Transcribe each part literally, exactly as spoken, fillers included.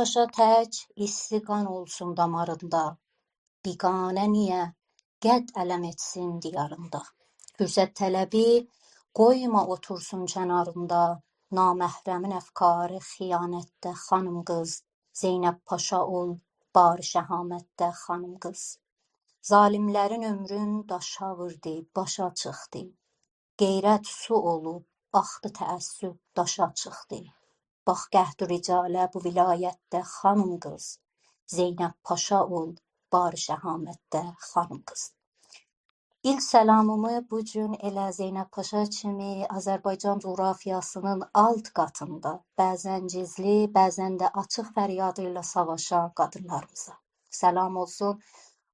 پاشا تک ایستی قان اولسون داماریندا، بیگانه نییه قد علم ائتسین دیاریندا؟ فرصت‌طلبی قویما اوتورسون کناریندا، نامحرمین افکاری خیانتده، خانیم قیز، زینب پاشا اول بار شهامتده، خانیم قیز. ظالم‌لرین عؤمرون داشا ووردو، باشا چیخدی. غیرت سو اولوب، آخدی تعصب داشا چیخدی. باخ قهر و رجاله بو ولایتده، خانیم قیز، زینب پاشا اول بار شهامتده، خانیم قیز. ایلک سلامیمی بو گون ائله زینب پاشا کیمی آذربایجان جغرافیاسینین آلت قاتیندا، بعضا گیزلی، بعضا ده آچیق فریادی ایله ساواشان قادینلاریمیزا. سلام اولسون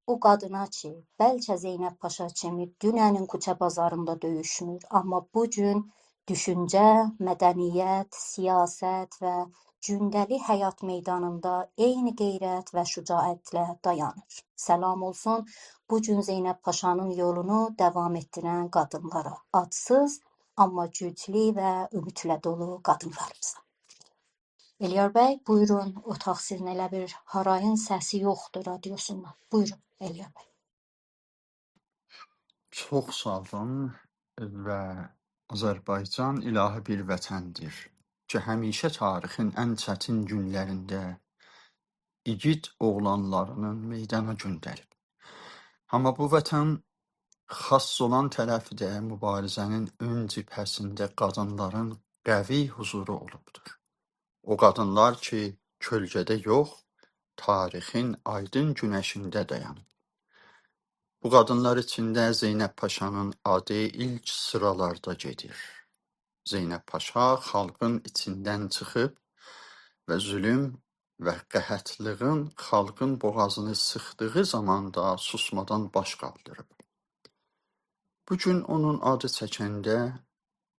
او قادینا کی، بلکه زینب پاشا کیمی دوننین کوچه بازاریندا دؤیوشمور، آمما بو گون دوشونجه، مدنیت، سیاست و گونده‌لیک حیات میدانیندا عینی غیرت و شجاعتله دایانیر. سلام اولسون بو گون زینب پاشانین یولونو داوام ائتدیرن قادینلارا، آدسیز، آمما گوجلو و اومیدله دولو قادینلاریمیزا. الیار بی، بویورون، اوتاق سیزین، ائله بیر هارایین سسی یوخدور رادیوسوندا. بویورون، الیار بی. چوخ ساغ اولون. و آذربایجان الهی بیر وطندیر کی، همیشه تاریخین ان چتین گونلرینده ایگید اوغلانلارینین میدانا گؤندریب. آمما بو وطن خاص اولان طرفی ده مبارزه‌نین اؤن جبهه‌سینده قادینلارین قوی حضورو اولوبدور. او قادینلار کی، کؤلگه‌ده یوخ، تاریخین آیدین گونشینده دایانیب. بو قادینلار ایچینده زینب پاشانین آدی ایلک سیرالاردا گئدیر. زینب پاشا خالقین ایچیندن چیخیب و ظلم و قحطلیغین خالقین بوغازینی سیخدیغی زاماندا سوسمادان باش قالدیریب. بو گون اونون آدی چکنده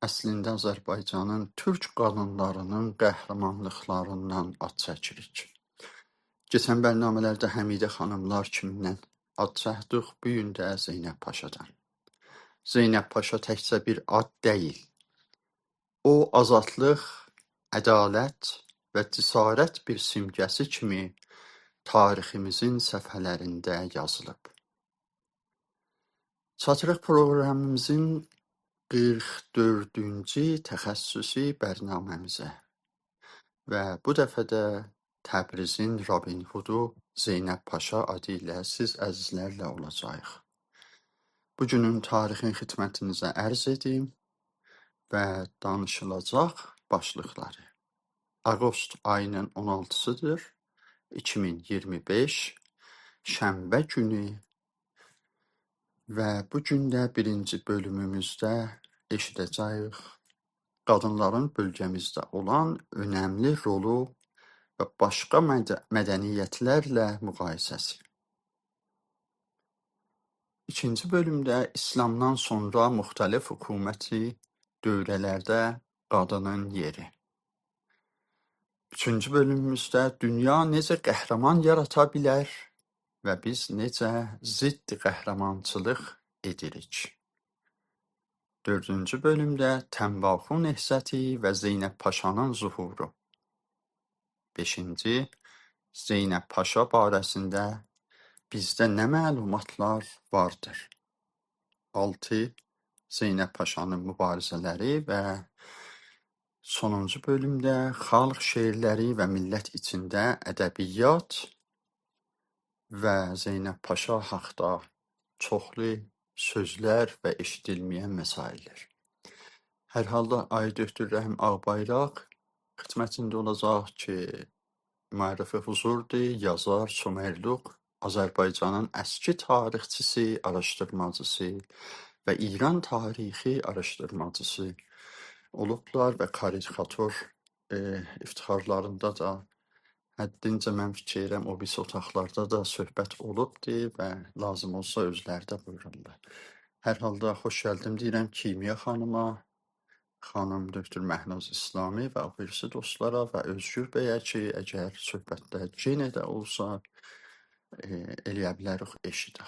اصلینده آذربایجانین تورک قادینلارینین قهرمانلیقلاریندان آد چکیریک. کئچن برنامه‌لرده حمیده خانیملار کیمیندن آد چکدیک، بو گون ده زینب پاشادان. زینب پاشا تکجه بیر آد دئییل. او، آزادلیق، عدالت و جسارت بیر سیمگه‌سی کیمی تاریخیمیزین صفحه‌لرینده یازیلیب. چاتیریق پروقرامیمیزین قیرخ دؤردونجو تخصصی برنامه‌میزه و بو دفعه ده تبریزین رابین هودو زینب پاشا آدی ایله سیز عزیزلرله اولاجاغیق. بو گونون تاریخین خدمتینیزه عرض ائدیم و دانیشیلاجاق باشلیقلاری. آغوست آیی‌نین اون آلتیسی‌دیر، ایکی مین اییرمی بئش، شنبه گونو و بو گون ده بیرینجی بؤلوموموزده ائشیده‌جه‌ییک قادینلارین بؤلگه‌میزده اولان اؤنملی رولو و باشقا مد-، مدنیت‌لرله مقایسه‌سی. ایکینجی بؤلومده ایسلامدان سونرا مختلف حکومتی دؤوره‌لرده قادینین یئری. اوچونجو بؤلوموموزده دونیا نئجه قهرمان یاراتا بیلر و بیز نئجه ضد قهرمانچیلیق ائدیریک. دؤردونجو بؤلومده تنباکو نهضتی و زینب پاشانین ظهورو. بئشینجی، زینب پاشا باره‌سینده بیزده نه معلوماتلار واردیر؟ آلتی، زینب پاشانین مبارزه‌لری و سونونجو بؤلومده خالق شعرلری و میللت ایچینده ادبیات و زینب پاشا حاقدا چوخلو سؤزلر و ائشیدیلمه‌ین مسائل‌لر. هر حالدا آقای دکتر رحیم آق‌بایراق خدمتینده اولاجاق کی، معرف حضوردور، یازار، سومرلوق، آذربایجانین اسکی تاریخچیسی، آراشدیرماجیسی و ایران تاریخی آراشدیرماجیسی اولوبلار و کاریکاتور، ائ، افتخارلاریندا دا حدینجه من فیکیر ائدیرم، او بیریسی اوتاقلاردا دا صحبت اولوبدور و لازیم اولسا اؤزلری ده بویورورلار. هر حالدا خوش گلدین دئییرم کیمیا خانیما، خانیم دکتر مهناز اسلامی و او بیریسی دوستلارا و اؤزگور بیه کی، اگر صحبت‌لر یئنه ده اولسا، ائ، ائلیه بیلریک ائشیدک.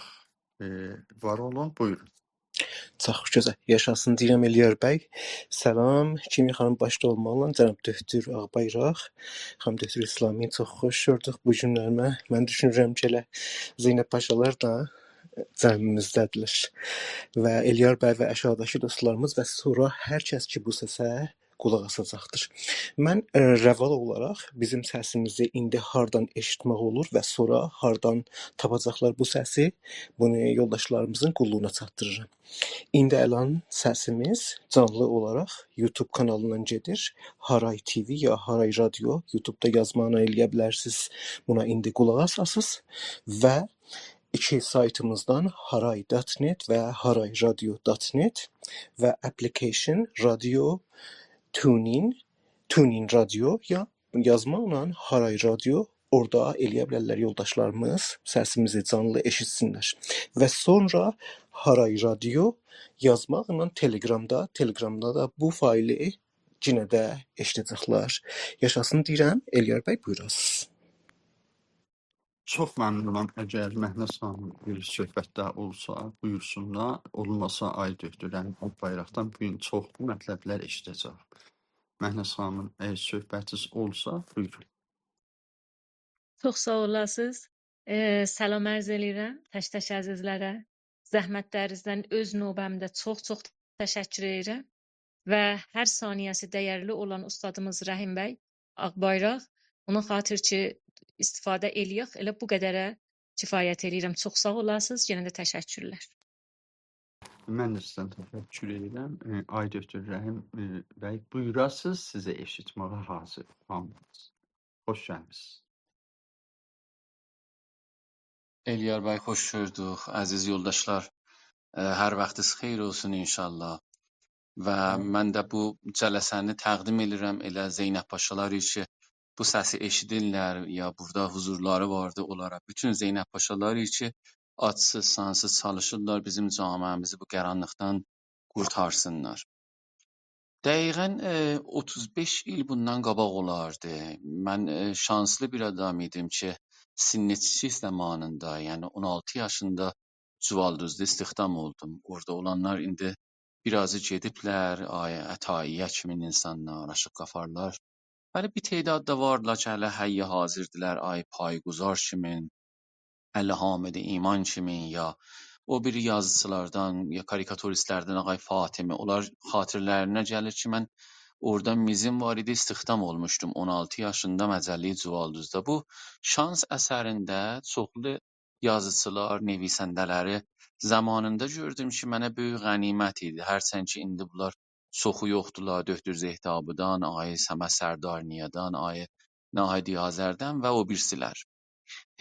ائ، وار اولون، بویورون. چوخ گؤزل. یاشاسین دئییرم ائلیار بی. سلام. کیمی خانیم باشدا اولماقلا جناب دکتر آغ‌بایراق، خانیم دکتر اسلامی، چوخ خوش گؤردوک بو گونلریمه. من دوشونورم کی، ائله زینب پاشالار دا جمعیمیزده‌دیرلر. و ائلیار بی و آشاغیداکی دوستلاریمیز و سونرا هر کس کی، بو سسه قولاق آساجاقدیر. من، ائ، روا اولاراق بیزیم سسیمیزی ایندی هاردان ائشیتمک اولور و سونرا هاردان تاپاجاقلار بو سسی، بونو یولداشلاریمیزین قوللوغونا چاتدیریرام. ایندی الان سسیمیز جانلی اولاراق یوتیوب کانالیندان گئدیر. هارای تی‌وی یا هارای رادیو، یوتیوبدا یازماغینان ائلیه بیلرسینیز. بونا ایندی قولاق آساسینیز و ایکی سایتیمیزدان هارای دات نت و هارای رادیو دات نت و اپلیکیشن رادیو تونین، تونین رادیو یا یازماقلا هارای رادیو، اورادا ائلیه بیلرلر یولداشلاریمیز سسیمیزی جانلی ائشیتسینلر. و سونرا هارای رادیو یازماقلا تلگرامدا، تلگرامدا دا بو فایلی یئنه ده ائشیده‌جکلر. یاشاسین دئییرم، ائلیار بی، بویوراسینیز. چوخ ممنون اولام. اگر مهناز خانیم بیر صحبت ده اولسا، بویورسونلار. اولماسا، آی دکتر رحیم آغ‌بایراقدان بو گون چوخلو مطلبلر ائشیده‌جک. مهناز خانیم، اگر صحبتینیز اولسا، بویورون. چوخ ساغ اولاسینیز. ائ، سلام عرض ائله‌ییرم تک-تک عزیزلره. زحمتلرینیزدن اؤز نوبه‌مده چوخ-چوخ تشکر ائدیرم. و هر ثانیه‌سی دَیرلی اولان اوستادیمیز رحیم بی آغ‌بایراق، اونا خاطر کی، استفاده ائلیه‌ک، ائله بو قدره کفایت ائله‌ییرم. چوخ ساغ اولاسینیز، یئنه ده تشکرلر. من ده سیزدن تشکر ائدیرم. ائ، آی دکتر رحیم، ائ، بی، بویوراسینیز، سیزی ائشیتمه‌یه حاضیر هامیمیز. خوش گلمیسینیز. ائلیار بی، خوش گؤردوک. عزیز یولداشلار، ائ، هر واختینیز خئییر اولسون انشاءالله. و آمین. من ده بو جلسه‌نی تقدیم ائدیرم ائله زینب پاشالار کی، بو سسی ائشیدیرلر، یا بورادا حضورلاری واردی اونلارا. بوتون زینب پاشالار کی، آجسیز، سانسیز چالیشیرلار بیزیم جامعه‌میزی بو قارانلیقدان قورتارسینلار. دقیقاً، ائ، اوتوز بئش ایل بوندان قاباق اولاردی. من، ائ، شانسلی بیر آدام ایدیم کی، سنّ کیچیک زامانیندا، یعنی اون آلتی یاشیندا جووالدوزدا استخدام اولدوم. اورادا اولانلار ایندی بیر آزی گئدیبلر، آی عطاییه کیمین اینسانلار، آشیق غفارلار. بلی، بیر تعداد دا واردیلار کی، هله حی حاضردیلر، آی پایگذار کیمین، علی حامد ایمان کیمین، یا او بیری یازیچیلاردان، یا کاریکاتوریستلردن آقای فاطمی. اونلار خاطره‌لرینه گلیر کی، من اورادا میزیم وار ایدی، استخدام اولموشدوم اون آلتی یاشیندا مجله جووالدوزدا. بو شانس اثرینده چوخلو یازیچیلار، نویسنده‌لری زامانیندا گؤردوم کی، منه بؤیوک غنیمت ایدی. هرچند کی، ایندی بونلار چوخو یوخدولار، دکتر زهتابی‌دان، آقای صمد سردارنیادان، آقای ناهید یازردن و او بیریسیلر.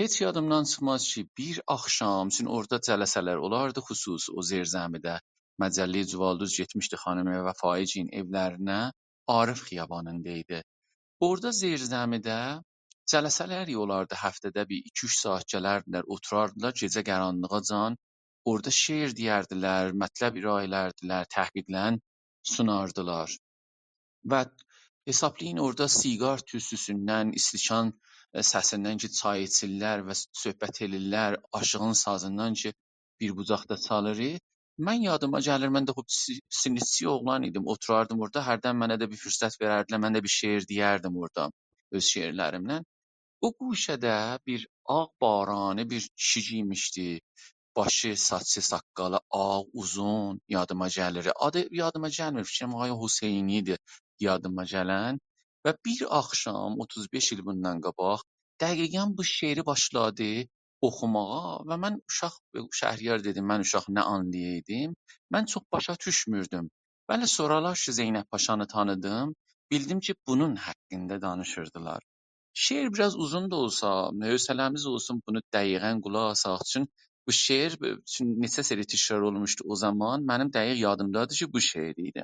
هئچ یادیمدان چیخماز کی، بیر آخشام، چون اورادا جلسه‌لر اولاردی خصوصی، او زیرزمیده مجله جووالدوز گئتمیشدی خانم وفایی‌گیلین ائولرینه، عارف خیابانیندا ایدی. اورادا زیرزمیده جلسه‌لر اولاردی، هفته‌ده بیر ایکی-اوچ ساعات گلردیلر، اوتوراردیلار گئجه قارانلیغاجان. اورادا شعر دئیردیلر، مطلب ارائه ائلردیلر، تحقیقلرین سوناردیلار. و حسابلایین، اورادا سیگار توستوسوندن، استکان، ائ، سسیندن کی، چای ایچیرلر و صحبت ائدیرلر، آشیغین سازیندان کی، بیر بوجاقدا چالیر. من یادیما گلیر، من ده خوب سی-، سنّ کیچیک اوغلان ایدیم، اوتوراردیم اورادا، هردن منه ده بیر فرصت وئرردیلر، من ده بیر شعر دئیردیم اورادا اؤز شعرلریمله. او گوشه‌ده بیر آغ بارانی بیر کیشی گئیمیشدی. باشی، ساچی، ساققالی آغ، اوزون، یادیما گلیر. آدی یادیما گلمیر، فیکریم آقای حسینی ایدی یادیما گلن. و بیر آخشام، اوتوز بئش ایل بوندان قاباق، دقیقاً بو شعری باشلادی اوخوماغا و من اوشاق، شهریار دئدیم، من اوشاق نه آنلایایدیم، من چوخ باشا دوشموردوم. ولی سونرالار کی، زینب پاشانی تانیدیم، بیلدیم کی، بونون حاقیندا دانیشیردیلار. شعر بیر آز اوزون دا اولسا، حوصله‌میز اولسون، بونو دقیقاً قولاق آساق. چون بو شعر، چون نئچه سری تکرار اولموشدو او زامان، منیم دقیق یادیمدادیر کی، بو شعر ایدی.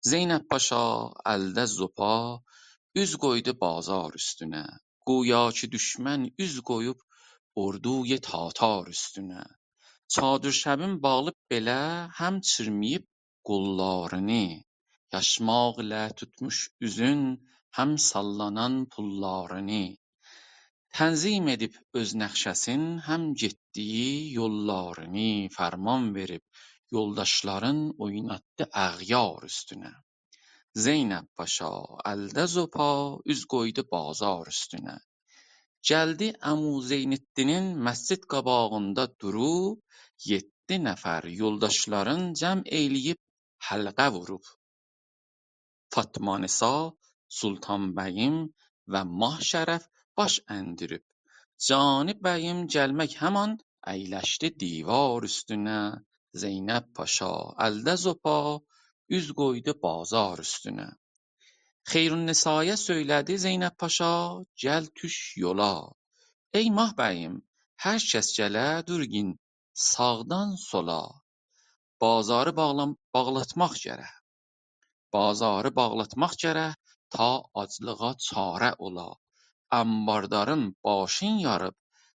زینب پاشا الده زوپا، اوز قویدو بازار اوستونه. گویا کی، دوشمن اوز قویوب اوردوی تاتار اوستونه. چادر شبین باغلیب بئله، هم چیرماییب قوللارینی، یاشماق ایله توتموش اوزون، هم ساللانان پوللارینی. تنظیم ائدیب اؤز نقشه‌سین، هم گئتدیگی یوللارینی، فرمان وئریب یولداشلارین اویناتدی اغیار اوستونه. زینب پاشا الده زوپا، اوز قویدو بازار اوستونه. گلدی عمو زین‌الدینین مسجد قاباغیندا دوروب، یئددی نفر یولداشلارین جمع ائیله‌ییب حلقه ووروب. فاطمه‌نسا، سلطان بییم و ماه شرف باش اندیریب. جانی بییم گلمک همان اَیلشدی دیوار اوستونه. زینب پاشا الده زوپا، اوز قویدو بازار اوستونه. خیرالنسایا سؤیله‌دی زینب پاشا: «گل دوش یولا. ای ماه بییم، هر کس گله دورگین ساغدان سولا. بازاری باغلام-، باغلاتماق گرک. بازاری باغلاتماق گرک، تا آجلیغا چاره اولا. انباردارین باشین یاریب،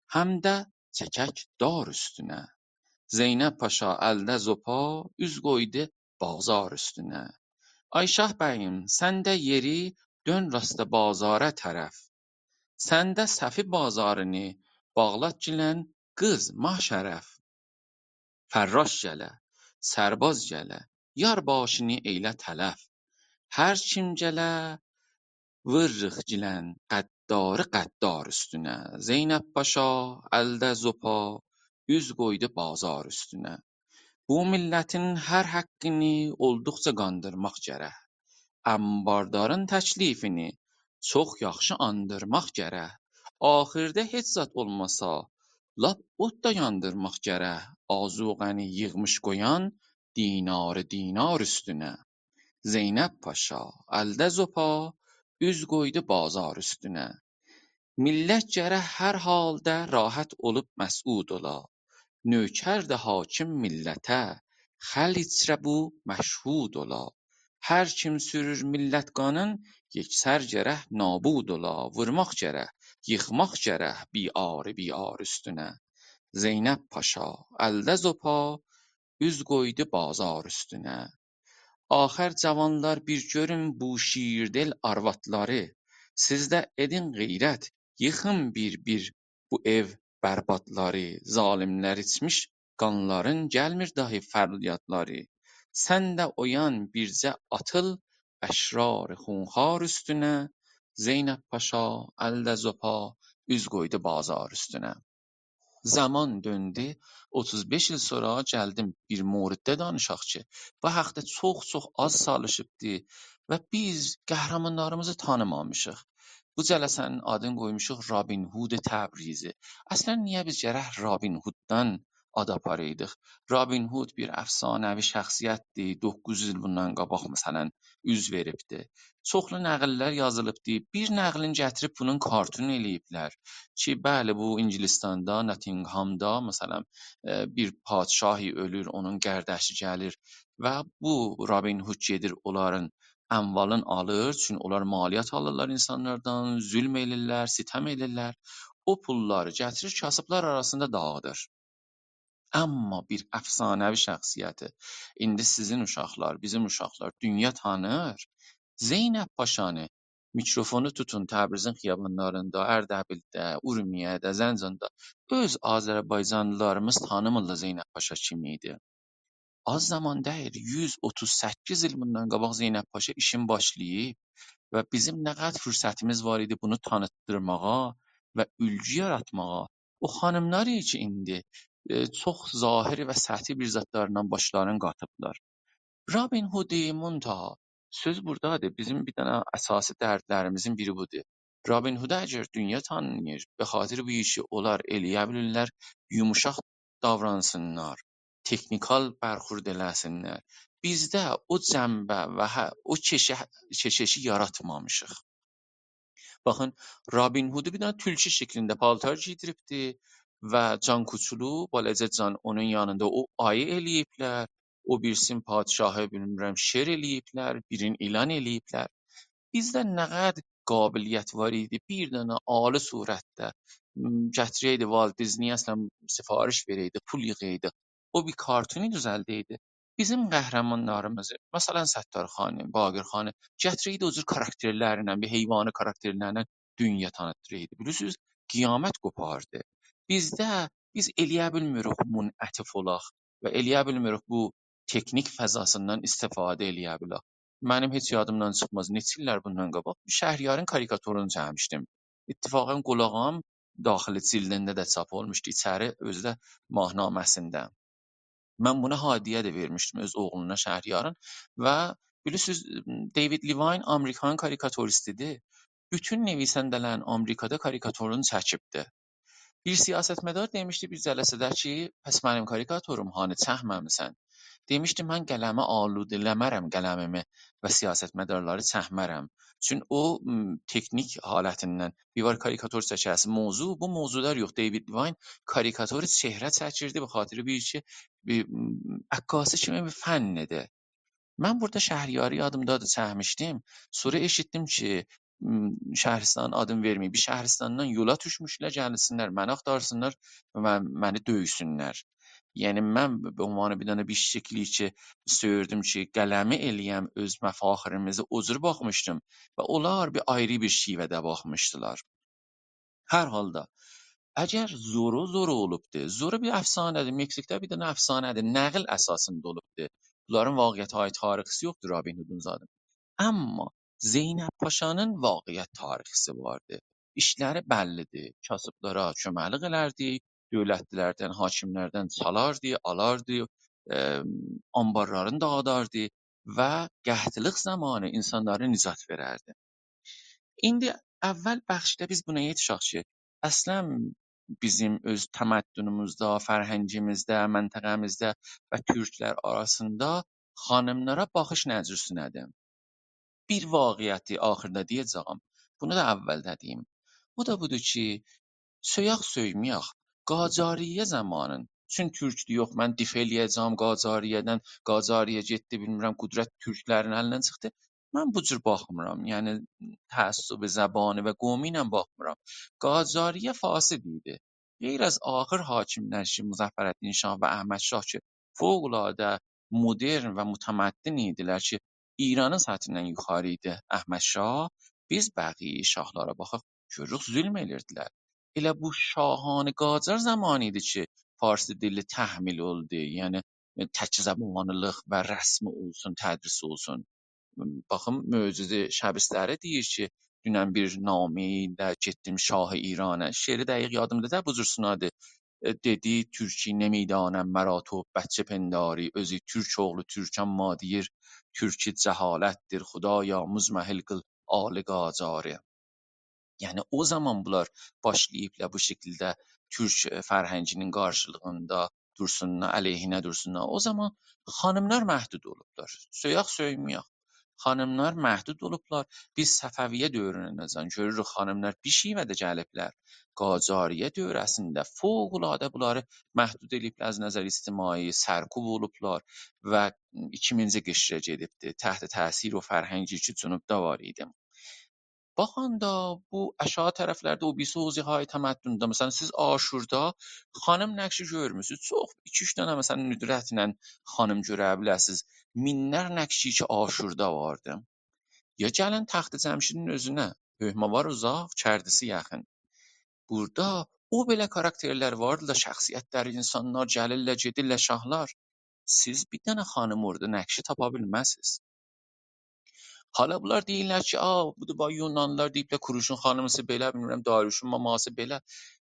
هم ده چکک دار اوستونه.» زینب پاشا الده زوپا، اوز قویدو بازار اوستونه. «آی شاه بییم، سن ده یئری دؤن راست بازارا طرف. سن ده صفی بازارینی باغلاتگیلن، قیز ماه شرف. فراش گله، سرباز گله، یار باشینی ائیله تلف. هر کیم گله، ووروروق گیلن غداری غدار اوستونه.» زینب پاشا الده زوپا، اوز قویدو بازار اوستونه. «بو میللتین هر حقینی اولدوقجا قاندیرماق گرک. انباردارین تکلیفینی چوخ یاخشی آندیرماق گرک. آخیردا هئچ زاد اولماسا، لاپ اوت دا یاندیرماق گرک. آذوقه‌نی ییغمیش قویان دیناری دینار اوستونه.» زینب پاشا الده زوپا، اوز قویدو بازار اوستونه. «میللت گرک هر حالدا راحت اولوب مسعود اولا. نوکر ده حاکم میللته، خلقجه بو مشهود اولا. هر کیم سورور میللت قانین، یکسر گرک نابود اولا. وورماق گرک، ییخماق گرک بی‌عاری بی‌عار اوستونه.» زینب پاشا الده زوپا، اوز قویدو بازار اوستونه. «آخر جاوانلار، بیر گؤرون بو شیردل آروادلاری. سیز ده ائدین غیرت، ییخین بیر-بیر بو ائو بربادلاری. ظالیملر ایچمیش قانلارین، گلمیر داهی فریادلاری. سن ده اویان، بیرجه آتیل اشرار خونخوار اوستونه.» زینب پاشا الده زوپا، اوز قویدو بازار اوستونه. زامان دؤندو، اوتوز بئش ایل سونرا گلدیم بیر موردده دانیشاق کی، بو حاقدا چوخ-چوخ آز چالیشیبدی و بیز قهرمانلاریمیزی تانیمامیشیق. بو جلسه‌نین آدینی قویموشوق رابین هود تبریزی. اصلاً نییه بیز گرک رابین هوددان آد آپارایدیق؟ رابین هود بیر افسانه‌وی شخصیتدیر. دوققوز یوز ایل بوندان قاباق، مثلاً، اوز وئریبدی. چوخلو نقل‌لر یازیلیبدی. بیر نقلین گتیریب بونون کارتون ائله‌ییبلر کی، بلی، بو انگلستاندا، ناتینگهامدا، مثلاً، ائ، بیر پادشاهی اؤلور، اونون قارداشی گلیر و بو رابین هود گئدیر، اونلارین اموالین آلیر، چونکی اونلار مالیات آلیرلار اینسانلاردان، ظلم ائدیرلر، ستم ائدیرلر. او پوللاری گتیریر، کاسیبلار آراسیندا داغیدیر. آمما بیر افسانه‌وی شخصیتی، ایندی سیزین اوشاقلار، بیزیم اوشاقلار دونیا تانیر. زینب پاشانی، میکروفونو توتون، تبریزین خیابانلاریندا، اردبیلده، اورمیه‌ده، زنجاندا اؤز آذربایجانلیلاریمیز تانیمیرلار زینب پاشا کیم ایدی. آز زامان دئییل، یوز اوتوز سککیز ایل بوندان قاباق زینب پاشا ایشین باشلاییب و بیزیم نه قدر فرصتیمیز وار ایدی بونو تانیتدیرماغا و اولگو یاراتماغا. او خانیملار کی، ایندی، ائ، چوخ ظاهری و سطحی بیر زادلارلا باشلارینی قاتیبلار. رابین هودی، منتها، سؤز بوردادیر. بیزیم بیر دنه اساسی دردلریمیزین بیری بودور. رابین هودو اگر دونیا تانیییر، به خاطر بو ایشی اونلار ائلیه بیلیرلر، یوموشاق داورانسینلار، تکنیکال برخورد ائله‌سینلر. بیزده او جنبه و هه، او کشه-، کششی یاراتمامیشیق. باخین، رابین هودو بیر دنه تولکو شکلینده پالتار گئیدیریبدی و جان کوچولو، بالاجا جان اونون یانیندا او آیی ائله‌ییبلر، او بیریسینی پادشاهی، بیلمیرم، شیر ائله‌ییبلر، بیرینی ایلان ائله‌ییبلر. بیزده نه قدر قابلیت وار ایدی، بیر دنه عالی صورتده، م، گتیره‌یدی، والت دیزنی‌یه اصلاً سفارش وئره‌یدی، پول ییغایدی، او بیر کارتونی دوزلده‌یدی. بیزیم قهرمانلاریمیزی، مثلاً، ستارخانی، باقرخانی گتیره‌یدی، او جور کاراکترلرله، بیر حیوانی کاراکترلرله دونیا تانیتدیرایدی. بیلیرسینیز، قیامت قوپاردی. بیزده، بیز ائلیه بیلمیریک منعطف اولاق. و ائلیه بیلمیریک بو تکنیک فضاسیندان استفاده ائلیه بیلک. منیم هئچ یادیمدان چیخماز، نئچه ایللر بوندان قاباق شهریارین کاریکاتورونو چکمیشدیم. اتفاقاً قولاغام داخلی جلدینده ده چاپ اولموشدو، ایچری اؤزو ده ماهنامه‌سینده. من بونو هادیه ده وئرمیشدیم، اؤز اوغلونا، شهریارین. و بیلیرسینیز، دیوید لوین آمریکانین کاریکاتوریستیدیر. بوتون نویسنده‌لرین آمریکادا کاریکاتورونو چکیبدی. بیر سیاستمدار دئمیشدی بیر جلسه‌ده کی، «پس منیم کاریکاتوروم هانی، چکمه‌میسن؟» دئمیشدی: «من قلمی آلوده‌له‌مرم، قلمیمی، و سیاستمدارلاری چکمرم.» چون او، م، تکنیک حالتیندن، بیر وار کاریکاتور چکه‌سی موضوع، بو موضوعلار یوخ. دیوید لوین کاریکاتور چهره چکیردی، به خاطر بیر کی، بیر، م، عکاسی کیمی بیر فنیدی. من بورادا شهریاری یادیمدادیر، چکمیشدیم. سونرا ائشیتدیم کی، م، شهرستان آدینی وئرمه‌ییم. بیر شهرستاندان یولا دوشموشلر، گلسینلر، منی آختارسینلار و من، منی دؤیسونلر. یعنی، من به عنوان بیر دنه بیر شکلی کی، سؤیوردوم کی، قلمی ائلییم، اؤز مفاخیریمیزی، او جور باخمیشدیم و اونلار بیر آیری بیر شیوه‌ده باخمیشدیلار. هر حالدا، اگر زورو، زورو اولوبدو. زورو بیر افسانه‌دیر، مکزیکده بیر دنه افسانه‌دیر، نقیل اساسیندا اولوبدو. بونلارین واقعیت‌های تاریخی‌سی یوخدور، رابین هودون زادی. اما زینب پاشانین واقعیت تاریخی‌سی واردی. ایشلری بللی‌دیر. کاسیبلارا کؤمکلیک ائلردی، دؤولتلی‌لردن، حاکملردن چالاردی، آلاردی، ائ، آنبارلارینی داغیداردی و قحطیلیق زامانی اینسانلاری نجات وئرردی. ایندی اول بخشده بیز بونا یئتیشک کی، اصلاً بیزیم اؤز تمدنوموزده، فرهنگیمیزده، منطقه‌میزده و تورکلر آراسیندا خانیملارا باخیش نه جورسونه‌دیر؟ بیر واقعیتی آخیردا دئیه‌جه‌یم. بونو دا اولده دئییم. او دا بودور کی، سؤیک سؤیمه‌یک. قاجاریه زامانین، چون تورکدور، یوخ، من دفاع ائلیه‌جم قاجاریه‌دن، قاجاریه گئتدی، بیلمیرم، قدرت تورکلرین الیندن چیخدی. من بو جور باخمیرام. یعنی، تعصب زبانی و قومی ایله باخمیرام. قاجاریه فاسد ایدی. غیر از آخر حاکملر کی، مظفرالدین شاه و احمد شاه کی، فوق‌العاده مدرن و متمدن ایدیلر کی، ایرانین سطحیندن یوخاری ایدی احمد شاه. بیز بقیه شاهلارا باخاق، گؤروروک، ظلم ائدیردیلر. ائله بو شاهان قاجار زامانی ایدی کی، فارس دیلی تحمیل اولدو. یعنی، تک‌زبانلیلیق و رسمی اولسون، تدریس اولسون. باخین، معجزه شبستری دئییر کی، دونن بیر نامه ایله گئتدیم شاه ایرانا. شعری دقیق یادیمدا دئییل، بو جور سوناردی. ائ، دئدی: «ترکی نمی‌دانم مرا تو بچه پنداری، اؤزو تورک اوغلو تورک اما دئییر ترکی جهالتدیر، خدایا مزمحل قیل آل قاجاری.» یعنی، او زامان بونلار باشلاییبلار بو شکیلده تورک، ائ، فرهنگینین قارشیلیغیندا دورسونلار، علیهینه دورسونلار. او زامان خانیملار محدود اولوبلار. سؤیک سؤیمه‌یک. خانیملار محدود اولوبلار. بیز صفویه دؤورونه‌جن گؤروروک، خانیملار بیر شیوه‌ده گلیبلر. قاجاریه دوره‌سینده فوق‌العاده بونلاری محدود ائله‌ییبلر از نظر اجتماعی، سرکوب اولوبلار و ایکیمینجی قشره گئدیبدیر. تحت تأثیر او فرهنگی کی، جنوبدا وار ایدی. باخاندا بو آشاغی طرفلرده او بیریسی حوزه‌های تمدنده، مثلاً، سیز آشوردا خانیم نقشی گؤرمورسونوز. چوخ ایکی-اوچ دنه، مثلاً، ندرتله خانیم گؤره بیلرسینیز. مینلر نقشی کی، آشوردا واردی. یا گلین تخت جمشیدین اؤزونه، حکم‌آوار اوزاق، کردیسی یاخین. بورادا او بئله کاراکترلر واردی دا، شخصیتلر، اینسانلار گلیرلر، گئدیرلر، شاهلار. سیز بیر دنه خانیم اورادا نقشی تاپا بیلمزسینیز. حالا بونلار دئییرلر کی، «آ، بودور، باخ، یونانلیلار دئییبلر، کوروشون خانیمیسی بئله، بیلمیرم، داریوشون ماماسی بئله.»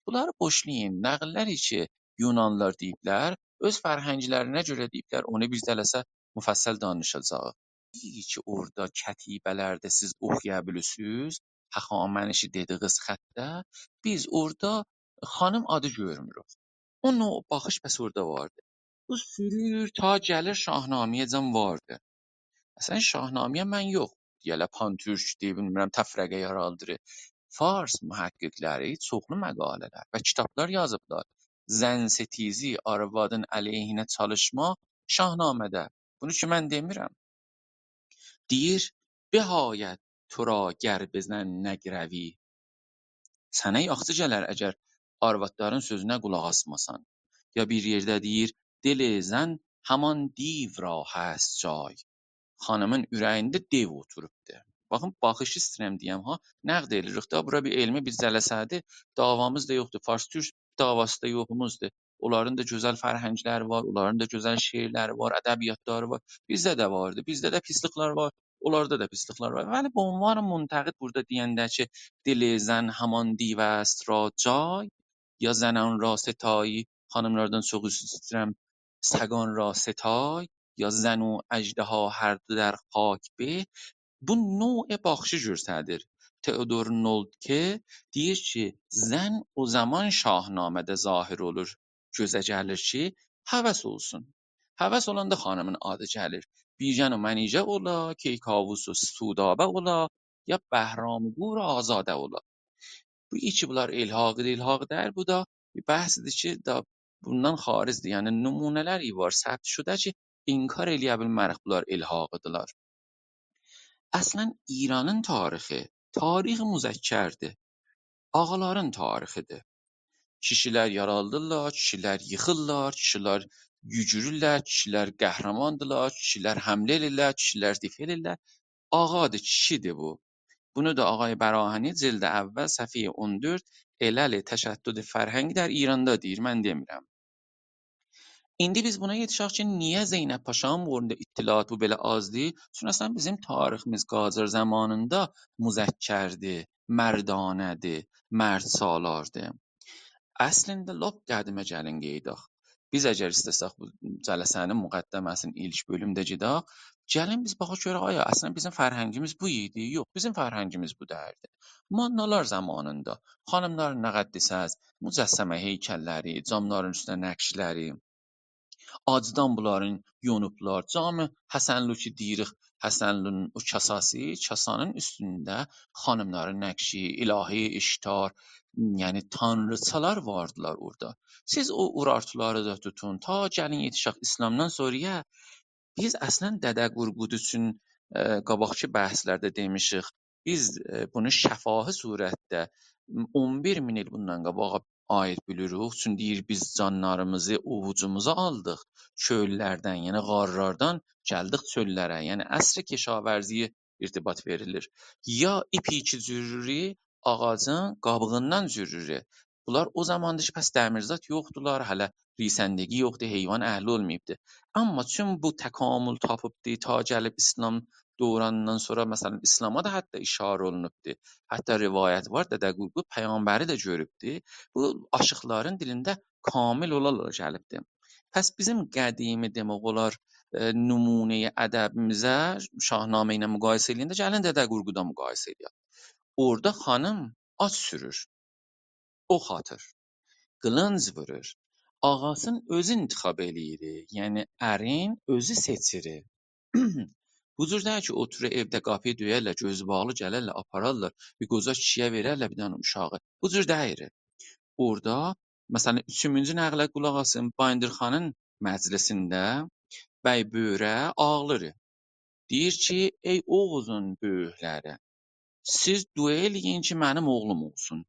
بونلاری بوشلایین. نقیللر کی، یونانلیلار دئییبلر، اؤز فرهنگلرینه گؤره دئییبلر، اونو بیر جلسه مفصل دانیشاجاغیق. دئییر کی، اورادا کتیبه‌لرده سیز اوخویا بیلیرسینیز، هخامنشی دئدیگیز خطده، بیز اورادا خانیم آدی گؤرموروک. او نوع باخیش بس اورادا واردی. بو سورور تا گلیر شاهنامه‌یه‌جن واردی. مثلاً، شاهنامه‌یه من یوخ، دئیه‌لر پان‌تورک دئییب، بیلمیرم، تفرقه یارادیر. فارس محققلری چوخلو مقاله‌لر و کیتابلار یازیبلار. زن‌ستیزی، آروادین علیهینه چالیشما شاهنامه‌ده. بونو کی، من دئمیرم. دئییر: «به آید تو را گر به زن نگروی.» سنه یاخشی گلر، اگر آروادلارین سؤزونه قولاق آسماسان. یا بیر یئرده دئییر: «دل زن همان دیو را هست جای.» خانیمین اوره‌یینده دئو اوتوروبدور. باخین، باخیشی ایسته‌ییرم دئیم ها، نقد ائدیریک دا، بورا بیر علمی بیر جلسه‌دیر، دعوامیز دا یوخدور، فارس-تورک دعواسی دا یوخوموزدور. اونلارین دا گؤزل فرهنگلری وار، اونلارین دا گؤزل شعرلری وار، ادبیاتلاری وار. بیزده ده واردی. بیزده ده پیسلیکلر وار، اونلاردا دا پیسلیکلر وار. ولی به عنوان منتقد بورادا دئینده کی، «دل زن همان دیو است را جای»، یا «زنان را ستای»، خانیملاردان چوخ عذر ایسته‌ییرم، «سگان را ستای»، یا «زن و اژدها هر دو در خاک به»، بو نوع باخیشی گؤستریر. تئودور نولتکه دئییر کی، زن او زامان شاهنامه‌ده ظاهر اولور، گؤزه گلیر کی، هوس اولسون. هوس اولاندا خانیمین آدی گلیر. «بیژن و منیژه اولا، کیکاووس و سودابه اولا، یا بهرام و گور و آزاده اولا.» بو کی بونلار الحاقی‌دیر، الحاق دئییل، بو دا بیر بحث‌دیر کی، دا بوندان خارج‌دیر. یعنی نمونه‌لر وار ثبت شده کی، انکار ائلیه بیلمه‌ریک بونلار الحاقی‌دیرلار. اصلاً ایرانین تاریخی، تاریخ مذکردیر. آغالارین تاریخی‌دیر. کیشی‌لر یارادیرلار، کیشی‌لر ییخیرلار، کیشی‌لر گوجورورلر، کیشی‌لر قهرماندیرلار، کیشی‌لر حمله ائدیرلر، کیشی‌لر دفاع ائدیرلر. آغادیر، کیشی‌دیر بو. بونو دا آقای براهنی جلد اول صفحه‌ی اون دؤرد، «علل تشدد فرهنگی در ایراندا» دئییر، من دئمیرم. ایندی بیز بونا یئتیشک کی، نییه زینب پاشانین بو اورنده اطلاعات بو بئله آزدیر؟ چونکی اصلاً بیزیم تاریخیمیز قاجار زامانیندا مذکردیر، مردانه‌دیر، مردسالاردیر. اصلینده لاپ قدیمه گلین قئییداق. بیز اگر ایسته‌سک بو جلسه‌نین مقدمه‌سینی ایلک بؤلومده گئدک، گلین بیز باخاق گؤرک، آیا اصلاً بیزیم فرهنگیمیز بو ایدی؟ یوخ، بیزیم فرهنگیمیز بو دئییلدی. ماننالار زامانیندا خانیملارین نه قدر دئسز، مجسمه هیکل‌لری، جاملارین اوستونه نقش‌لری، آجدان بونلارین یونوبلار. جام حسنلو کی دئییریک، حسنلونون او کاساسی، کاسانین اوستونده خانیملارین نقشی، الهه اشتار، یعنی تانریچالار واردیلار اورادا. سیز او اورارتولاری دا توتون، تا گلین یئتیشک ایسلامدان سونرایا. بیز اصلاً دده قورقود اوچون، ائ، قاباقکی بحث‌لرده دئمیشیک، بیز، ائ، بونو شفاهی صورتده اون بیر مین ایل بوندان قاباغا عایید بیلیریک. چونکی دئییر، بیز جانلاریمیزی اوووجوموزا آلدیق، چؤللردن، یعنی غارلاردان گلدیک چؤللره. یعنی عصر کشاورزی‌یه ارتباط وئریلیر. یا ایپی کی جورورو، آغاجین قابیغیندان جورورو. بونلار او زاماندیر کی، پس دمیرزاد یوخدولار، هله ریسندگی یوخدور، حیوان اهلی اولماییبدی. اما چون بو تکامل تاپیبدی، تا گلیب ایسلام دورانیندان سونرا، مثلاً، ایسلاما دا حتی اشاره اولونوبدی. حتی روایت وار، دده قورقود پیغمبری ده گؤروبدو. بو آشیقلارین دیلینده کامل اولا-اولا گلیبدی. پس بیزیم قدیمی، دئمک اولار، ائ، نمونه‌ی ادبیمیزه شاهنامه ایله مقایسه ائله‌ینده، گلین دده قورقودا مقایسه ائله‌یک. اورادا خانیم آت سورور، اوخ آتیر، قیلینج وورور. آغاسین اؤزو انتخاب ائله‌ییر، یعنی ارین اؤزو سئچیر. بو جور دئییل کی، اوتورور ائوده، قاپی‌یی دؤیرلر، گؤزو باغلی گلرلر، آپارارلار، بیر قوجا کیشی‌یه وئررلر بیر دنه اوشاغی. بو جور دئییل. اورادا، مثلاً، اوچونجو نقله قولاق آسین، بایندیرخانین مجلسینده بی بؤیره آغلیر. دئییر کی، ای اوغوزون بؤیوکلری، سیز دعا ائله‌یین کی، منیم اوغلوم اولسون.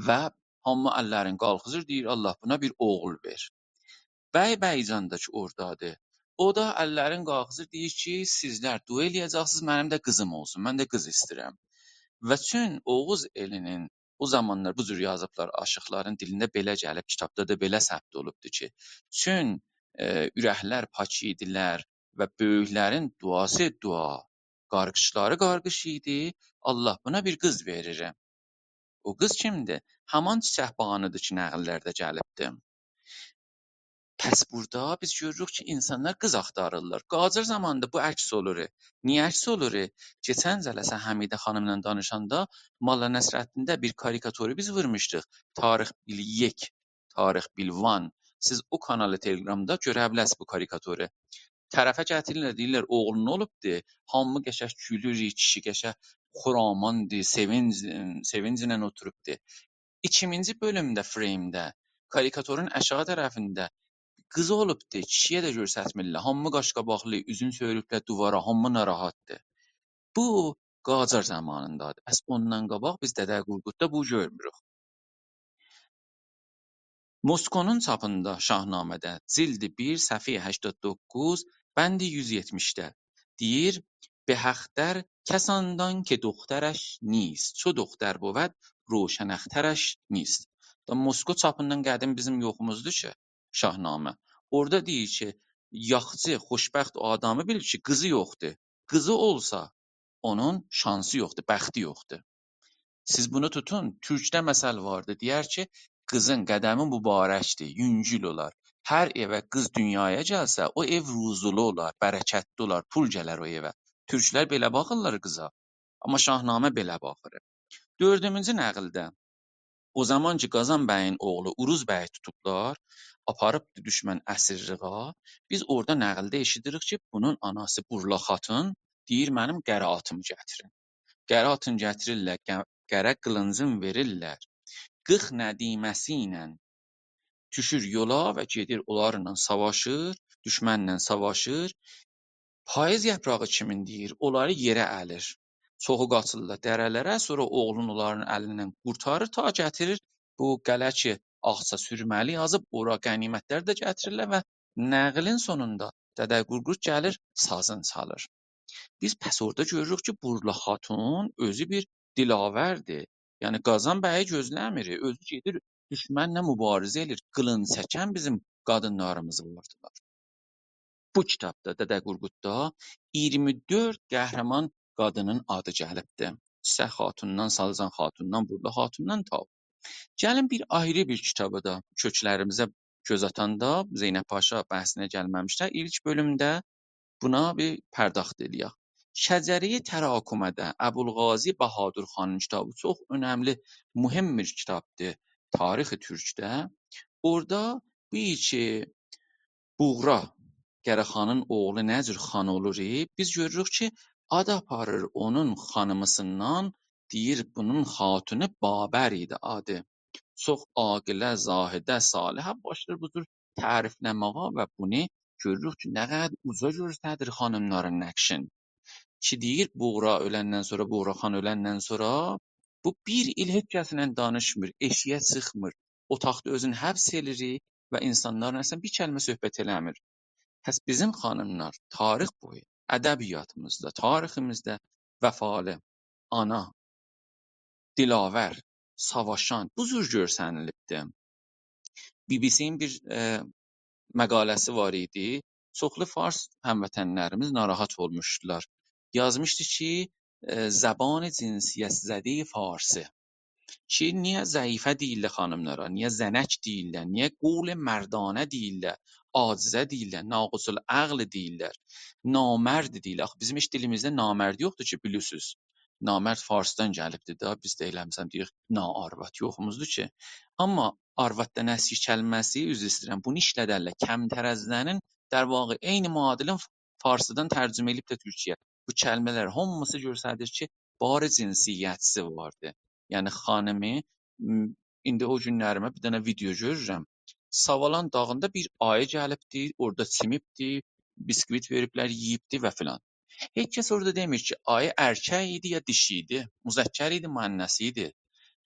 و هامی اللرین قالخیزیر، دئییر، «آللاه، بونا بیر اوغول وئر.» بی بیجان دا کی، اورادادیر. او دا اللرین قالخیزیر، دئییر کی، «سیزلر دعا ائله‌یه‌جکسینیز، منیم ده قیزیم اولسون، من ده قیز ایسته‌ییرم.» و چون اوغوز ائلینین، او زامانلار بو جور یازیبلار، آشیقلارین دیلینده بئله گلیب، کیتابدا دا بئله ثبت اولوبدور کی، چون، ائ، اورکلر پاک ایدیلر و بؤیوکلرین دعاسی دعا، قارغیشلاری قارغیش ایدی، «آللاه، بونا بیر قیز وئریرم.» او قیز کیمدیر؟ هامان چیچک باغانی‌دیر کی، نقل‌لرده گلیبدیر. پس بورادا بیز گؤروروک کی، اینسانلار قیز آختاریرلار. قاجار زامانیندا بو عکس اولور. نییه عکس اولور؟ کئچن جلسه حمیده خانیملا دانیشاندا ملا نصرالدینده بیر کاریکاتورو بیز وورموشدوق. طارق بیل یک، طارق بیل وان. سیز او کانالی تلگرامدا گؤره بیلرسینیز بو کاریکاتورو. طرفه گتیریرلر، دئییرلر، اوغلون اولوبدور. هامی قشنگ گولور، کیشی قشنگ خراماندیر، سئوینج، سئوینجله اوتوروبدور. ایکینجی بؤلومده، فریمده، کاریکاتورون آشاغی طرفینده قیز اولوبدور، کیشی‌یه ده گؤرستمیرلر. هامی قاش‌قاباقلی، اوزون سؤیوروبلر دیوارا، هامی ناراحتدیر. بو قاجار زامانیندادیر. پس اوندان قاباق بیز دده قورقوددا بو گؤرموروک. موسکونون چاپیندا شاهنامه‌ده، جلد بیر، صفحه هشتاد دوققوز، بند یوز یئتمیشده دئییر: «به اختر کس آن دان که دخترش نیست، چو دختر بود روشن اخترش نیست.» دا موسکو چاپیندان قدیم بیزیم یوخوموزدور کی، شاهنامه. اورادا دئییر کی، یاخچی، خوشبخت او آدامی بیلیر کی، قیزی یوخدور. قیزی اولسا، اونون شانسی یوخدور، بختی یوخدور. سیز بونو توتون، تورکده مثل واردی، دئیر کی، قیزین قدمی مبارکدیر، یونگول اولار. هر ائوه قیز دونیایا گلسه، او ائو روزولو اولار، برکتلی اولار، پول گلر او ائوه. تورکلر بئله باخیرلار قیزا. آمما شاهنامه بئله باخیر. دؤردونجو نقیلده، او زامان کی، قازان بیین اوغلو اوروز بیی توتوبلار، آپاریب دوشمن اسیرلیغا، بیز اورادا نقیلده ائشیدیریک کی، بونون آناسی بورلا خاتون دئییر: «منیم قره آتیمی گتیرین.» قره آتین گتیریرلر، قه-، قره قیلینجین وئریرلر. قیرخ ندیمه‌سی ایله دوشور یولا و گئدیر، اونلارلا ساواشیر، دوشمنله ساواشیر. پاییز یاپراغی کیمین دئییر، اونلاری یئره الیر. چوخو قاچیرلار دره‌لره، سونرا اوغلون اونلارین الیندن قورتاریر، تا گتیریر بو قلعه کی، آغچا سورمه‌لی یازیب، اورا غنیمتلر ده گتیریرلر و نقلین سونوندا دده قورقود گلیر، سازین چالیر. بیز پس اورادا گؤروروک کی، بورلا خاتون اؤزو بیر دلاوردیر. یعنی، قازان بیی گؤزله‌میر، اؤزو گئدیر، دوشمنله مبارزه ائله‌ییر. قیلینج چکن بیزیم قادینلاریمیز واردیلار. بو کیتابدا، دده قورقوددا اییرمی دؤرد قهرمان قادینین آدی گلیبدیر. چیچک خاتوندان، سازان خاتوندان، بورلا خاتوندان تا. گلین بیر آیری بیر کیتابا دا، کؤکلریمیزه گؤز آتاندا، زینب پاشا بحثینه گلمه‌میشده، ایلک بؤلومده بونا بیر پرداخت ائله‌یک. شجره‌ی تراکمه‌ده، ابوالقاضی بهادر خانین کیتابی، چوخ اؤنملی، مهم بیر کیتابدیر تاریخ تورکده. اورادا بو کی، بوغرا، قره‌خانین اوغلو نه جور خان اولور، بیز گؤروروک کی، آد آپاریر اونون خانیمیسیندان، دئییر، بونون خاتونو بابر ایدی آدی. چوخ عاقله، زاهده، صالحه، باشلاییر بو جور تعریفله‌مه‌یه و بونو گؤروروک کی، نه قدر اوجا گؤرسدیر خانیملارین نقشین. کی دئییر، بوغرا اؤلندن سونرا، بوغرا خان اؤلندن سونرا بو بیر ایل هئچ کسله دانیشمیر، ائشیگه چیخمیر، اوتاقدا اؤزونو حبس ائله‌ییر و اینسانلارلا اصلاً بیر کلمه صحبت ائله‌میر. پس بیزیم خانیملار تاریخ بویو ادبیاتیمیزدا، تاریخیمیزده وفالی، آنا، دلاور، ساواشان، بو جور گؤرسنیلیبدیر. بی بی سی‌نین بیر، ائ، مقاله‌سی وار ایدی. چوخلو فارس هموطنلریمیز ناراحت اولموشدولار. یازمیشدی کی، ائ، «زبان جنسیت‌زدهٔ فارسی». کی نییه ضعیفه دئییرلر خانیملارا، نییه زنک دئییرلر، نییه قول مردانه دئییرلر، عاجزه دئییرلر، ناقص‌العقل دئییرلر، نامرد دئییرلر. آخی بیزیم هئچ دیلیمیزده نامرد یوخدور کی، بیلیرسینیز. نامرد فارسدان گلیبدیر ده، بیز ده ائله مثلاً دئییریک ناآرواد، یوخوموزدور کی. آمما آرواددان اسکیک کلمه‌سی، عذر ایسته‌ییرم، بونو ایشلدرلر. کمتر از زنین، در واقع، عینی معادلین فارسیدان ترجمه ائدیب ده تورکیه. بو کلمه‌لر هامیسی گؤستریر کی، بار جنسیت‌سی واردی. یعنی خانیمی، م، ایندی او گونلریمه بیر دنه ویدئو گؤرورم. ساوالان داغیندا بیر آیی گلیبدی، اورادا چیمیبدی، بیسکویت وئریبلر، یئییبدی و فلان. هئچ کس اورادا دئمیر کی، آیی ارکک ایدی یا دیشی ایدی، مذکر ایدی، مؤنث ایدی،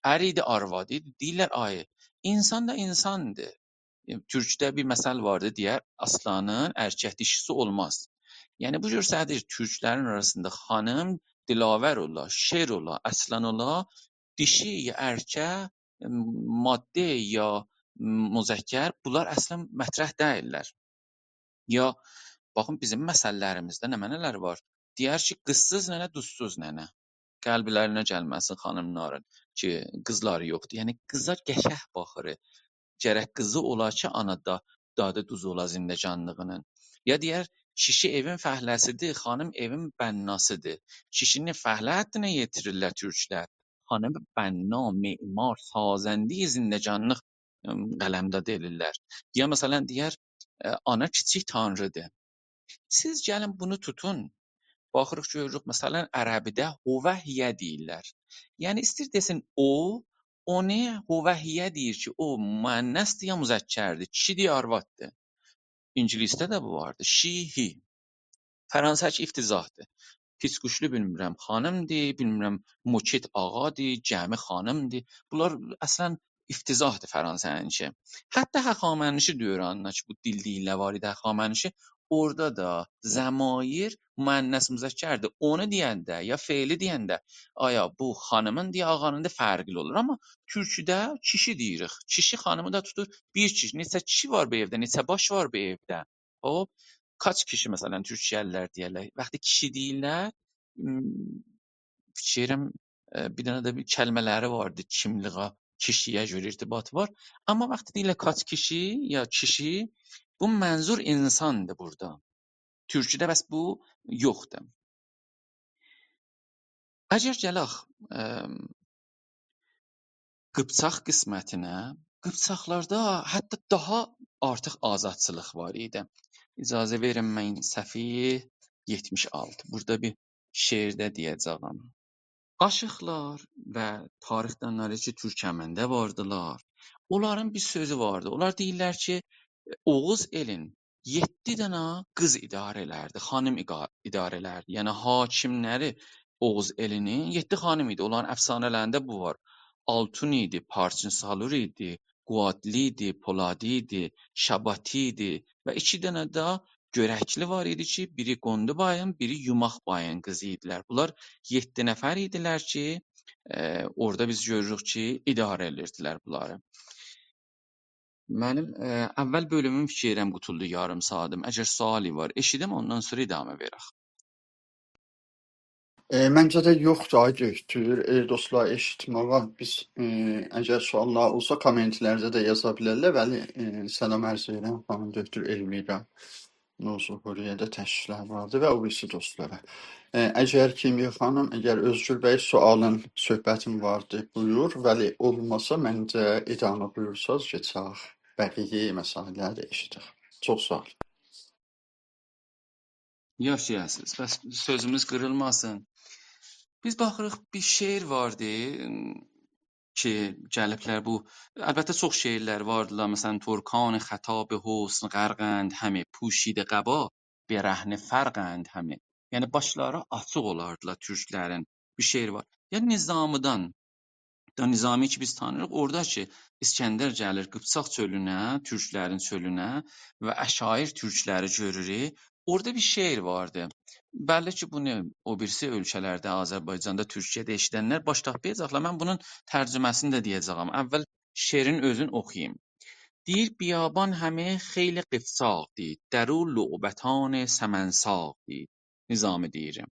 ار ایدی، آرواد ایدی. دئییرلر آیی. اینسان دا اینساندیر. ائ، تورکده بیر مثل واردی، دئیر، «آسلانین ارکک دیشیسی اولماز.» یعنی، بو گؤستریر، تورکلرین آراسیندا خانیم دلاور اولا، شئر اولا، آسلان اولا، دیشی یا ارکک، ائ، ماده یا مذکر، بونلار اصلاً مطرح دئییللر. یا، باخین، بیزیم مثللریمیزده نمنه‌لر وار. دئیر کی، «قیزسیز ننه، دوزسوز ننه.» قلبلرینه گلمه‌سین خانیملارین کی، قیزلاری یوخدور. یعنی، قیزا قشنگ باخیر. گرک قیزی اولا کی، آنا دا، دادی دوز اولا زندگانلیغینین. یا دئیر، «کیشی ائوین فعله‌سیدیر، خانیم ائوین بناسیدیر.» کیشینی فعله حدینه یئتیریرلر تورکلر. خانیمی بنا، معمار، سازنده‌ی زندگانلیق، ام، قلمداد ائدیرلر. یا مثلاً دئیر، ائ، «آنا کیچیک تانریدیر.» سیز گلین بونو توتون. باخیریق، گؤروروک، مثلاً، عربیده «هو و هی» دئییرلر. یعنی، ایسته‌ییر دئسین «او»، «او»، «هو و هی» دئییر کی، او مؤنثدیر یا مذکردیر، کیشیدیر یا آرواددیر. اینگیلیسده ده بو واردی. «She», «he». فرانسه‌ده‌کی «افتضاحدیر». پیس گوشلو، بیلمیرم، خانیمدیر، بیلمیرم، «موکیت» آغادیر، «گمی» خانیمدیر. بونلار اصلاً افتضاحدیر فرانسه‌نینکی. حتی هخامنشی دورانیندا کی، بو دیل دئییرلر وار ایدی هخامنشی، اورادا دا ضمایر مؤنث مذکردیر. اونو دئینده یا فعلی دئینده، آیا بو خانیمین یا آقانین دا فرقلی اولور. آمما تورکوده کیشی دئییریک. کیشی خانیمی دا توتور بیر کیشی. نئچه کیشی وار بو ائوده، نئچه باش وار بو ائوده؟ خوب، کاچ کیشی، مثلا، تورکیه‌لی‌لر دئیرلر. وقتی کیشی دئییرلر، م، فیکر ائلیرم، ائ، بیر دنه ده بیر کلمه‌لری واردی، کیملیگه، کیشی‌یه گؤره ارتباطی وار. آمما وقتی دئییرلر کاچ کیشی یا کیشی، بو منظور انساندیر بورادا. تورکوده بس بو یوخدور. اگر گلک، ائم، قیپچاق قسمتینه، قیپچاقلاردا حتی داها آرتیق آزادچیلیق وار ایدی. اجازه وئرین، من صفحه یئتمیش آلتی. بورادا بیر شعر ده دئیه‌جه‌یم. آشیقلار و تاریخدانلاری کی، تورکمنده واردیلار، اونلارین بیر سؤزو واردی. اونلار دئییرلر کی، اوغوز ائلین یئددی دنه قیز اداره ائلردی، خانیم ایقا-، اداره ائلردی. یعنی حاکملری اوغوز ائلینین یئددی خانیم ایدی. اونلارین افسانه‌لرینده بو وار. آلتون ایدی، پارچین سالور ایدی، قوادلی ایدی، پولادی ایدی، شاباتی ایدی و ایکی دنه ده گؤرکلی وار ایدی کی، بیری قوندو بایین، بیری یوماق بایین قیزی ایدیلر. بونلار یئددی نفر ایدیلر کی، ائ، اورادا بیز گؤروروک کی، اداره ائدیردیلر بونلاری. منیم، ائ، اول بؤلوموم فیکر ائلیرم قوتولدو، یاریم ساعاتیم. اگر سؤالی وار، ائشیدیم، اوندان سونرا ادامه وئرک. ائ، منجه ده یوخدور، آی دؤکتور. ائ، دوستلار، ائشیتمه‌یه بیز، ائ، اگر سؤاللار اولسا، کامنت‌لرده ده یازا بیلرلر. ولی، ائ، سلام عرض ائدیرم خانیم دؤکتور المیرا نوظهوری‌یه ده، تشریفلری واردی و او بیریسی دوستلارا. ائ، اگر کیمیا خانیم، اگر اؤزگور بی سؤالین، صحبتین واردی، بویور. ولی اولماسا، منجه ادامه بویورساز، کئچک بقیه مسئله‌لری ده ائشیدک. چوخ ساغ اول. یاشایاسینیز. بس سؤزوموز قیریلماسین. بیز باخیریق، بیر شعر واردی، م، کی، گلیبلر بو. البته، چوخ شعرلر واردیلار. مثلا، «ترکان خطا به حسن غرقند همه، پوشیده قبا برهنه فرقند همه.» یعنی، باشلاری آچیق اولاردیلار تورکلرین. بیر شعر وار. یا نظامی‌دان، دا نظامی کی بیز تانییریق، اورادا کی اسکندر گلیر قیپچاق چؤلونه، تورکلرین چؤلونه و عشایر تورکلری گؤرور. اورادا بیر شعر واردی. بللی کی، بونو او بیریسی اؤلکه‌لرده، آذربایجاندا، تورکیه‌ده ائشیدنلر باش تاپمایاجاقلار. من بونون ترجمه‌سینی ده دئیه‌جه‌یم. اول شعرین اؤزون اوخویوم. دئییر: «بیابان همه خیل قیفساق دید، در او لعبتان سمنساق دید.» نظامی دئییر.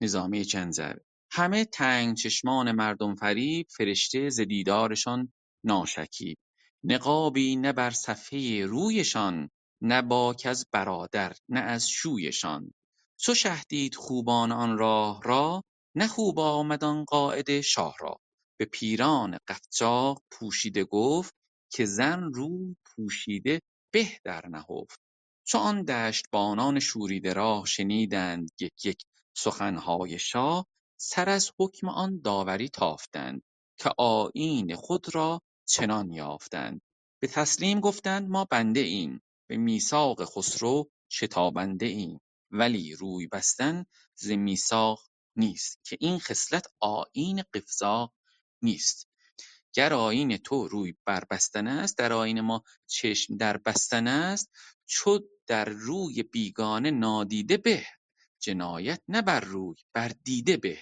نظامی گنجوی. «همه تنگ‌چشمان مردم‌فریب، فرشته ز دیدارشان ناشکیب. نقابی نه بر صفحهٔ رویشان، نه باک از برادر، نه از شویشان. چو شه دید خوبان آن راه را، نه خوب آمد آن قاعد شاه را. به پیران قفجاق پوشیده گفت، که زن روی پوشیده به در نهفت. چو آن دشت‌بانان شوریده راه، شنیدند یک یک سخن‌های شاه، سر از حکم آن داوری تافتند، که آیین خود را چنان یافتند. به تسلیم گفتند: ما بنده‌ایم، به میثاق خسرو شتابنده‌ایم، ولی روی بستن ز میثاق نیست، که این خصلت آیین قیفزاق نیست. گر آیین تو روی بر بستن است، در آیین ما چشم در بستن است. چو در روی بیگانه نادیده به، جنایت نه بر روی، بر دیده به.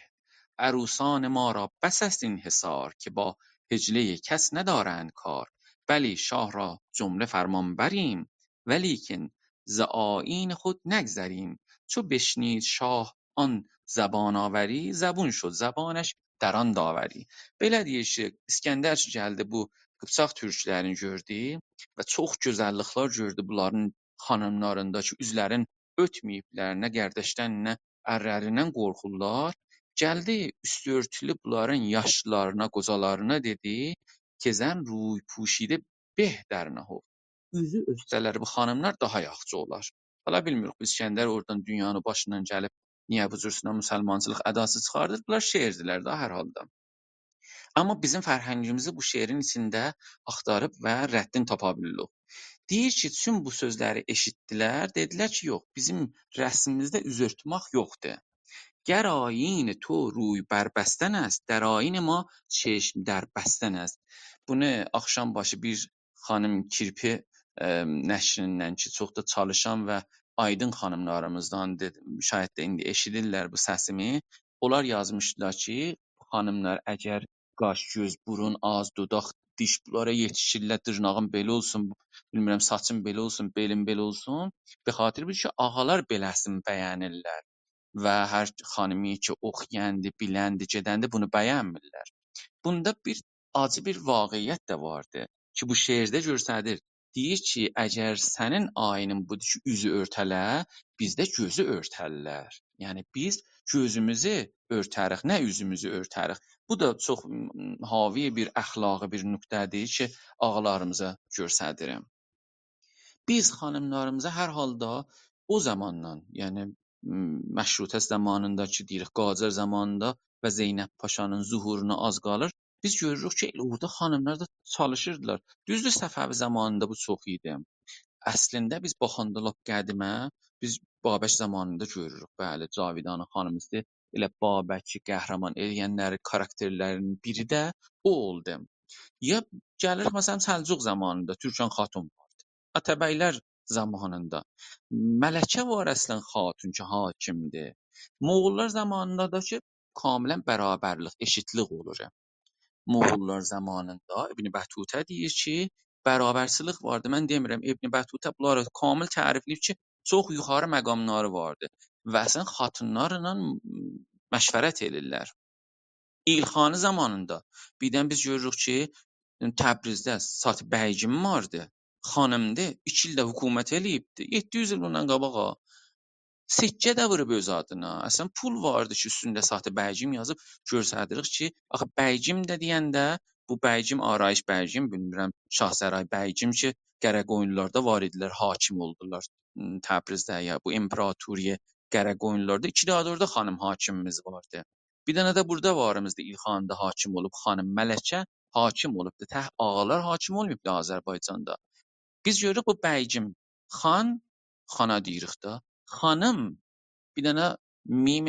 عروسان ما را بس است این حصار، که با حجلهٔ کس ندارند کار. بلی، شاه را جمله فرمانبریم، ولیکن ز آیین خود نگذریم. چو بشنید شاه آن زبان‌آوری، زبون شد زبانش در آن داوری. بئله دئییر کی، اسکندر کی گلدی بو قیپچاق تورکلرینی گؤردو و چوخ گؤزللیکلر گؤردو بونلارین خانیملاریندا کی، اوزلرین اؤرتمه‌ییبلر، نه قارداشدان، نه ارلریندن قورخورلار. گلدی اوستو اؤرتولو بونلارین یاشلیلارینا، قوجالارینا دئدی کی، زن روی پوشیده به در نهفت. اوزو اؤرتسه‌لر بو خانیملار داها یاخشی اولار. حالا بیلمیریک، اسکندر اورادان دونیانی باشیندان گلیب نییه بو جورسونه مسلمانچیلیق اداسی چیخاردیر؟ بونلار شعردیلر ده هر حالدا. آمما بیزیم فرهنگیمیزی بو شعرین ایچینده آختاریب و ردّینی تاپا بیلیریک. دئییر کی، چون بو سؤزلری ائشیتدیلر، دئدیلر کی، یوخ، بیزیم رسمیمیزده اوز اؤرتمک یوخدور. گر آیین تو روی بر بستن است، در آیین ما چشم در بستن است. بونو آخشام باشی بیر خانیم کیرپی، ائ، نشریندن کی، چوخ دا چالیشان و آیدین خانیملاریمیزدان، دئدیم، شاید ده ایندی ائشیدیرلر بو سسیمی. اونلار یازمیشدیلار کی، خانیملار اگر قاش، گؤز، بورون، آغیز، دوداق، دیش بونلارا یئتیشیرلر، دیرناغین بئله اولسون، بیلمیرم، ساچین بئله اولسون، بئلین بئله اولسون. به خاطر بودور کی، آغالار بئله‌سینی بَیه‌نیرلر. و هر خانیمی کی، اوخویاندی، بیلندی، گئدندی، بونو بَیه‌نمیرلر. بوندا بیر آجی بیر واقعیت ده واردی کی، بو شعرده گؤستریر. دئییر کی، اگر سنین آیینین بودور کی، اوزو اؤرته‌له، بیز ده گؤزو اؤرترلر. یعنی، بیز گؤزوموزو اؤرتریک، نه اوزوموزو اؤرتریک. بو دا چوخ، م، حاوی بیر اخلاقی بیر نکته‌دیر کی، آغالاریمیزا گؤستریرم. بیز خانیملاریمیزا هر حالدا او زاماندان، یعنی، م، مشروطه زامانیندا کی، دئییریک، قاجار زامانیندا و زینب پاشانین ظهورونا آز قالیر، بیز گؤروروک کی، ائله اورادا خانیملار دا چالیشیردیلار. دوزدور، صفوی زامانیندا بو چوخ ایدی. اصلینده بیز باخاندا لاپ قدیمه، بیز بابک زامانیندا گؤروروک. بلی، جاویدان خانیمیزدیر. ائله بابکی قهرمان ائله‌ینلری، کاراکترلرینین بیری ده او اولدو. یا گلیر، مثلا، سلجوق زامانیندا تورکان خاتون واردی. آتابی‌لر زامانیندا ملکه وار اصلا خاتون کی، حاکمدیر. مغول‌لار زامانیندا دا کی، کاملا برابرلیک، ائشیتلیک اولور. مغول‌لار زامانیندا ابن بطوطه دئییر کی، برابرچیلیک واردی. من دئمیرم، ابن بطوطه بونلاری کامل تعریفله‌ییب کی، چوخ یوخاری مقاملاری واردی. و اصلا خاتونلارلا مشورت ائدیرلر. ایلخانی زامانیندا بیردن بیز گؤروروک کی، تبریزده ساتی بیگیم واردی. خانیمدی، ایکی ایل ده حکومت ائله‌ییبدی. یئددی یوز ایل بوندان قاباغا سکه ده ووروب اؤز آدینا. اصلا پول واردی کی، اوستونده ساتی بیگیم یازیب. گؤستریریک کی، آخی بیگیم ده دئینده، بو بیگیم، آرایش بیگیم، بیلمیرم، شاهسرای بیگیم کی، قره‌قویونلولاردا وار ایدیلر، حاکم اولدولار، م، تبریزده، یا بو امپراتوری قره‌قویونلولاردا ایکی دانا دا اورادا خانیم حاکمیمیز واردی. بیر دنه ده بورادا واریمیزدی، ایلخانیدا حاکم اولوب خانیم، ملکه حاکم اولوبدو. تک آغالار حاکم اولماییبدی آذربایجاندا. بیز گؤروروک بو بیگیم، خان، خانا دئییریک ده، خانیم، بیر دنه میم،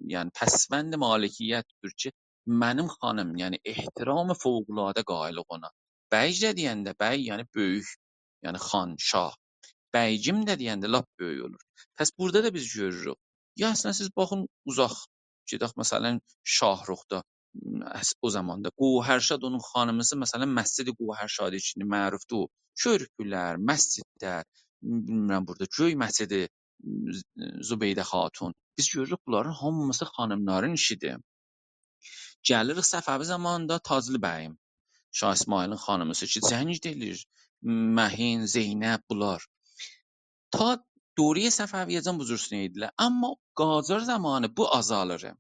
یعنی پسوند مالکیت‌دیر کی، منیم خانیم، یعنی احترام فوق‌العاده قائلیق اونا. بیگ ده دئینده، بیگ، یعنی بؤیوک، یعنی خان، شاه. بیگیم ده دئینده لاپ بؤیوک اولور. پس بورادا دا بیز گؤروروک. یا اصلا سیز باخین اوزاق، گئدک، مثلا، شاهرخدا، م، اس-، او زاماندا گوهرشاد اونون خانیمیسی، مثلا، مسجد گوهرشاد ایچینده معروفدور او. کؤرپولر، مسجدلر، م، بیلمیرم، بورادا گؤی مسجدی، م، ز-، زبیده خاتون. بیز گؤروروک، بونلارین هامیسی خانیملارین ایشیدیر. گلیریک صفوی زامانیندا تاجلی بیگیم، شاه اسماعیلین خانیمیسی کی، جنگ ائله‌ییر، مهین، زینب، بونلار. تا دوره‌ی صفویه‌جن بو جورسونه ایدیلر. اما قاجار زامانی بو آزالیر.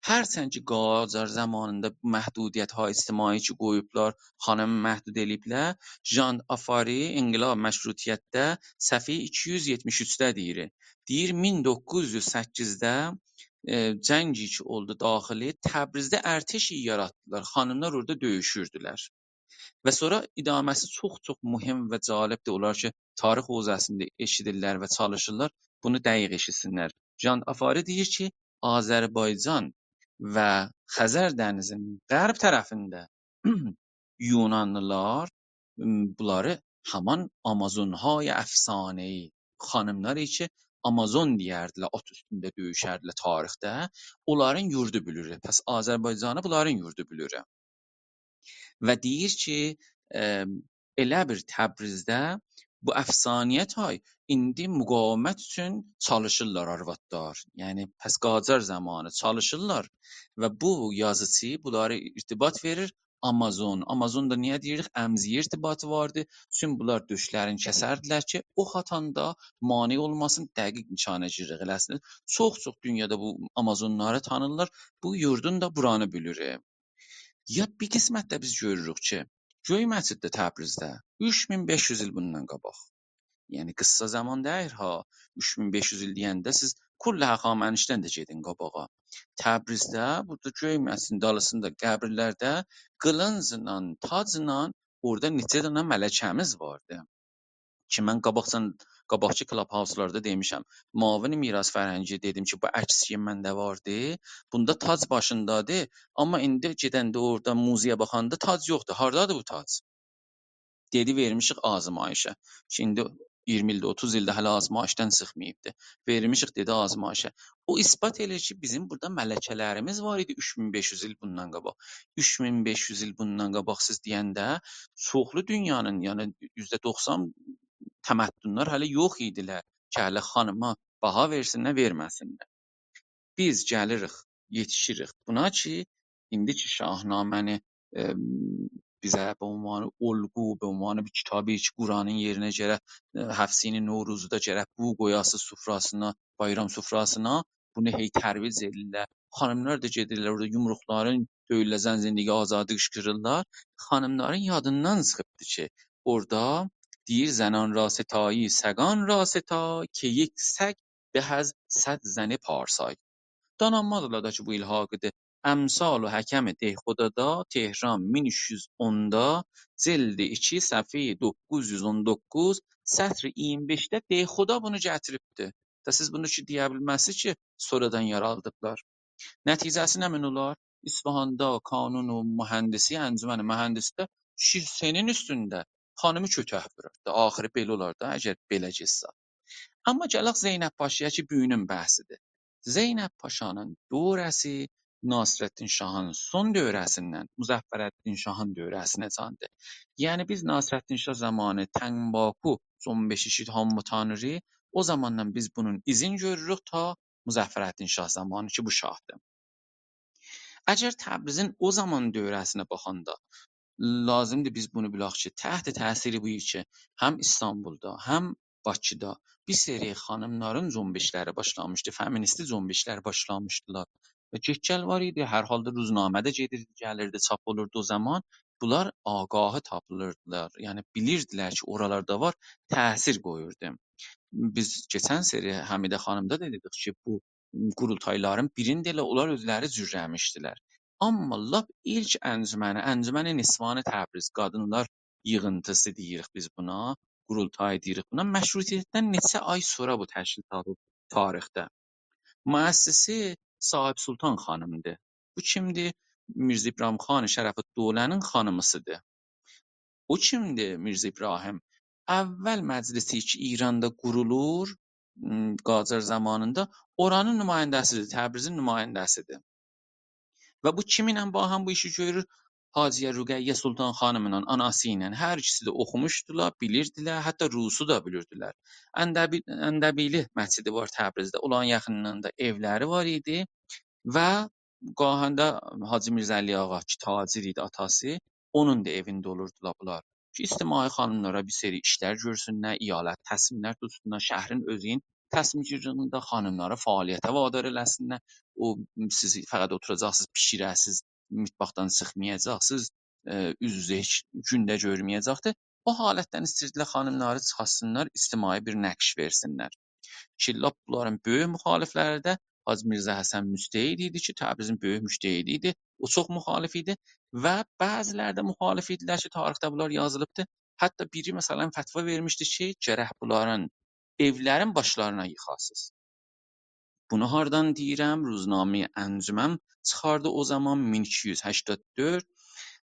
هرچند کی، قاجار زامانیندا بو محدودیت‌های اجتماعی کی، قویوبلار، خانیمی محدود ائله‌ییبلر، ژان آفاری، انقلاب مشروطیتده، صفحه ایکی یوز یئتمیش اوچده دئییر. دئییر، مین دوققوز یوز سککیزده، ائ، جنگ کی اولدو داخلی، تبریزده ارتش یاراتدیلار. خانیملار اورادا دؤیوشوردولر. و سونرا ادامه‌سی چوخ-چوخ مهم و جالبدیر. اونلار کی، تاریخ حوزه‌سینده ائشیدیرلر و چالیشیرلار، بونو دقیق ائشیتسینلر. ژان آفاری دئییر کی، آذربایجان و خزر دنیزینین غرب طرفینده یونانلیلار، م، بونلاری همان آمازون‌های افسانه‌ای، خانیملار کی، آمازون دئیردیلر، آت اوستونده دؤیوشردیلر تاریخده، اونلارین یوردو بیلیر. پس آذربایجانی بونلارین یوردو بیلیر. و دئییر کی، ائ، ائله بیر تبریزده بو افسانه‌یه تای ایندی مقاومت اوچون چالیشیرلار آروادلار. یعنی، پس قاجار زامانی چالیشیرلار و بو یازیچی بونلاری ارتباط وئریر آمازون. آمازون دا نییه دئییریک؟ امزیگه ارتباطی واردی. چون بونلار دؤشلرینی کسردیلر کی، اوخ آتاندا مانع اولماسین، دقیق نشانه‌گیریلیک ائله‌سین. چوخ-چوخ دونیادا بو آمازونلاری تانیرلار. بو یوردون دا بورانی بیلیر. یا بیر قسمت ده بیز گؤروروک کی، گؤی مسجد ده تبریزده اوچ مین بئش یوز ایل بوندان قاباق. یعنی قیسا زامان دئییل ها، اوچ مین بئش یوز ایل دئینده سیز کل هخامنشی‌دن ده گئدین قاباغا. تبریزده، بورادا گؤی مسجدین دالیسیندا قبیرلرده قیلینجلا، تاجلا اورادا نئچه دنه ملکه‌میز واردی. کی، من قاباقجان، قاباقکی کلاب‌هاوس‌لاردا دئمیشم. معاون میراث فرهنگی دئدیم کی، بو عکس کی منده واردی. بوندا تاج باشیندادیر، اما ایندی گئدنده اورادا موزه‌یه باخاندا تاج یوخدور. هاردادیر بو تاج؟ دئدی، وئرمیشیک آزمایشه. کی، ایندی اییرمی ایلده، اوتوز ایلده هله آزمایشدان چیخماییبدی. وئریلمیشیک، دئدی، آزمایشه. او اثبات ائله‌ییر کی، بیزیم بورادا ملکه‌لریمیز وار ایدی اوچ مین بئش یوز ایل بوندان قاباق. اوچ مین بئش یوز ایل بوندان قاباق سیز دئینده چوخلو دونیانین، یعنی یوزده دوخسان تمدن‌لر هله یوخ ایدیلر کی، هله خانیما باها وئرسینلر، وئرمه‌سینلر. بیز گلیریک، یئتیشیریک بونا کی، ایندی کی شاهنامه‌نی، ائم، بیزه به عنوان الگو، به عنوان بیر کیتابی کی، قرآنین یئرینه گرک، ائ، هفت سین نوروزدا گرک بو قویاسیز سفره‌سینه، بایرام سفره‌سینه، بونو هئی ترویج ائدیرلر. خانیملار دا گئدیرلر اورادا یومروقلارین دؤیورلر، «زن زندگی آزادی» قیشقیریرلار. خانیملارین یادیندان چیخیبدی کی، اورادا دئییر: «زنان را ستایی، سگان را ستا، که یک سگ به از صد زن پارسای.» دانانمازلار دا کی، بو الحاقیدیر. امثال و حکم دهخدادا، تهران، مین اوچ یوز اوندا، جلد ایکی، صفحه دوققوز یوز اون دوققوز، سطر اییرمی بئشده دهخدا بونو گتیریبدیر. دا سیز بونو کی دئیه بیلمزسینیز کی، سونرادان یارادیبلار. نتیجه‌سی نمنه اولار؟ اصفهاندا کانون و مهندسی، انجمن مهندسی‌ده کیشی سنین اوستونده خانیمی کؤتک وورور دا. آخیری بئله اولار دا، اگر بئله گئتسه. آمما گلک زینب پاشایا کی، بوگونون بحثیدیر. زینب پاشانین دوره‌سی ناصرالدین شاهین سون دوره‌سیندن مظفرالدین شاهین دوره‌سینه‌جندیر. یعنی بیز ناصرالدین شاه زامانی تنباکو جنبشی کی هامی تانیییر، او زاماندان بیز بونون ایزین گؤروروک تا مظفرالدین شاه زامانی کی، بو شاهدیر. اگر تبریزین او زامان دوره‌سینه باخاندا، لازیمدیر بیز بونو بیلک کی، تحت تأثیر بو کی، هم ایستانبولدا، هم باکیدا بیر سری خانیملارین جنبشلری باشلامیشدی، فمینیستی جنبشلر باشلامیشدیلار. و گئت‌گل وار ایدی، هر حالدا روزنامه ده گئدیردی، گلیردی، چاپ اولوردو او زامان. بونلار آگاهی تاپیلیردیلار، یعنی بیلیردیلر کی، اورالاردا وار، تأثیر قویوردو. بیز کئچن سری حمیده خانیمدا دا دئدیک کی، بو قورولتایلارین بیرینده ائله اونلار اؤزلری جورله‌میشدیلر. آمما لاپ ایلک انجمنی، انجمن نسوان تبریز، قادینلار ییغینتیسی دئییریک بیز بونا، قورولتایی دئییریک بونا، مشروطیتدن نئچه آی سونرا بو تشکیل تاپیب تاریخده. مؤسسی صاحب‌سلطان خانیمدیر. بو کیمدیر؟ میرزا ابراهیم خان شرف‌الدوله‌نین خانیمیسیدیر. او کیمدیر، میرزا ابراهیم؟ اول مجلسی کی ایراندا قورولور، م، قاجار زامانیندا، اورانین نماینده‌سیدیر، تبریزین نماینده‌سیدیر. و بو کیمینله باهم بو ایشی گؤرور؟ حاجیه رقیه سلطان خانیملا، آناسی ایله. هر ایکیسی ده اوخوموشدولار، بیلیردیلر، حتی روسی دا بیلیردیلر. اندبی-، اندبیلی مسجدی وار تبریزده، اونلارین یاخینلاریندا ائولری وار ایدی. و گاهاندا حاجی میرزعلی آقا کی، تاجر ایدی آتاسی، اونون دا ائوینده اولوردولار بونلار. کی، اجتماعی خانیملارا بیر سری ایشلر گؤرسونلر، ایالت تصمیملر توتسونلار، شهرین اؤزونون تصمیم‌گیری‌لرینده خانیملاری فعالیته وادار ائله‌سینلر. او، سیز فقط اوتوراجاقسینیز، بیشیره‌سینیز، مطبخدان چیخمایاجاقسینیز، ائ، اوز-اوزه هئچ گون ده گؤرمه‌یه‌جکدیر. او حالتدن ایسته‌ییردیلر خانیملاری چیخارتسینلار، اجتماعی بیر نقش وئرسینلر. کی، لاپ بونلارین بؤیوک مخالفلری ده حاجی میرزا حسن مجتهد ایدی کی، تبریزین بؤیوک مجتهدی ایدی. او چوخ مخالف ایدی و بعضی‌لری ده مخالف ایدیلر کی، تاریخده بونلار یازیلیبدیر. حتی بیری، مثلا، فتوا وئرمیشدی کی، گرک بونلارین ائولرین باشلارینا ییخاسینیز. بونو هاردان دئییرم؟ روزنامه‌ی انجمن چیخاردی او زامان، مین ایکی یوز هشتاد دؤرد،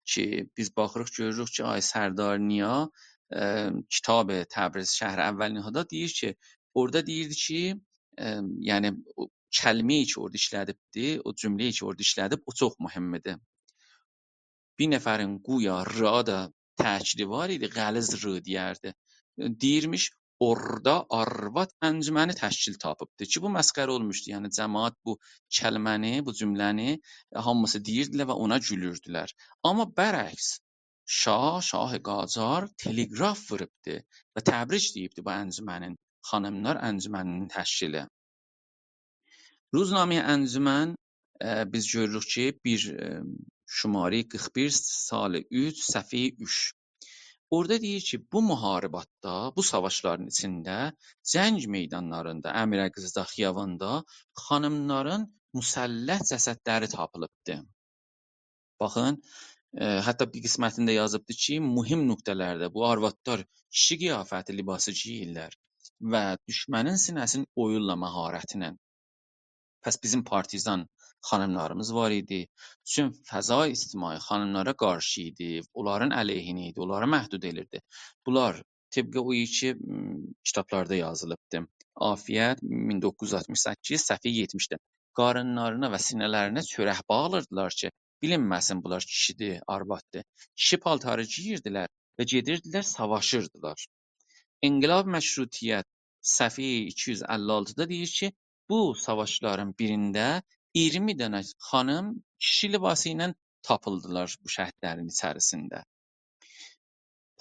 کی، بیز باخیریق، گؤروروک کی، آقای سردار نیا، ائ، کتاب تبریز شهر اولین‌هادا دئییر کی، اورادا دئییردی کی، ائ، یعنی او کلمه‌یی کی، اورادا ایشله‌دیبدی، او جمله‌یی کی، اورادا ایشله‌دیب، او چوخ مهمدیر. بیر نفرین گویا «ر»یا دا تأکیدی وار ایدی، غلیظ «ر» دئیردی. دئییرمیش، اورادا آرواد انجمنی تشکیل تاپیبدی کی، بو مسخره اولموشدو. یعنی، جماعت بو کلمه‌نی، بو جمله‌نی، ائ، هامیسی دئییردیلر و اونا گولوردولر. آمما برعکس، شاه، شاه قاجار تلگراف ووروبدو و تبریک دئییبدی بو انجمنین، خانیملار انجمنینین تشکیلی. روزنامه‌ی انجمن، ائ، بیز گؤروروک کی، بیر، ائ، شماره‌ی قیرخ بیر، سال اوچ، صفحه‌ی اوچ. اورادا دئییر کی، بو محارباتدا، بو ساواشلارین ایچینده جنگ میدانلاریندا، امیرقضی‌دا، خیاباندا خانیملارین مسلح جسدلری تاپیلیبدی. باخین، ائ، حتی بیر قسمتینده یازیبدی کی، مهم نقطه‌لرده بو آروادلار کیشی قیافتی، لباسی گئییرلر و دوشمنین سینه‌سینی اویورلار مهارتینن. پس بیزیم پارتیزان خانیملاریمیز وار ایدی. بوتون فضای اجتماعی خانیملارا قارشی ایدی، اونلارین علیهینه ایدی، اونلاری محدود ائدیردی. بونلار طبق او کی، م، کیتابلاردا یازیلیبدی. عافیت، مین دوققوز یوز آلتمیش سککیز، صفحه یئتمیشده. قارینلارینا و سینه‌لرینه چؤرک باغلیردیلار کی، بیلینمه‌سین بونلار کیشیدیر، آرواددیر. کیشی پالتاری گئییردیلر و گئدیردیلر، ساواشیردیلار. انقلاب مشروطیت، صفحه ایکی یوز اللی آلتیدا دئییر کی، بو ساواشلارین بیرینده اییرمی دنه خانیم کیشی لباسی ایله تاپیلدیلار بو شهیدلرین ایچریسینده.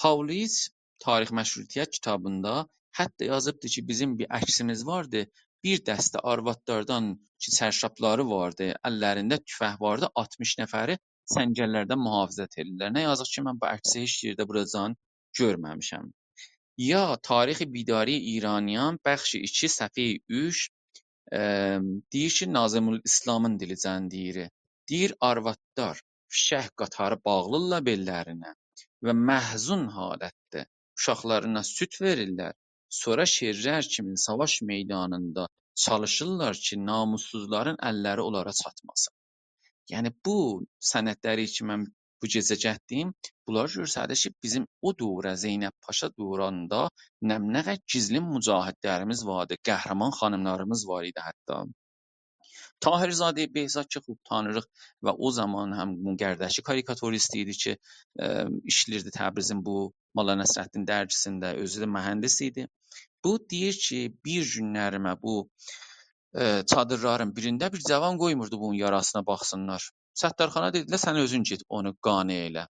پاولیس تاریخ مشروطیت کیتابیندا حتی یازیبدی کی، بیزیم بیر عکسیمیز واردی. بیر دسته آروادلاردان کی، چرشابلاری واردی، اللرینده توفنگ واردی، آلتمیش نفری سنگرلرده محافظت ائدیرلر. نه یازیق کی، من بو عکسی هئچ یئرده بوراجان گؤرمه‌میشم. یا تاریخ بیداری ایرانیان، بخش ایکی، صفحه اوچ، ائم، دئییر کی، ناظم‌الاسلامین دیلیجندیری. دئییر، آروادلار فیشک قاتاری باغلیرلار بئللرینه و محزون حالتده اوشاقلارینا سود وئریرلر. سونرا شئرلر کیمی ساواش میدانیندا چالیشیرلار کی، ناموسسوزلارین اللری اونلارا چاتماسین. یعنی، بو سندلری کی، من بو گئجه گتدیم، بونلار گؤستریر کی، بیزیم او دوره، زینب پاشا دورانیندا نه، نه قدر گیزلین مجاهدلریمیز واردی، قهرمان خانیملاریمیز وار ایدی حتی. طاهرزادهٔ بهزاد کی، خوب تانیریق و او زامان هم بونون قارداشی کاریکاتوریست ایدی کی، ائ، ایشله‌ییردی تبریزین بو ملا نصرالدین درگیسینده، اؤزو ده مهندس ایدی. بو دئییر کی، بیر گونلریمه بو، ائ، چادیرلارین بیرینده بیر جاوان قویموردو بونون یاراسینا باخسینلار. ستارخانا دئدیلر، «سن اؤزون گئت، اونو قانع ائله.»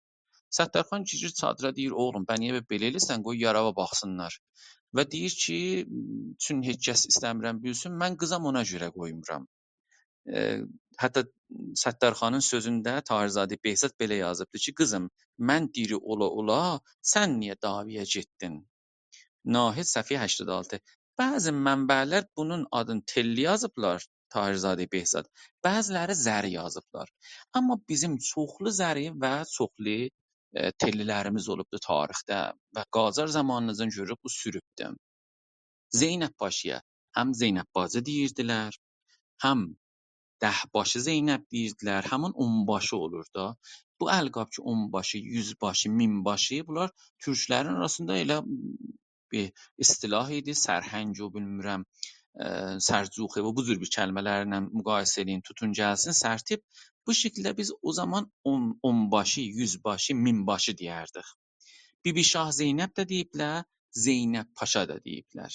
ستارخان گیریر چادیرا، دئییر، «اوغلوم، به نییه بئله ائلیسن، قوی یاراوا باخسینلار.» و دئییر کی، «چون هئچ کس ایسته‌میرم بیلسین، من قیزام، اونا گؤره قویمورام.» ائ، حتی ستارخانین سؤزونده طاهرزاده بهزاد بئله یازیبدی کی، «قیزیم، من دیری اولا-اولا سن نییه دعوایا گئتدین؟» ناهید، صفحه هشتاد آلتی. بعضی منبع‌لر بونون آدینی تئللی یازیبلار، طاهرزاده بهزاد. بعضی‌لری زری یازیبلار. آمما بیزیم چوخلو زری و چوخلو، ائ، تئللی‌لریمیز اولوبدو تاریخده و قاجار زامانیناجان گؤروروک بو سوروبدو. زینب پاشایا هم زینب باجی دئییردیلر، هم ده باشی زینب دئییردیلر، همین اون باشی اولور دا. بو القاب کی، اون باشی، یوز باشی، مین باشی، بونلار تورکلرین آراسیندا ائله بیر اصطلاح ایدی، سرهنگ و بیلمیرم، ائ، سرجوخه و بو جور بیر کلمه‌لرله مقایسه ائله‌یین، توتون گلسین، سرتیپ. بو شکیلده بیز او زامان اون، اون باشی، یوز باشی، مین باشی دئیردیک. بی‌بی شاه زینب ده دئییبلر، زینب پاشا دا دئییبلر.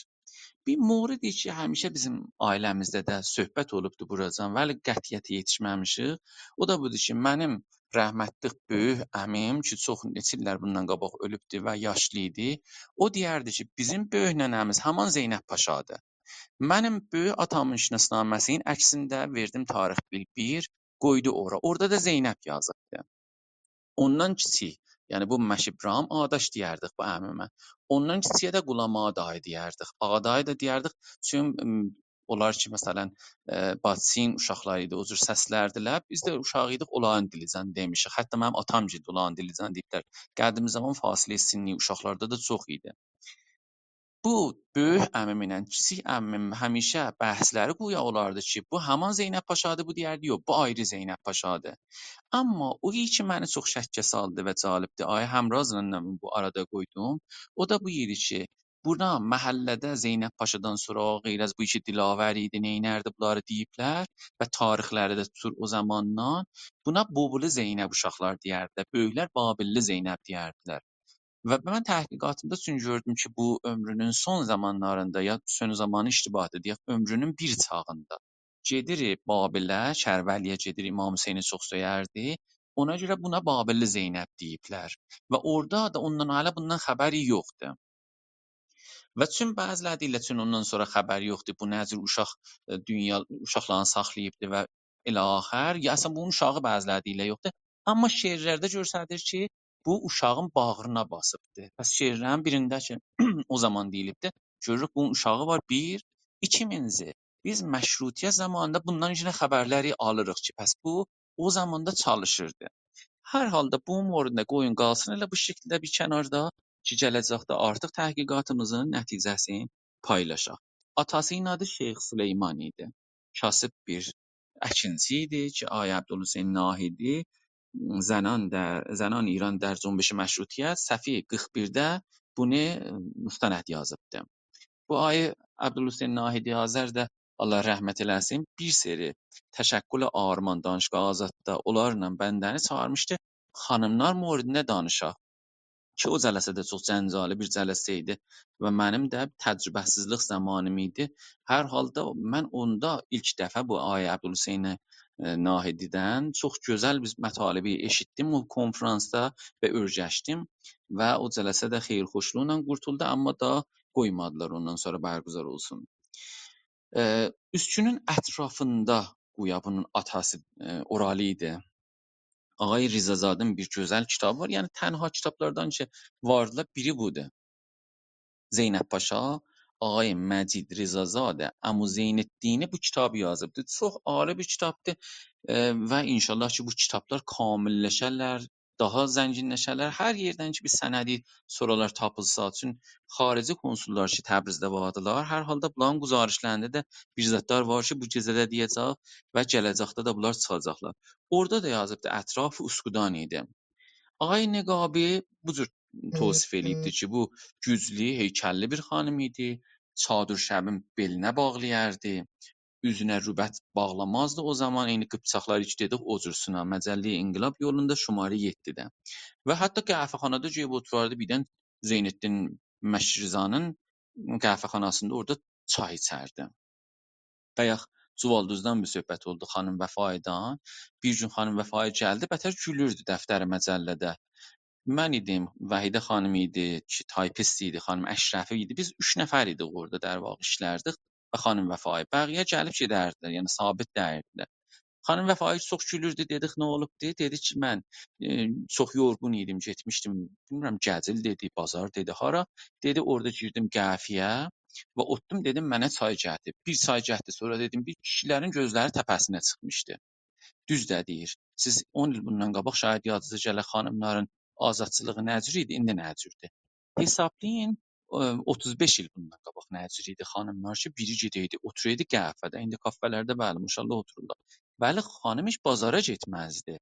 بیر موردی کی، همیشه بیزیم عائله‌میزده ده صحبت اولوبدو بوراجان، ولی قطعیته یئتیشمه‌میشیک. او دا بودور کی، منیم رحمتلیک بؤیوک عمیم کی، چوخ نئچه ایللر بوندان قاباق اؤلوبدو و یاشلی ایدی، او دئیردی کی، بیزیم بؤیوک ننه‌میز همان زینب پاشادیر. منیم بؤیوک آتامین شناسنامه‌سینین عکسینی ده وئردیم تاریخ بیل بیر، قویدو اورا. اورادا دا زینب یازیبدی. اوندان کیچیک، یعنی بو مشی ابراهیم آغاداش دئیردیک بو عمیمه. اوندان کیچییه ده غلام‌آقا دایی دئیردیک. آقا دایی دا دئیردیک، چون، م، اولار کی، مثلا، ائ، باجی‌نین اوشاقلاری ایدی، او جور سسلردیلر. بیز ده اوشاق ایدیک، اونلارین دیلیجن دئمیشیک. حتی منیم آتام گئدیب اونلارین دیلیجن دئییبلر. قدیم زامان فاصله سنی اوشاقلاردا دا چوخ ایدی. بو بؤیوک عمیم ایله کیچیک عمیم همیشه بحثلری گویا اولاردی کی، بو همان زینب پاشادیر، بو دئیردی، یوخ، بو آیری زینب پاشادیر. آمما او کی منی چوخ شکّه سالدی و جالبدیر، آقای همرازلا من بو آرادا قویدوم، او دا بو ایدی کی، بونا محله‌ده زینب پاشادان سونرا غیر از بو کی دلاور ایدی، نئینردی، بونلاری دئییبلر و تاریخلری ده توتور او زاماندان. بونا بابلی زینب اوشاقلار دئیردیلر، بؤیوکلر بابللی زینب دئیردیلر. و من تحقیقاتیمدا چون گؤردوم کی، بو عؤمرونون سون زامانلاریندا، یا سون زامانی اشتباهدیر، دئیک، عؤمرونون بیر چاغیندا گئدیر بابله، کربلایه گئدیر، امام حسینی چوخ سؤیردی. اونا گؤره بونا بابللی زینب دئییبلر. و اورادا دا اوندان هله بوندان خبری یوخدور. و چون بعضی‌لری دئییرلر، چون اوندان سونرا خبری یوخدور، بو نه جور اوشاق، ائ، دونیا، اوشاقلارینی ساخلاییبدی و الی آخر. یا اصلا بونون اوشاغی بعضی‌لری دئییرلر یوخدور. آمما شعرلرده گؤستریر کی، بو اوشاغین باغرینا باسیبدی. پس شعرلرین بیرینده کی، او زامان دئییلیبدی، گؤروروک بونون اوشاغی وار، بیر. ایکینجی، بیز مشروطیت زامانیندا بوندان یئنه خبرلری آلیریق کی، پس بو او زاماندا چالیشیردی. هر حالدا بونون موردیندا قویون قالسین ائله بو شکیلده بیر کناردا کی، گله‌جکده آرتیق تحقیقاتیمیزین نتیجه‌سینی پایلاشاق. آتاسی‌نین آدی شیخ سلیمان ایدی. کاسیب بیر اکینچی ایدی کی، آقای عبدالحسین ناهیدی، زنان در، زنان ایران در جنبش مشروطیت، صفحه قیرخ بیرده بونو، ائ، مستند یازیبدی. بو آقای عبدالحسین ناهیدی آذر ده، الله رحمت ائله‌سین، بیر سری تشکل آرمان دانشگاه آزاددا اونلارلا بنده‌نی چاغیرمیشدی، خانیملار موردینده دانیشاق. کی او جلسه ده چوخ جنجالی بیر جلسه ایدی و منیم ده تجربه‌سیزلیک زامانیم ایدی. هر حالدا من اوندا ایلک دفعه بو آقای عبدالحسین، ائ، ناهیدی‌دن چوخ گؤزل بیر مطالبی ائشیتدیم او کنفرانسدا و اؤیرشدیم و او جلسه ده خئیر خوشلوقلا قورتولدو، آمما دا قویمادیلار اوندان سونرا برگزار اولسون. ائ، اوسکونون اطرافیندا گویا بونون آتاسی، ائ، اورالی ایدی. آقای رضازاده‌نین بیر گؤزل کیتابی وار. یعنی تنها کیتابلاردان کی واردیلار، بیری بودور. زینب پاشا، آقای مجید رضازاده، عمو زین‌الدینی بو کیتابی یازیبدی. چوخ عالی بیر کیتابدیر، ائ، و ان‌شاءالله کی بو کیتابلار کامل‌لشرلر، داها زنگین‌لشرلر. هر یئردن کی بیر سندی سورالار تاپیلسا، چون خارجی کنسوللار کی تبریزده واردیلار، هر حالدا بونلارین گزارشلرینده ده بیر زادلار وار کی بو گئجه‌ده دئیه‌جک و گله‌جکده ده بونلار چیخاجاقلار. اورادا دا یازیبدی، اطراف اسکودان ایدی. آقای نقابی بو جور توصیف ائله‌ییبدی کی بو گوجلو، هیکللی بیر خانیم ایدی، چادر شبین بئلینه باغلایاردی، اوزونه رباط باغلامازدی. او زامان عینی قیپچاقلار کی دئدیک، او جور سونا، مجله انقلاب یولوندا شماره یئددیده. و حتی قهوه‌خانادا گلیب اوتوراردی، بیردن زین‌الدین مشرضانین قهوه‌خاناسیندا اورادا چای ایچردی. بایاق چووالدوزدان بیر صحبت اولدو، خانیم وفایی‌دان. بیر گون خانیم وفایی گلدی، بتر گولوردو دفتر مجله‌ده. من ایدیم، وحیده خانیم ایدی کی تایپیست ایدی، خانیم اشرفی ایدی. بیز اوچ نفر ایدیک اورادا، در واقع ایشلردیک. و خانیم وفایی. بقیه گلیب گئدردیلر، یعنی ثابت دئییردیلر. خانیم وفایی چوخ گولوردو، دئدیک: «نه اولوبدو؟» دئدی کی: «من، ائ، چوخ یورغون ایدیم، گئتمیشدیم، بیلمیرم، گجیل دئدی، بازار دئدی، هارا؟» دئدی: «اورادا گیردیم قهوه‌یه و اوتدوم، دئدیم منه چای گتیر. بیر چای گتیردی، سونرا دئدیم، بیر کیشیلرین گؤزلری تپه‌سینه چیخمیشدی.» دوز ده دئییر. سیز اون ایل بوندان قاباق، شاید یادینیزا گله، خانیملارین آزادچیلیغی نه جور ایدی، ایندی نه جوردور. حسابلایین، ائ، اوتوز بئش ایل بوندان قاباق نه جور ایدی خانیملار کی بیری گئدئیدی، اوتورایدی قهوه‌ده. ایندی کافه‌لرده، بلی، ماشاءالله، اوتورورلار. ولی خانیم هئچ بازارا گئتمزدی.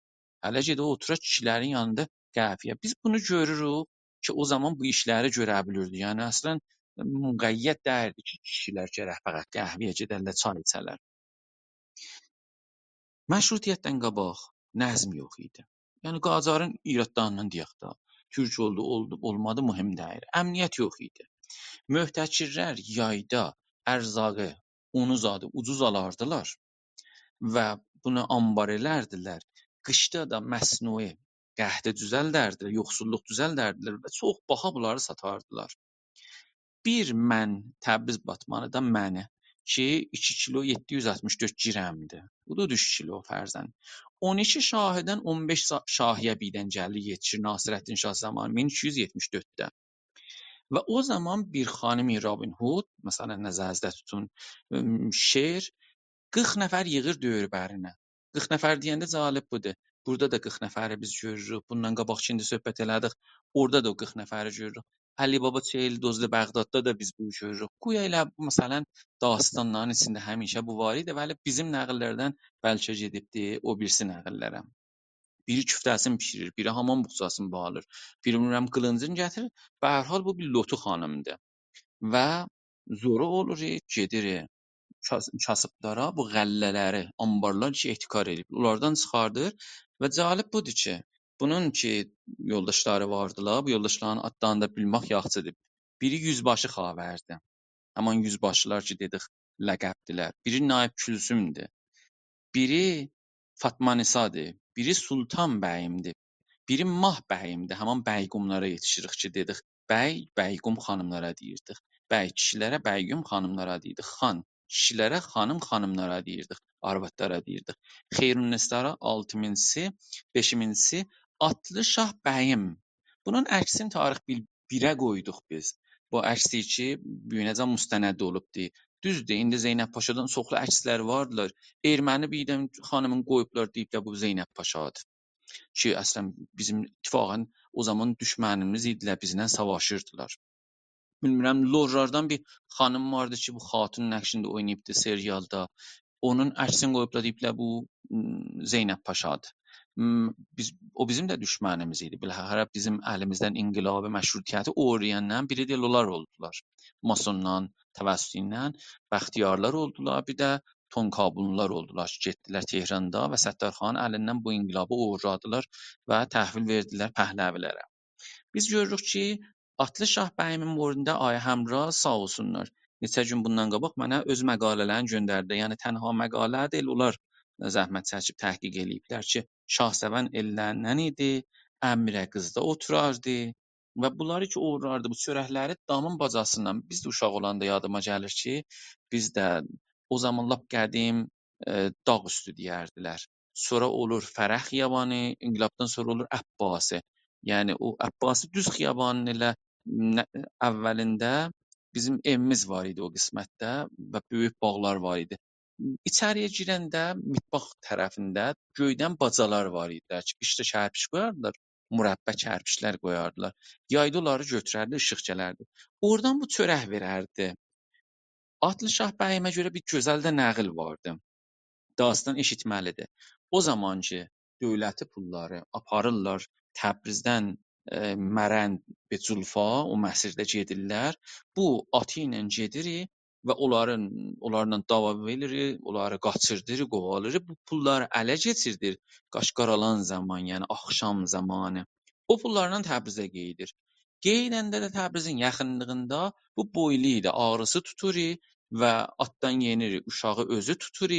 هله گئده اوتورا کیشیلرین یانیندا قهوه‌یه. بیز بونو گؤروروک کی او زامان بو ایشلری گؤره بیلیردی. یعنی اصلاً مقید دئییردی کی کیشیلر گرک فقط قهوه‌یه گئدرلر، چای ایچرلر. مشروطیتدن قاباق نظم یوخ ایدی. یعنی قاجارین ایرادلاریندان دئیک ده، تورک اولدو، اولدو، اولمادی، مهم دئییل. امنیت یوخ ایدی. محتکرلر یایدا ارزاغی، اونو زادی اوجوز آلاردیلار و بونو آنبار ائلردیلر. قیشدا دا مصنوعی قحطی دوزلدردیلر، یوخسوللوق دوزلدردیلر و چوخ باها بونلاری ساتاردیلار. بیر من، تبریز باتمانی‌دا منی کی ایکی کیلو یئددی یوز آلتمیش دؤرد گرمدیر. بو دا اوچ کیلو فرضاً. اون ایکی شاهی‌دن اون بئش شا-، شاهی‌یه بیردن گلیر، یئتیشیر ناصرالدین شاه زامانی مین ایکی یوز یئتمیش دؤردده. و او زامان بیر خانیم رابین هود، مثلاً، نظرینیزده توتون، ائم، شعر، قیرخ نفر ییغیر دؤوربرینه. قیرخ نفر دئینده جالب بودور. بورادا دا قیرخ نفری بیز گؤروروک. بوندان قاباق کی ایندی صحبت ائله‌دیک، اورادا دا او قیرخ نفری گؤروروک. علی بابا چهل دزد بغداددا دا بیز بونو گؤروروک. گویا ائله، مثلاً، داستانلارین ایچینده همیشه بو وار ایدی. ولی بیزیم نقل‌لردن بلکه گئدیبدی او بیریسی نقل‌لره. بیری کوفته‌سینی بیشیریر، بیری حامام بوخچاسینی باغلیر، بیری، بیلمیرم، قیلینجینی گتیریر. به هر حال، بو بیر لوطو خانیمدیر. و زورو اولور، گئدیر، کاس-، کاسیبلارا بو غله‌لری، آنبارلار کی احتکار ائدیب، اونلاردان چیخاردیر. و جالب بودور کی بونون کی یولداشلاری واردیلار، بو یولداشلارین آدلارینی دا بیلمک یاخشیدیر. بیری یوزباشی خاوردی. همان یوزباشیلار کی دئدیک، لقب‌دیرلر. بیری نایب کلثومدور. بیری فاطمه‌نسادیر، بیری سلطان بیگیمدیر، بیری ماه بیگیمدیر. همان بیگملارا یئتیشیریک کی دئدیک، بیگ، بیگم خانیملارا دئییردیک. بیگ کیشیلره، بیگم خانیملارا دئییردیک. خان کیشیلره، خانیم خانیملارا دئییردیک، آروادلارا دئییردیک. خیرالنسادا آلتینجیسی، بئشینجیسی، آتلی شاه بیگیم. بونون عکسینی تاریخ بیل-، بیره قویدوق بیز. بو عکسی کی بو گونه‌جن مستند اولوبدور. دوزدور، ایندی زینب پاشادان چوخلو عکسلر واردیلار. ارمنی بیر دنه خانیمین قویوبلار، دئییبلر بو زینب پاشادیر. کی اصلاً بیزیم اتفاقاً او زامان دوشمنیمیز ایدیلر، بیزله ساواشیردیلار. بیلمیرم، لوردلاردان بیر خانیم واردی کی بو خاتون نقشینده اویناییبدی سریالدا. اونون عکسینی قویوبلار، دئییبلر بو، م، زینب پاشادیر. م، بیز، او بیزیم ده دوشمنیمیز ایدی. بالاخره بیزیم الیمیزدن انقلابی، مشروطیتی اوغورلایانلارین بیری ده ائله اونلار اولدولار. ماسونلارین توسطو ایله بختیارلار اولدولار، بیر ده تونکابونلولار اولدولار کی، گئتدیلر تهراندا و ستارخانین الیندن بو انقلابی اوغورلادیلار و تحویل وئردیلر پهلوی‌لره. بیز گؤروروک کی، آتلی شاه بیگیمین موردینده آقای همراه ساغ اولسونلار، نئچه گون بوندان قاباق منه اؤز مقاله‌لرینی گؤندردی. یعنی تنها مقاله دئییل، اونلار زحمت چکیب تحقیق ائله‌ییبلر کی، شاه سون ائللریندن ایدی، امره قیزدا اوتوراردی و بونلاری کی اوغورلاردی، بو چؤرکلری دامین باجاسیندان. بیز ده اوشاق اولاندا یادیما گلیر کی، بیز ده او زامان لاپ قدیم، ائ، داغ اوستو دئیردیلر. سونرا اولور فرح خیابانی، انقلابدان سونرا اولور عباسی. یعنی او عباسی دوز خیابانین ائله نه، اولینده بیزیم ائویمیز وار ایدی او قسمتده و بؤیوک باغلار وار ایدی. ایچری‌یه گیرنده مطبخ طرفینده گؤیدن باجالار وار ایدیلر کی، قیشدا کرپیچ قویاردیلار، مربع کرپیچلر قویاردیلار. یایدا اونلاری گؤتورردی، ایشیق گلردی. اورادان بو چؤرک وئرردی. آتلی شاه بیگیمه گؤره بیر گؤزل ده نقیل واردی. داستان ائشیتمه‌لیدیر. او زامان کی، دؤولتی پوللاری آپاریرلار تبریزدن، ائ، مرند به جولفا، او مسیرده گئدیرلر. بو آتی ایله گئدیر و اونلارین، اونلارلا دعوا ائله‌ییر، اونلاری قاچیردیر، قووالیر. بو پوللاری اله کئچیردیر، قاش قارالان زامان، یعنی آخشام زامانی. او پوللارلا تبریزه قئییدیر. قئییدنده ده تبریزین یاخینلیغیندا بو بویلو ایدی، آغریسی توتور و آتدان یئنیر، اوشاغی اؤزو توتور.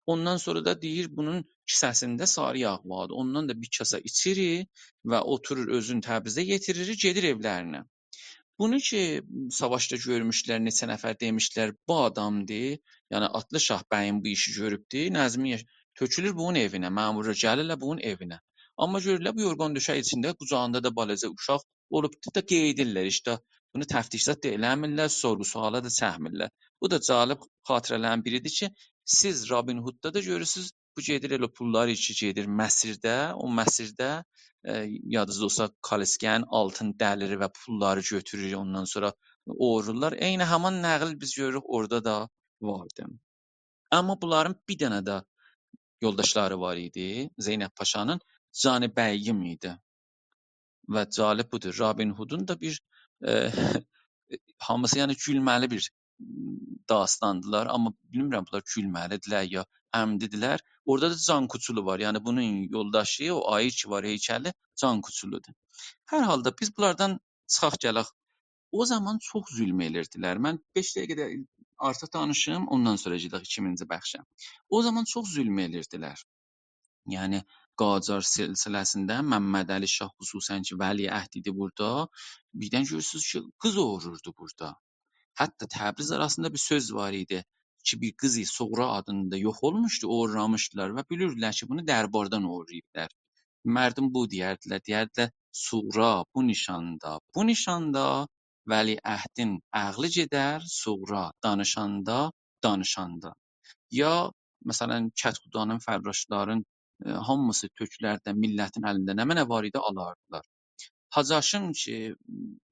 اوندان سونرا دا دئییر، بونون کیسه‌سینده ساری یاغ واردی. اوندان دا بیر کاسا ایچیر و اوتورور، اؤزون تبریزه یئتیریر، گئدیر ائولرینه. بونو کی، ساواشدا گؤرموشلر، نئچه نفر دئمیشلر، بو آدامدیر، یعنی آتلی شاه بیگیم بو ایشی گؤروبدور، نظمیه تؤکولور بونون ائوینه، مأمورلار گلیرلر بونون ائوینه. آمما گؤرورلر، بو یورغان دؤشک ایچینده، قوجاغیندا دا بالاجا اوشاق اولوبدور دا، قئییدیرلر ایشته. بونو تفتیش زاد دا ائله‌میرلر، سورغو سؤالا دا چکمیرلر. بو دا جالب خاطره‌لرین بیریدیر کی، سیز رابین هوددا دا گؤرورسونوز، بو گئدیر ائله پوللاری کی، گئدیر مسیرده، او مسیرده، ائ، یادینیزدا اولسا، کالسکه‌نین آلتین دلیر و پوللاری گؤتورور، اوندان سونرا اوغورلورلار. عینی همان نقیل بیز گؤروروک، اورادا دا واردی. آمما بونلارین بیر دنه ده یولداشلاری وار ایدی، زینب پاشانین، جان بیگیم ایدی. و جالب بودور، رابین هودون دا بیر، ائ، هامیسی، یعنی، گولمه‌لی بیر داستاندیلار، آمما بیلمیرم، بونلار گولمه‌لیدیرلر یا عمدیدیرلر. اورادا دا جان کوچولو وار، یعنی بونون یولداشی، او آیی کی وار، هیکلی، جان کوچولودور. هر حالدا بیز بونلاردان چیخاق گلک. او زامان چوخ ظلم ائدیردیلر. من بئش دقیقه ده آرتیق دانیشیم، اوندان سونرا گئدک ایکینجی بخشه. او زامان چوخ ظلم ائدیردیلر. یعنی، قاجار سلسله‌سینده ممدعلی شاه، خصوصاً کی، ولیعهد ایدی بورادا، بیردن گؤرورسونوز کی، قیز اوغورلوردو بورادا. حتی تبریز آراسیندا بیر سؤز وار ایدی کی، بیر قیز صغرا آدیندا یوخ اولموشدو، اوغورلامیشدیلار و بیلیردیلر کی، بونو درباردان اوغورلاییبلار. مردم بو دئیردیلر، دئیردیلر: «صغرا بو نیشاندا، بو نیشاندا ولیعهدین عقلی گئدر، صغرا دانیشاندا، دانیشاندا.» یا، مثلاً، کدخدانین، فراشلارین، ائ، هامیسی تورکلرده، میللتین الینده نمنه وار ایدی، آلاردیلار. حاج هاشم کی،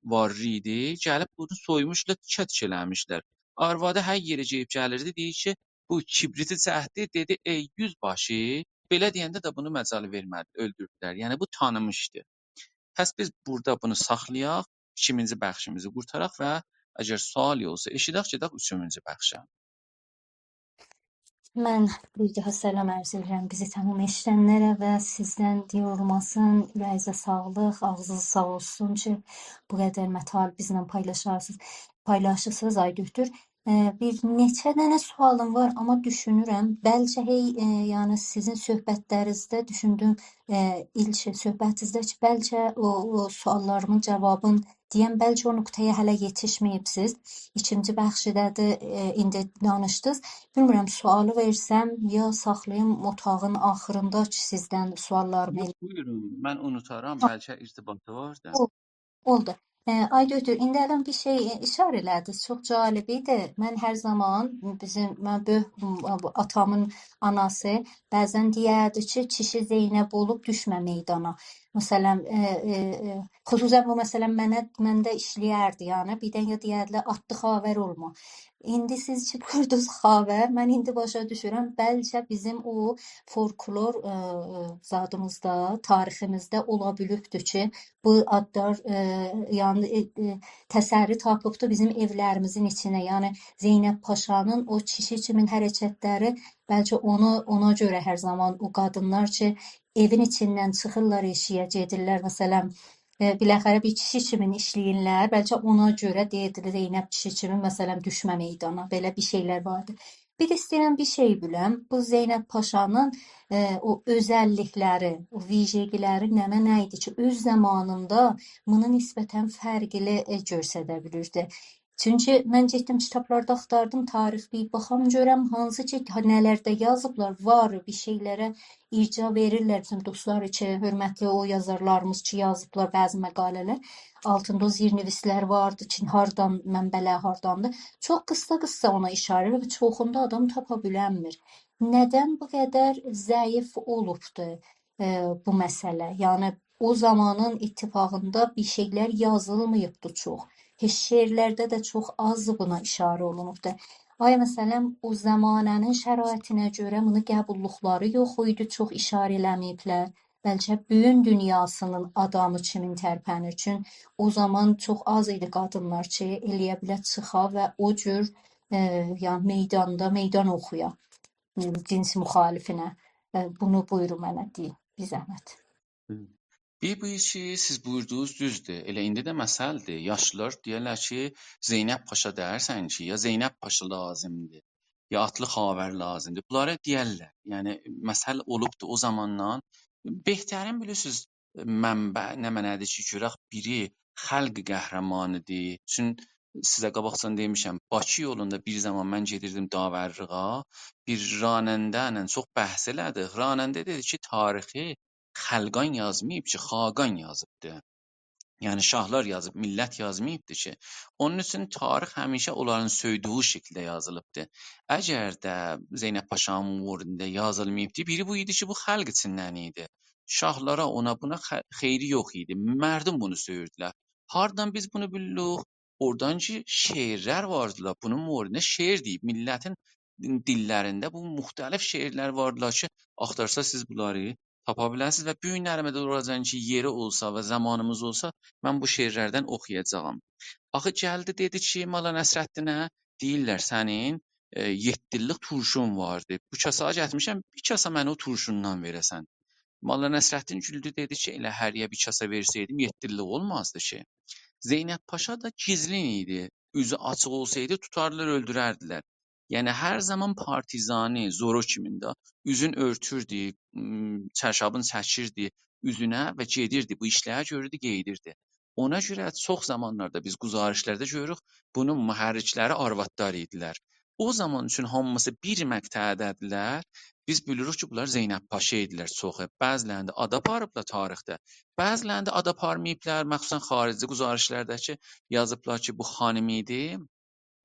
وارلی ایدی، گلیب بونو سویموشلار، تیکه-تیکه ائله‌میشلر. آروادی هر یئره گئدیب گلیردی، دئییر کی، بو کبریتی چکدی، دئدی: «ای یوزباشی.» بئله دئینده ده بونو مجال وئرمه‌دی، اؤلدوردولر. یعنی، بو تانیمیشدی. پس بیز بورادا بونو ساخلایاق، ایکینجی بخشیمیزی قورتاراق و اگر سؤال یوخدورسا، ائشیدک، گئدک اوچونجو بخشه. من بیر داها سلام عرض ائدیرم بیزی تمام ائشیدنلره و سیزدن دئییر اولماسین، اوره‌یینیزه ساغلیق، آغزینیز ساغ اولسون کی، بو قدر مطالب بیزله پایلاشارسینیز، پایلاشیرسینیز، آی دؤکتور. ائ، بیر نئچه دنه سؤالیم وار، آمما دوشونورم، بلکه هئی، ائ، یعنی سیزین صحبتلرینیزده دوشوندوم، ائ، ایلک صحبتینیزده کی، بلکه او، او سؤاللاریمین جاوابین دئیم، بلکه او نقطه‌یه هله یئتیشمه‌ییبسیز. ایکینجی بخشیده‌دیر، ائ، ایندی دانیشدینیز. بیلمیرم، سؤالی وئرسم، یا ساخلاییم اوتاغین آخیریندا کی، سیزدن سؤاللاریمی... یوخ، بویورون، من اونوتارام، ها. بلکه ارتباطی وار دا. اول-، اولدو. ائ، آی دؤکتور، ایندی الان بیر شئی، ائ، ایشاره ائله‌دینیز، چوخ جالب ایدی. من هر زامان، بیزیم، من بؤیوک، بو آتامین آناسی بعضاً دئیردی کی، کیشی زینب اولوب دوشمه میدانا. مثلا، ائ، ائ، ائ، خصوصا بو، مثلا، منه، منده ایشله‌یردی، یعنی، بیردن یا دئیردیلر، «آتلی خاور اولما.» ایندی سیز کی بویوردونوز خاور، من ایندی باشا دوشورم، بلکه بیزیم او فولکلور، ائ، ائ، زادیمیزدا، تاریخیمیزده اولا بیلیبدیر کی، بو آدلار، ائ، یعنی، ائ، ائ، تسری تاپیبدی بیزیم ائولریمیزین ایچینه. یعنی، زینب پاشانین او کیشی کیمین حرکتلری، بلکه اونا، اونا گؤره هر زامان او قادینلار کی، ائوین ایچیندن چیخیرلار ائشیگه، گئدیرلر، مثلا، ائ، بالاخره بیر کیشی کیمین ایشله‌ییرلر، بلکه اونا گؤره دئییردیلر، زینب کیشی کیمین، مثلا، دوشمه میدانا، بئله بیر شئیلر واردی. بیر ده ایسته‌ییرم بیر شئی بیلم، بو زینب پاشانین، ائ، او اؤزللیکلری، او ویژگی‌لری نمنه ایدی کی، اؤز زامانیندا بونو نسبتا فرقلی، ائ، گؤستره بیلیردی؟ چونکی من گئتدیم کیتابلاردا آختاردیم، تاریخ بیر باخام گؤرم، هانسی کی، ها، نه‌لرده یازیبلار، وار بیر شئیلره ارجاع وئریرلر بیزیم دوستلار کی، حؤرمتلی او یازارلاریمیز کی، یازیبلار بعضی مقاله‌لر، آلتیندا او زیرنویسلر واردی کی، هاردان، منبع‌لر هارداندیر. چوخ قیسسا-قیسسا اونا ایشاره و چوخوندا آدام تاپا بیلنمیر. ندن بو قدر ضعیف اولوبدو، ائ، بو مسئله؟ یعنی، او زامانین اتفاقیندا بیر شئیلر یازیلماییبدی چوخ. هئچ شعرلرده ده چوخ آز بونا ایشاره اولونوبدو. آیا، مثلا، او زمانه‌نین شرایطینه گؤره بونو قبوللوقلاری یوخ ایدی، چوخ ایشاره ائله‌مه‌ییبلر؟ بلکه بو گون دونیاسینین آدامی کیمین ترپنیر. چون او زامان چوخ آز ایدی قادینلار کی، ائلیه بیله چیخا و او جور، ائ، یعنی، میداندا میدان اوخویا، ائ، جنس مخالفینه. ائ، بونو بویورون منه دئیین، بیر زحمت. بیر بو کی، سیز بویوردونوز دوزدور. ائله ایندی ده مثلدیر. یاشلیلار دئیرلر کی، «زینب پاشا دئییرسن کی، یا زینب پاشا لازیمدیر، یا آتلی خاور لازیمدیر.» بونلاری دئیرلر. یعنی، مثل اولوبدور او زاماندان. بهترین، بیلیرسینیز، منبع نمنه‌دیر کی، گؤرک بیری خلق قهرمانیدیر. چون سیزه قاباقجادان دئمیشم، باکی یولوندا بیر زامان من گئدیردیم داورلیغا، بیر راننده ایله چوخ بحث ائله‌دیک. راننده دئدی کی، تاریخی خلقان یازماییب کی، خاقان یازیبدی. یعنی شاهلار یازیب، میللت یازماییبدی کی. اونون اوچون تاریخ همیشه اونلارین سؤیدویو شکیلده یازیلیبدی. اگر ده زینب پاشانین موردینده یازیلماییبدی، بیری بو ایدی کی، بو خلق ایچیندن ایدی. شاهلارا، اونا، بونا خ-، خیری یوخ ایدی. مردم بونو سؤیوردولر. هاردان بیز بونو بیلیریک؟ اورادان کی، شعرلر واردیلار. بونون موردینده شعر دئییب، میللتین دیللرینده بو مختلف شعرلر واردیلار کی، آختارساز سیز بونلاری تاپا بیلرسینیز و بو گونلریمه ده اولاجاق کی، یئری اولسا و زامانیمیز اولسا، من بو شعرلردن اوخویاجاغام. آخی گلدی، دئدی کی، ملا نصرالدینه دئییرلر، سنین، ائ، یئددی ایللیک تورشون واردی. بو کاسانی گتیرمیشم، بیر کاسا منه او تورشوندان وئره‌سن. ملا نصرالدین گولدو، دئدی کی، ائله هریه بیر کاسا وئرسه‌یدیم، یئددی ایللیک اولمازدی کی. زینب پاشا دا گیزلین ایدی. اوزو آچیق اولسایدی، توتاردیلار، اؤلدورردیلر. یعنی، هر زامان پارتیزانی، زورو کیمین ده، اوزون اؤرتوردو، م، چرشابین چکیردی اوزونه و گئدیردی، بو ایشلری گؤروردو، قئییدیردی. اونا گؤره چوخ زامانلاردا بیز گزارشلرده گؤروروک، بونون محرکلری آروادلار ایدیلر. او زامان اوچون هامیسی بیر مقطعده‌دیلر. بیز بیلیریک کی، بونلار زینب پاشا ایدیلر چوخو. بعضی‌لرینی ده آدا آپاریبلار تاریخده. بعضی‌لرینی ده آدا آپارماییبلار، مخصوصا خارجی گزارشلرده کی، یازیبلار کی، بو خانیم ایدی،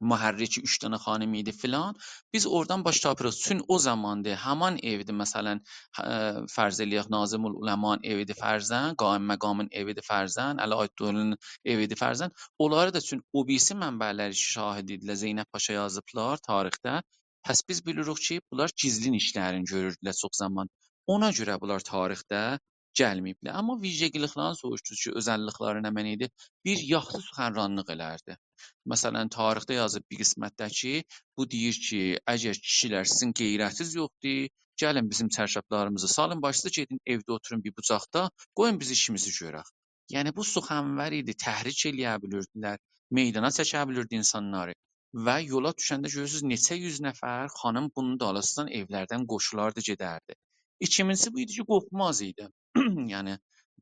محرکی اوچ دنه خانیم ایدی فلان. بیز اورادان باش تاپیریق. چون او زاماندیر، همان ائودیر، مثلا، ه-، فرض ائله‌یک، ناظم‌العلمانین ائویدیر فرضاً، قائم‌مقامین ائویدیر فرضاً، علی آیت‌دولونون ائویدیر فرضاً. اونلاری دا، چون او بیریسی منبع‌لر کی، شاهد ایدیلر، زینب پاشا یازیبلار تاریخده. پس بیز بیلیریک کی، بونلار گیزلین ایشلرینی گؤروردولر چوخ زامان. اونا گؤره بونلار تاریخده گلمه‌ییبلر. آمما ویژگیلیکلرینی سوروشدونوز کی، اؤزللیکلری نمنه ایدی؟ بیر یاخشی سخنرانلیق ائلردی. مثلا، تاریخده یازیب بیر قسمتده کی، بو دئییر کی، اگر کیشیلر، سیزین غیرتینیز یوخدور، گلین بیزیم چرشابلاریمیزی سالین باشینیزا، گئدین ائوده اوتورون بیر بوجاقدا، قویون بیز ایشیمیزی گؤرک. یعنی، بو سخنور ایدی، تحریک ائله‌یه بیلیردیلر، میدانا چکه بیلیردی اینسانلاری. و یولا دوشنده گؤرورسونوز، نئچه یوز نفر خانیم بونون دالیسیجان ائولردن قوشولاردی، گئدردی. ایکینجیسی بو ایدی کی، قورخماز ایدی. یعنی،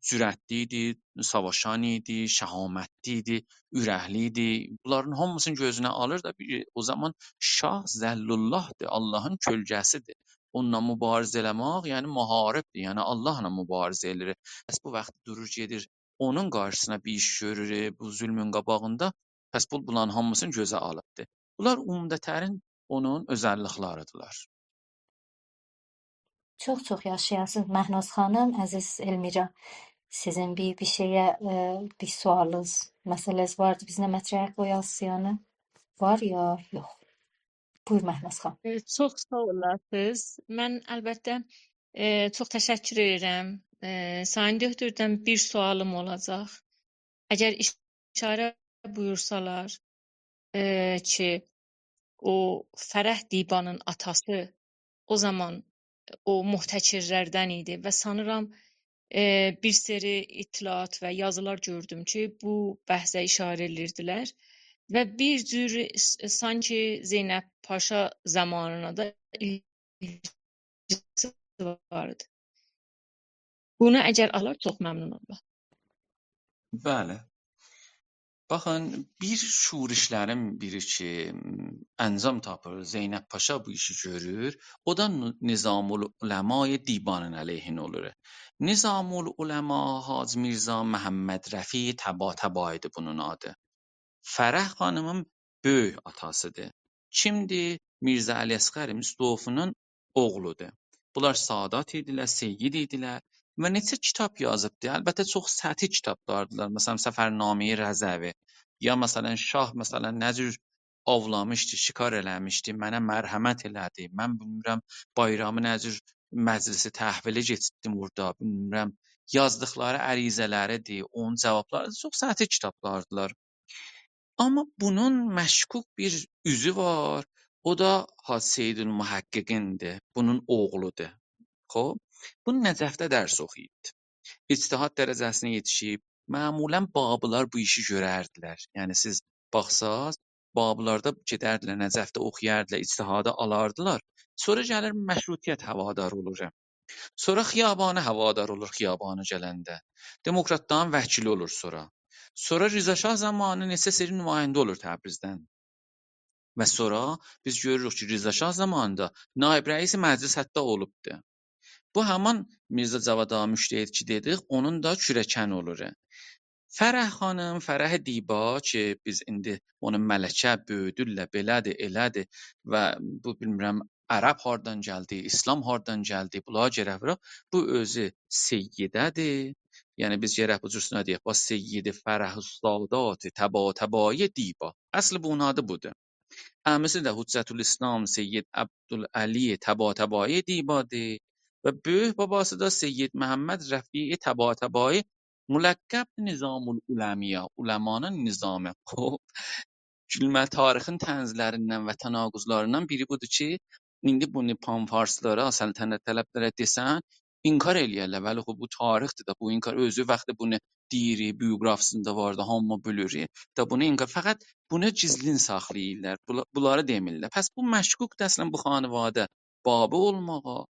جرأتلی ایدی، ساواشان ایدی، شهامتلی ایدی، اورکلی ایدی. بونلارین هامیسینی گؤزونه آلیر دا، بیر، او زامان شاه ذل‌الله‌دیر، آللاهین کؤلگه‌سیدیر. اونونلا مبارزه ائله‌مک، یعنی محاربدیر، یعنی آللاهلا مبارزه ائله‌ییر. پس بو واخت دورور، گئدیر، اونون قارشیسینا بیر ایش گؤرور، بو ظلمون قاباغیندا، پس بو، بونلارین هامیسینی گؤزه آلیبدی. بونلار عمده‌ترین اونون اؤزللیکلریدیرلر. چوخ-چوخ یاشایاسینیز، مهناز خانیم، عزیز المیرا. سیزین بیر، بیر شئیه، ائ، بیر سؤالینیز، مسئله‌نیز واردی، بیزله مطرح قویاسیز، یعنی؟ وار یا یوخ؟ بویور، مهناز خانیم. ائ، چوخ ساغ اولاسینیز. من البته، ائ، چوخ تشکر ائدیرم. ائ، سایین دؤکتوردن بیر سؤالیم اولاجاق. اگر ایشاره بویورسالار، ائ، کی، او فرح دیبانین آتاسی او زامان او محتکرلردن ایدی و سانیرام، ائ، بیر سری اطلاعات و یازیلار گؤردوم کی، بو بحثه ایشاره ائدیردیلر و بیر جور س-، سانکی زینب پاشا زامانینا دا ایلگیسی واردی. بونو اگر آلار، چوخ ممنون اولارام. بلی. باخین، بیر شورشلرین بیری کی، م، انجام تاپیر، زینب پاشا بو ایشی گؤرور، او دا ن-، نظام‌العلمای دیبانین علیهینه اولور. نظام‌العلما حاجی میرزا محمدرفیع طباطبایی‌دیر بونون آدی. فرح خانیمین بؤیوک آتاسی‌دیر. کیمدیر؟ میرزا علی‌اصغر مستوفی‌نین اوغلودور. بونلار سادات ایدیلر، سید ایدیلر و نئچه کیتاب یازیبدی. البته، چوخ سطحی کیتابلاردیلار. مثلا، سفرنامه‌ی رضوی، یا مثلا، شاه، مثلا، نه جور آولامیشدی، شکار ائله‌میشدی، منه مرحمت ائله‌دی، من بیلمیرم، بایرامی نه جور مجلس تحویلی کئچیردیم اورادا، بیلمیرم، یازدیقلاری عریضه‌لری‌دیر، اونون جاوابلاری، چوخ سطحی کیتابلاردیلار. آمما بونون مشکوک بیر اوزو وار، او دا حاج سیدالمحققین‌دیر، بونون اوغلودور. خوب، بو نجفده درس اوخویوبدور. اجتهاد درجه‌سینه یئتیشیب. معمولا بابیلار بو ایشی گؤرردیلر. یعنی سیز باخساز، بابیلار دا گئدردیلر نجفده اوخویاردیلار، اجتهادی آلاردیلار. سونرا گلیر مشروطیت هواداری اولور. سونرا خیابانی هوادار اولور، خیابانی گلنده. دموکراتلارین وکیلی اولور سونرا. سونرا رضا شاه زامانی نئچه سری نماینده اولور تبریزدن. و سونرا بیز گؤروروک کی، رضا شاه زامانیندا نایب رئیس مجلس حتی اولوبدو. بو همان میرزا جواد آقا مجتهد کی دئدیک، اونون دا کوره‌کن اولور. فرح خانیم، فرح دیبا کی، بیز ایندی اونو ملکه بؤیودورلر، بئله‌دیر، ائله‌دیر و بو، بیلمیرم، عرب هاردان گلدی، اسلام هاردان گلدی، بونلاری گرک ووراق. بو اؤزو سیده‌دیر. یعنی بیز گرک بو جورسونه دئیک، باخ، سید فرح السادات طباطبایی دیبا. اصل بونون آدی بودور. عمیسی ده حجت‌الاسلام سید عبدالعلی طباطبایی دیبادیر و بؤیوک باباسی دا سید محمدرفیع طباطبایی، ملقب نظام‌العلمایا، علمانین نظامی. خوب، گولمه، تاریخین طنزلریندن و تناقضلاریندان بیری بودور کی، ایندی بونو پان‌فارسلارا، سلطنت‌طلبلره دئسن، انکار ائله‌یرلر. ولی خوب، بو تاریخدیر ده، بو انکار، اؤزو وقتی بونو دئییر، بیوگرافی‌سینده وار دا، هامی بیلیر دا، بونو انکار، فقط بونو گیزلین ساخلاییرلار، بولا-، بونلاری دئمیرلر. پس بو مشکوکدور اصلا بو خانواده بابی اولماغا.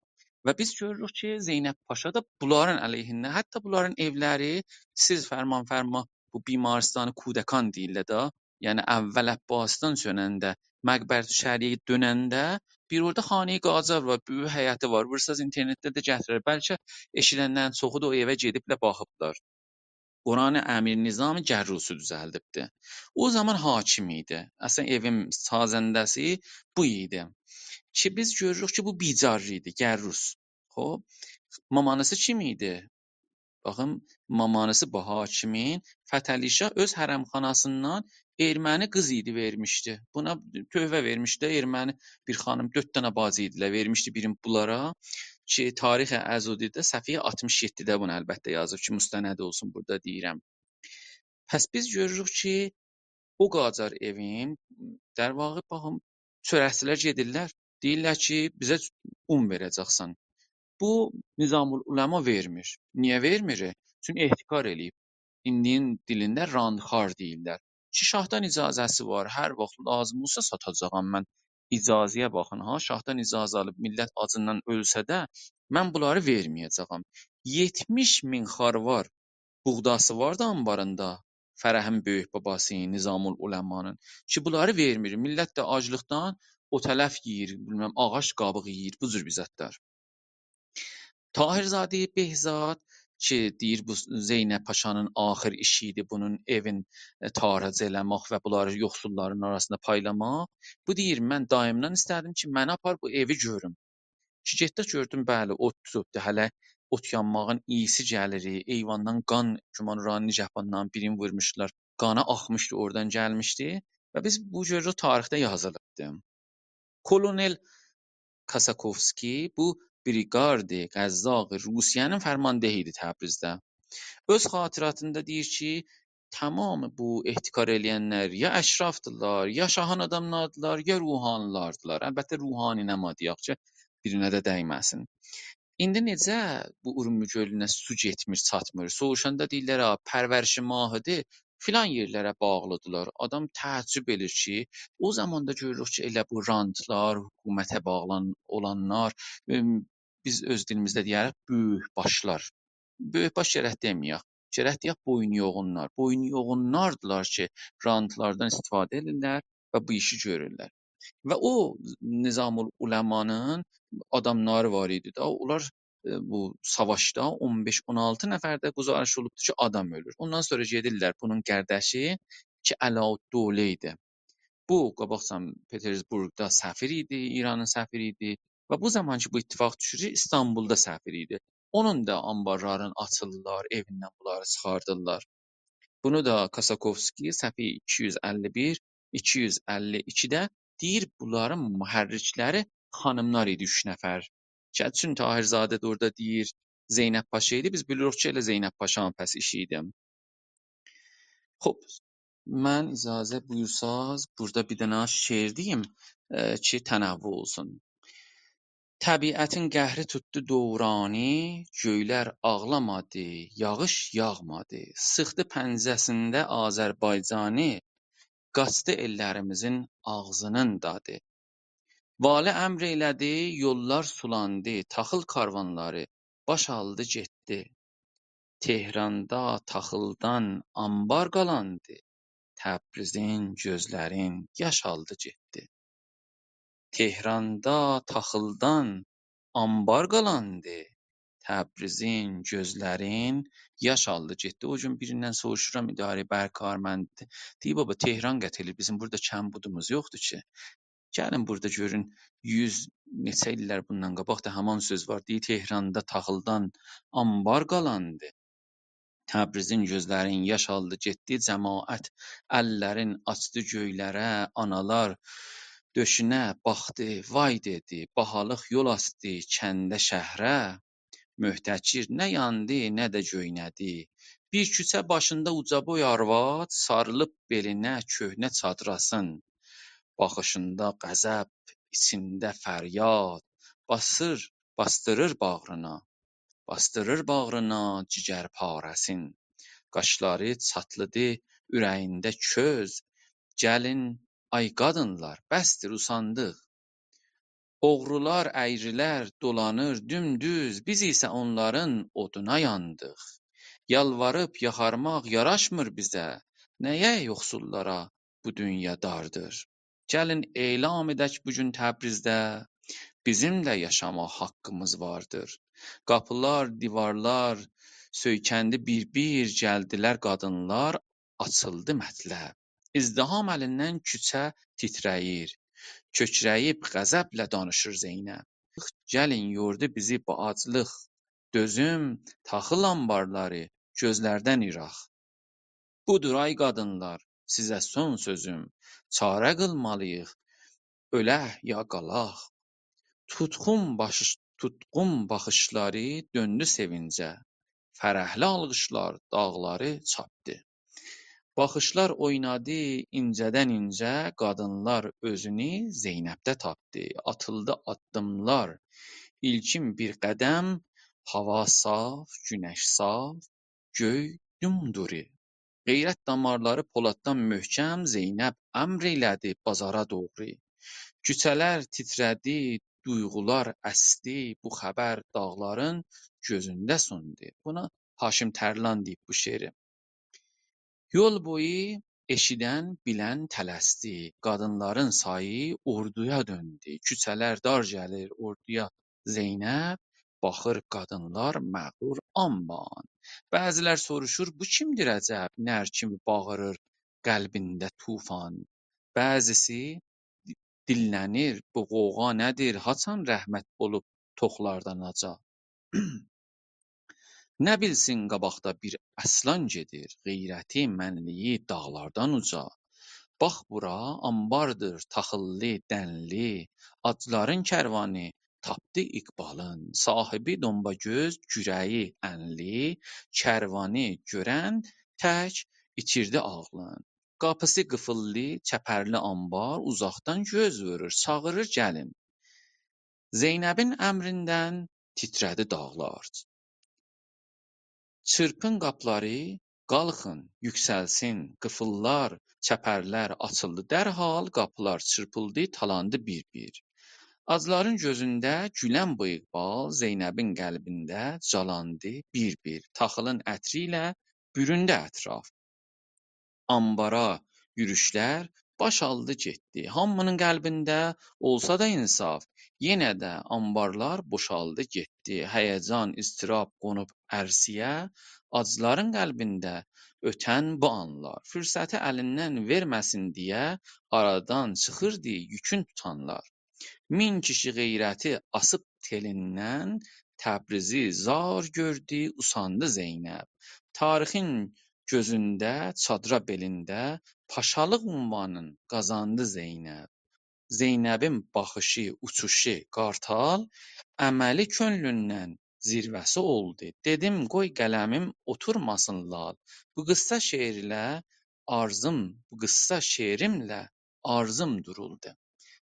و بیز گؤروروک کی، زینب پاشا دا بونلارین علیهینده، حتی بونلارین ائولری، سیز فرمان فرما بو بیمارستان کودکان دئییرلر ده، یعنی اول عباسدان چؤننده، مقبره‌الشریعه دؤننده بیر اورادا خانه‌ی قاجار وار، بؤیوک حیطی وار. وورساز اینترنتده ده گتیرر. بلکه ائشیدنلرین چوخو دا او ائوه گئدیبلر، باخیبلار. اورانی امیر نظام گروسی دوزلدیبدی. او زامان حاکم ایدی. اصلا ائوین سازنده‌سی بو ایدی. کی بیز گؤروروک کی، بو بیجاری ایدی، گروس. خوب، مامانیسی کیم ایدی؟ باخین، مامانیسی بو حاکمین، فتحعلی شاه اؤز حرمخاناسیندان ارمنی قیز ایدی، وئرمیشدی. بونا تحفه وئرمیشدی ارمنی بیر خانیم، دؤرد دنه باجی ایدیلر، وئرمیشدی بیرین بونلارا. کی تاریخ عضدی‌ده صفحه آلتمیش یئددیده بونو البته یازیب کی، مستند اولسون، بورادا دئییرم. پس بیز گؤروروک کی، او قاجار ائوین، در واقع، باخین، چؤرکچیلر گئدیرلر، دئییرلر کی، بیزه اون وئره‌جکسن. بو نظام‌العلما وئرمیر. نییه وئرمیر؟ چونکی احتکار ائله‌ییب. ایندی‌نین دیلینده رانت‌خوار دئییرلر. کی شاهدان اجازه‌سی وار، هر واخت لازیم اولسا ساتاجاغام من. اجازه‌یه باخین ها، شاهدان اجازه آلیب میللت آجیندان اؤلسه ده، من بونلاری وئرمه‌یه‌جه‌یم. یئتمیش مین خروار بوغداسی واردی آنباریندا، فرحین بؤیوک باباسی نظام‌العلمانین، کی بونلاری وئرمیر. میللت ده آجلیقدان او طرف یئییر، بیلمم، آغاج قابیغی یئییر، بو جور بیر زادلار. طاهرزاده بهزاد کی دئییر، بو زینب پاشانین آخر ایشی ایدی، بونون ائوین، ائ، تاراج ائله‌مک و بونلاری یوخسوللارین آراسیندا پایلاماق. بو دئییر، من داییمدان ایسته‌دیم کی، منی آپار بو ائوی گؤروم. کی گئتدیک، گؤردوم، بلی، اود توتوبدو، هله اوت یانماغین اییسی گلیر، ایواندان قان، گمان اورانی نگهبانلارین بیرینی وورموشدولار، قانی آخمیشدی، اورادان گلمیشدی و بیز بو گؤروروک تاریخده یازیلیبدی. کلنل کاساکوفسکی بو بریگاد قزاق روسیه‌نین فرماندهی ایدی تبریزده. اؤز خاطراتیندا دئییر کی، تمام بو احتکار ائله‌ینلر یا اشرافدیلار، یا شاهین آداملاریدیلار، یا روحانیلاردیلار. البته، روحانی نما دئیک کی، بیرینه ده دیمه‌سین. ایندی نئجه بو اورمو گؤلونه سو گئتمیر، چاتمیر؟ سوروشاندا دئییرلر، «ها، پرورش ماهیدی، فلان یئرلره باغلیدیلار.» آدام تعجب ائله‌ییر کی، او زاماندا گؤروروک کی، ائله بو رانتلار، حکومته باغلان-، اولانلار، ائم، بیز اؤز دیلیمیزده دئیه‌ریک، بؤیوک باشلار. بؤیوک باش گرک دئمه‌یک. گرک دئیک بوینو یوغونلار. بوینو یوغونلاردیلار کی، رانتلاردان استفاده ائدیرلر و بو ایشی گؤرورلر. و او نظام‌العلمانین آداملاری وار ایدی دا. اونلار، ائ، بو ساواشدا اون بئش، اون آلتی نفر ده گزارش اولوبدو کی، آدام اؤلور. اوندان سونرا گئدیرلر بونون قارداشی کی، علاءالدوله ایدی. بو قاباقجا پترزبورگدا سفیر ایدی، ایرانین سفیری ایدی و بو زامان کی، بو اتفاق دوشور، ایستانبولدا سفیر ایدی. اونون دا آنبارلارین آچیرلار، ائویندن بونلاری چیخاردیرلار. بونو دا کاساکوفسکی صفحه ایکی یوز اللی بیر، ایکی یوز اللی ایکیده دئییر، بونلارین محرکلری خانیملار ایدی، اوچ نفر. کی، چون طاهرزاده ده اورادا دئییر، زینب پاشا ایدی، بیز بیلیریک کی، ائله زینب پاشانین پس ایشی ایدی. خوب، من اجازه بویورساز، بورادا بیر دنه شعر دئییم، ائ، کی، تنوع اولسون. طبیعتین قهری توتدو دورانی، گؤیلر آغلامادی، یاغیش یاغمادی. سیخدی پنجه‌سینده آذربایجانی، قاچدی ائللریمیزین آغزینین دادی. والی امر ائله‌دی، یوللار سولاندی، تاخیل کاروانلاری باش آلدی گئتدی. تهراندا تاخیلدان آنبار قالاندی، تبریزین گؤزلرین یاش آلدی گئتدی. تهراندا تاخیلدان آنبار قالاندی، تبریزین گؤزلرین یاش آلدی گئتدی. او گون بیریندن سوروشورام، اداره برق کارمندی. دئییر، «بابا، تهران قطع ائله‌ییر، بیزیم بورادا کمبودوموز یوخدور کی.» گلین بورادا گؤرون، یوز نئچه ایللر بوندان قاباق دا همان سؤز وار. دئییر، «تهراندا تاخیلدان آنبار قالاندی، تبریزین گؤزلرین یاش آلدی گئتدی.» جماعت اللرین آچدی گؤیلره، آنالار دؤشونه باخدی، «وای» دئدی، باهالیق یول آسدی کنده، شهره. محتکر نه یاندی، نه ده گؤینه‌دی. بیر کوچه باشیندا اوجابوی آرواد، ساریلیب بئلینه کؤهنه چادراسین. باخیشیندا غضب، ایچینده فریاد، باسیر، باسدیریر باغرینا، باسدیریر باغرینا جیگرپاره‌سین. قاشلاری چاتلیدی، اوره‌یینده کؤز. گلین، آی قادینلار، بسدیر، اوساندیق. اوغرولار، اَیریلر دولانیر دومدوز، بیز ایسه اونلارین اودونا یاندیق. یالواریب یاخارماق یاراشمیر بیزه، نه‌یه یوخسوللارا بو دونیا داردیر؟ گلین اعلام ائدک بو گون تبریزده، بیزیم ده یاشاماق حاققیمیز واردیر. قاپیلار، دیوارلار سؤیکندی بیر-بیر، گلدیلر قادینلار، آچیلدی مطلب. ازدحام الیندن کوچه تیتره‌ییر، کؤکره‌ییب غضبله دانیشیر زینب. گلین، یوردو بیزی بو آجلیق، دؤزوم، تاخیل آنبارلاری گؤزلردن ایراق. بودور، آی قادینلار، سیزه سون سؤزوم، چاره قیلمالی‌ییق، اؤلک یا قالاق. توتقون باشیش-، توتقون باخیشلاری دؤندو سئوینجه، فرحلی آلقیشلار داغلاری چاپدی. باخیشلار اوینادی اینجه‌دن اینجه، قادینلار اؤزونو زینبده تاپدی. آتیلدی آددیملار، ایلکین بیر قدم، هاوا صاف، گونش صاف، گؤی دومدورو. غیرت دامارلاری پولاددان محکم، زینب امر ائله‌دی بازارا دوغرو. کوچه‌لر تیتره‌دی، دویغولار اسدی، بو خبر داغلارین گؤزونده سوندو. بونا هاشم ترلان دئییب بو شعری. یول بویو ائشیدن، بیلن تلسدی. قادینلارین سایی اوردویا دؤندو. کوچه‌لر دار گلیر اوردویا زینب، باخیر قادینلار مغرور آن به آن. بعضیلر سوروشور، بو کیمدیر عجب، نر کیمی باغیریر قلبینده طوفان؟ بعضیسی دیللنیر، بو غوغا نه‌دیر، هاچان رحمت اولوب توخلاردان آجا؟ نه بیلسین قاباقدا بیر آسلان گئدیر، غیرتی، منلیگی داغلاردان اوجا. باخ بورا، آنباردیر تاخیللی، دنلی، آجلارین کروانی تاپدی اقبالین. صاحیبی دومباگؤز، گوره‌یی انلی، کروانی گؤرن تک ایتیردی عاغلین. قاپیسی قیفیللی، چپرلی آنبار، اوزاقدان گؤز وورور، چاغیریر گلین. زینبین امریندن تیتره‌دی داغلار. چیرپین قاپیلاری، قالخین، یوکسلسین، قیفیللار، چپرلر آچیلدی درحال، قاپیلار چیرپیلدی، تالاندی بیر-بیر. آجلارین گؤزونده گولن بو اقبال، زینبین قلبینده جالاندی بیر-بیر. تاخیلین عطری ایله بوروندو اطراف. آنبارا یوروشلر باش آلدی گئتدی. هامی‌نین قلبینده اولسا دا انصاف، یئنه ده آنبارلار بوشالدی گئتدی. هیجان، اضطراب قونوب عرصه‌یه، آجلارین قلبینده اؤتن بو آنلار. فرصتی الیندن وئرمه‌سین دئیه، آرادان چیخیردی یوکون توتانلار. مین کیشی غیرتی آسیب تئلیندن، تبریزی زار گؤردو، اوساندی زینب. تاریخین گؤزونده، چادرا بئلینده، پاشالیق عنوانین قازاندی زینب. زینبین باخیشی، اوچوشو، قارتال، عملی کؤنلوندن زیروه‌سی اولدو. دئدیم، قوی قلمیم اوتورماسین لال. بو قیسسا شعرله آرزیم، بو قیسسا شعریمله آرزیم دورولدو.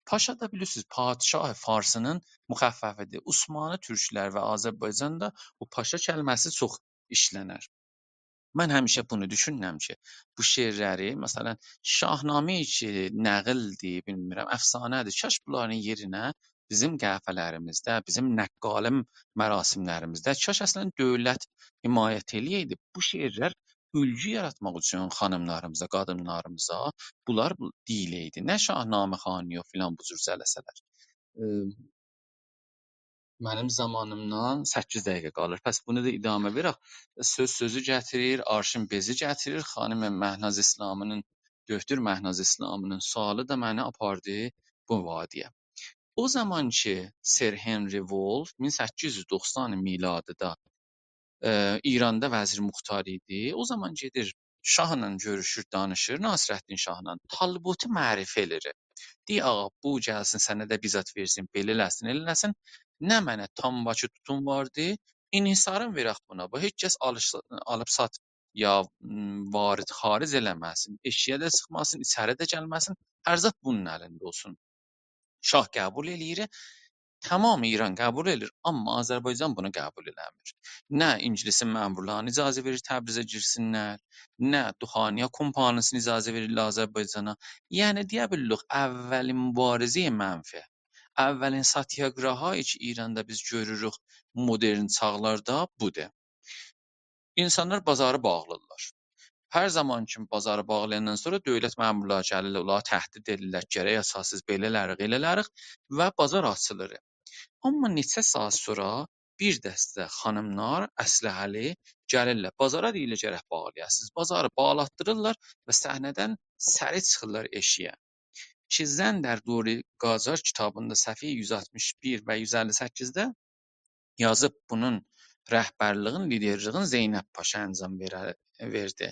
پاشا دا بیلیرسینیز، پادشاه فارسی‌نین مخففی‌دیر. عثمانلی تورکلر و آذربایجاندا بو پاشا کلمه‌سی چوخ ایشلنر. من همیشه بونو دوشونورم کی، بو شعرلری، مثلا، شاهنامه کی نقل‌دیر، بیلمیرم، افسانه‌دیر، کاش بونلارین یئرینه بیزیم قهوه‌لریمیزده، بیزیم نقالی مراسملریمیزده، کاش اصلا دؤولت حمایت ائله‌یه‌یدی. بو شعرلر اولگو یاراتماق اوچون خانیملاریمیزا، قادینلاریمیزا بونلار بو-، دئییله‌یدی. نه شاهنامه‌خوانی و فلان بو جور جلسه‌لر. ائ، منیم زامانیمدان سککیز دقیقه قالیر. پس بونو دا ادامه وئرک. سؤز سؤزو گتیریر، آرشین بئزی گتیریر. خانیم مهناز اسلامی‌نین، دکتر مهناز اسلامی‌نین سؤالی دا منی آپاردی بو وادی‌یه. او زامان کی، سر هنری وولف مین سککیز یوز دوخسان میلادی‌ده، ائ، ایراندا وزیر مختار ایدی، او زامان گئدیر شاهلا گؤروشور، دانیشیر، ناصرالدین شاهلا، طالبوتی معرفی ائله‌ییر. دئییر، «آغا، بو گلسین، سنه ده بیر زاد وئرسین، بئله ائله‌سین، ائله ائله‌سین. نمنه تانباکی توتون واردی، انحصارین وئرک بونا. بو هئچ کس آلیش-، آلیب سات یا، م، وارد خارج ائله‌مه‌سین، ائشیگه ده چیخماسین، ایچری ده گلمه‌سین، هر زاد بونون الینده اولسون.» شاه قبول ائله‌ییر، تمام ایران قبول ائله‌ییر، آمما آذربایجان بونو قبول ائله‌میر. نه انگلیسین مأمورلارینا اجازه وئریر تبریزه گیرسینلر، نه دخانیه کمپانی‌سینا اجازه وئریرلر آذربایجانا. یعنی، دئیه بیلیریک، اولین مبارزه‌ی منفی، اولین ساتیاگراهایی کی، ایراندا بیز گؤروروک مدرن چاغلاردا، بودور. اینسانلار بازاری باغلیرلار. هر زامان کی، بازاری باغلایاندان سونرا دؤولت مأمورلاری گلیرلر، اونلارا تهدید ائدیرلر، گرک آچاسیز، بئله ائله‌ریک، ائله ائله‌ریک و بازار آچیلیر. آمما نئچه ساعت سونرا بیر دسته خانیملار اسلحه‌لی گلیرلر بازارا، دئییرلر، گرک باغلایاسینیز. بازاری باغلاتدیریرلار و صحنه‌دن سریع چیخیرلار ائشیگه. کی، زن در دور قاجار کیتابیندا صفحه یوز آلتمیش بیر و یوز اللی سککیزده یازیب، بونون رهبرلیگین، لیدرلیگین زینب پاشا انجام وئره-، وئردی.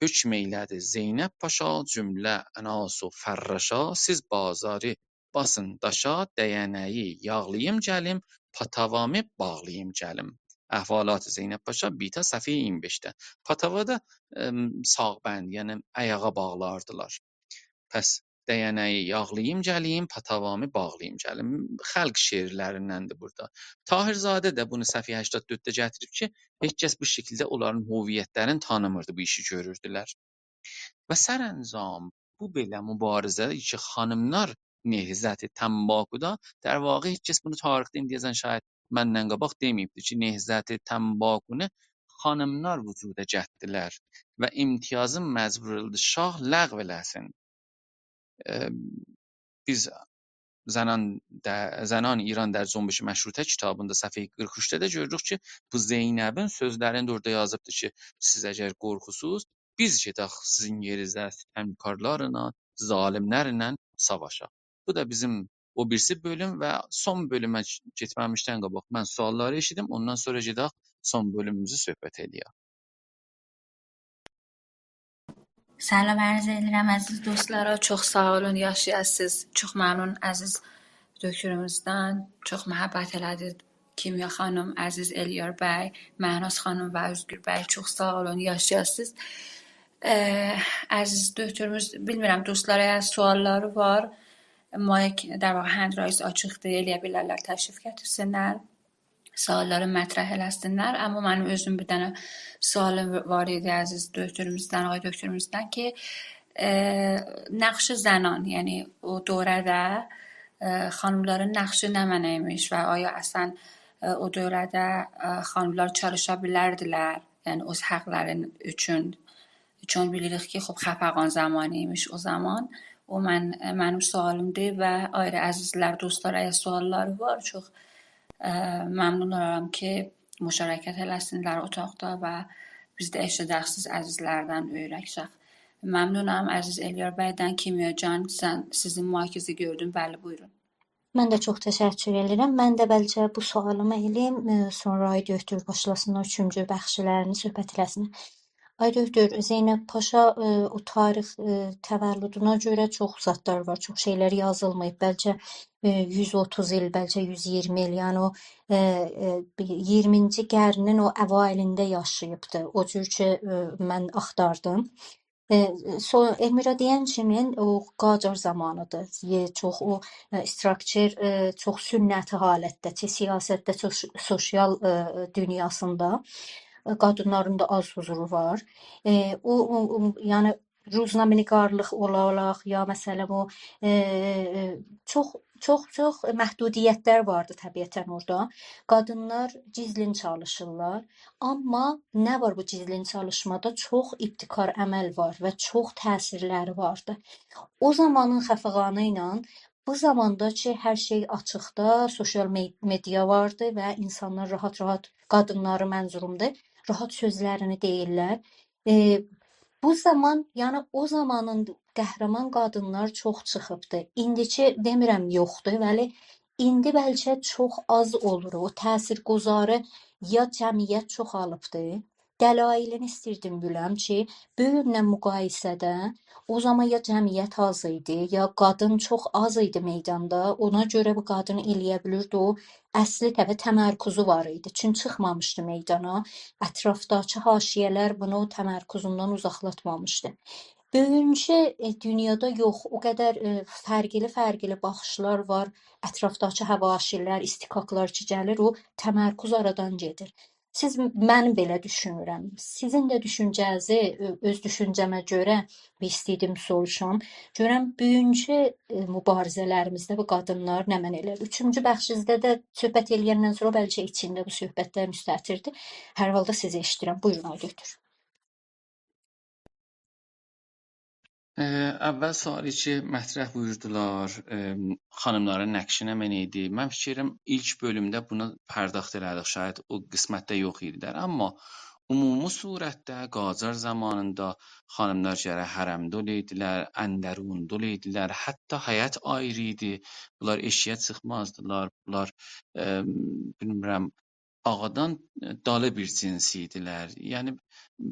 حکم ائیله‌دی زینب پاشا، جمله اناس و فراشا، سیز بازاری باسین داشا، دینه‌یی یاغلاییم گلیم، پاتاوامی باغلاییم گلیم. احوالات زینب پاشا، بیتا، صفحه ایگیرمی بئشده. پاتاوا دا، ام، ساغ‌بند، یعنی آیاغا باغلاردیلار. پس دینه‌یی یاغلاییم گلیم، پاتاوامی باغلاییم گلیم. خلق شعرلریندندیر بورادا. طاهرزاده ده بونو صفحه هشتاد دؤردده گتیریب کی، هئچ کس بو شکیلده اونلارین هویتلرینی تانیمیردی، بو ایشی گؤروردولر. و سرانجام بو بئله مبارزه کی، خانیملار نهضت تنباکودا، در واقع هئچ کس بونو تاریخده ایندیه‌جن شاید مندن قاباق دئمه‌ییبدیر کی، نهضت تنباکونو خانیملار وجودا گتدیلر و امتیازی مجبور اولدو شاه لغو ائله‌سین. ائ، بیز زنان در، زنان ایران در جنبش مشروطه کیتابیندا صفحه قیرخ اوچده ده گؤروروک کی، بو زینبین سؤزلرینی ده اورادا یازیبدیر کی، سیز اگر قورخوسوز، بیز گئدک سیزین یئرینیزه ستمکارلارلا، ظالملرله ساواشاق. بو دا بیزیم او بیریسی بؤلوم و سون بؤلومه کئچمه‌میشدن قاباق من سؤاللاری ائشیدیم، اوندان سونرا گئدک سون بؤلوموموزو صحبت ائله‌یک. سلام عرض ائدیرم عزیز دوستلارا. چوخ ساغ اولون، یاشایاسینیز. چوخ ممنون عزیز دکتروموزدن. چوخ محبت ائله‌دی کیمیا خانیم، عزیز الیار بی، مهناز خانیم و اؤزگور بی. چوخ ساغ اولون، یاشایاسینیز. اه، عزیز دکتروموز، بیلمیرم، دوستلار اگر سؤاللاری وار، مایک، در واقع، هند رایز آچیقدیر، ائلیه بیلرلر تشریف گتیرسینلر، سؤاللاری مطرح ائله‌سینلر. اما منیم اؤزوم بیر دنه سؤالیم وار ایدی عزیز دکتروموزدن، آقای دکتروموزدن کی، اه، نقش زنان، یعنی او دوره‌ده، اه، خانیملارین نقشی نمنه ایمیش و آیا اصلاً، اه، او دوره‌ده، اه، خانیملار چالیشا بیلردیلر، یعنی اؤز حاقلاری اوچون؟ چون بیلیریک کی، خوب، خفقان زامانی ایمیش او زامان. او من، منیم سؤالیمدیر و آیری عزیزلر، دوستلار، اگر سؤاللاری وار، چوخ، اه، ممنون اولارام کی، مشارکت ائله‌سینلر اوتاقدا و بیز ده ائشیدک سیز عزیزلردن اؤیرشک. ممنونام عزیز الیار بیدن. کیمیا جان، سن، سیزین مایکینیزی گؤردوم. بلی، بویورون. من ده چوخ تشکر ائدیرم. من ده بلکه بو سؤالیمی ائله‌ییم، ائ، سونرا آقای دکتر باشلاسین، او اوچونجو بخشلرینی صحبت ائله‌سین. آقای دکتر، زینب پاشا، ائ، او تاریخ، ائ، تولدونا گؤره چوخ زادلار وار، چوخ شئیلر یازیلماییب. بلکه، ائ، یوز اوتوز ایل، بلکه یوز اییرمی ایل، یعنی او، ائ، ائ، بیر اییرمینجی قرنین او اوایلینده یاشاییبدی. او جور کی، ائ، من آختاردیم. ائ، سو-، ائلمیرا دئین کیمی، او قاجار زامانیدیر. یئ، چوخ او، ائ، استراکچر، ائ، چوخ سنتی حالتده کی، سیاستده، سوش-، سوسیال، ائ، دونیاسیندا، ائ، قادینلارین دا آز حضورو وار. ائ، او، او، او، یعنی، روزنامه‌نگارلیق اولاراق، یا مثلا، او، ائ، ائ، چوخ، چوخ، چوخ محدودیتلر واردی طبیعتا اورادا. قادینلار گیزلین چالیشیرلار. آمما نه وار بو گیزلین چالیشمادا؟ چوخ ابتکار عمل وار و چوخ تأثیرلری واردی. او زامانین خفقانی ایله بو زاماندا کی، هر شئی آچیقدا، سوسیال مئ-، مئدیا واردی و اینسانلار راحت-راحت، قادینلاری منظورومدور، راحت سؤزلرینی دئییرلر. ائ، بو زامان، یعنی او زامانین قهرمان قادینلار چوخ چیخیبدی. ایندیکی دئمیرم یوخدور، ولی ایندی بلکه چوخ آز اولور. او تأثیرگذاری یا جمعیت چوخالیبدی. دلایلینی ایستیردیم بیلم کی، بو گونله مقایسه‌ده او زامان یا جمعیت آز ایدی، یا قادین چوخ آز ایدی میداندا. اونا گؤره بو قادین ائلیه بیلیردی او اصلی طبع تمرکزو وار ایدی. چون چیخمامیشدی میدانا، اطرافداکی حاشیه‌لر بونو تمرکزوندان اوزاقلاتمامیشدی. بوگونکو، ائ، دونیادا یوخ، او قدر، ائ، فرقلی-فرقلی باخیشلار وار، اطرافداکی حواشی‌لر، اصطکاکلار کی گلیر، او تمرکز آرادان گئدیر. سیز، من بئله دوشونورم. سیزین ده دوشونجه‌نیزی، اؤ-، اؤز دوشونجه‌مه گؤره بیر ایسته‌ییردیم سوروشام. گؤرم بوگونکو، ائ، موباریزه‌لریمیزده بو قادینلار نمنه ائله‌ییر. اوچونجو بخشیزده ده صحبت ائله‌یندن سونرا بلکه ایچینده بو صحبتلر مستطردیر. هر حالدا سیزی ائشیدیرم. بویورون، آقای دکتر. ائ، اول سؤالی کی مطرح بویوردولار، ائ، خانیملارین نقشی نمنه ایدی؟ من فیکر ائدیرم، ایلک بؤلومده بونا پرداخت ائله‌دیک، شاید او قسمتده یوخ ایدیلر. آمما عمومی صورتده قاجار زامانیندا خانیملار گرک حرمده اولایدیلار، اندروندا اولایدیلار، حتی حیط آیری ایدی. بونلار ائشیگه چیخمازدیلار، بونلار، ائ، بیلمیرم، آغادان دالی بیر جنس ایدیلر. یعنی،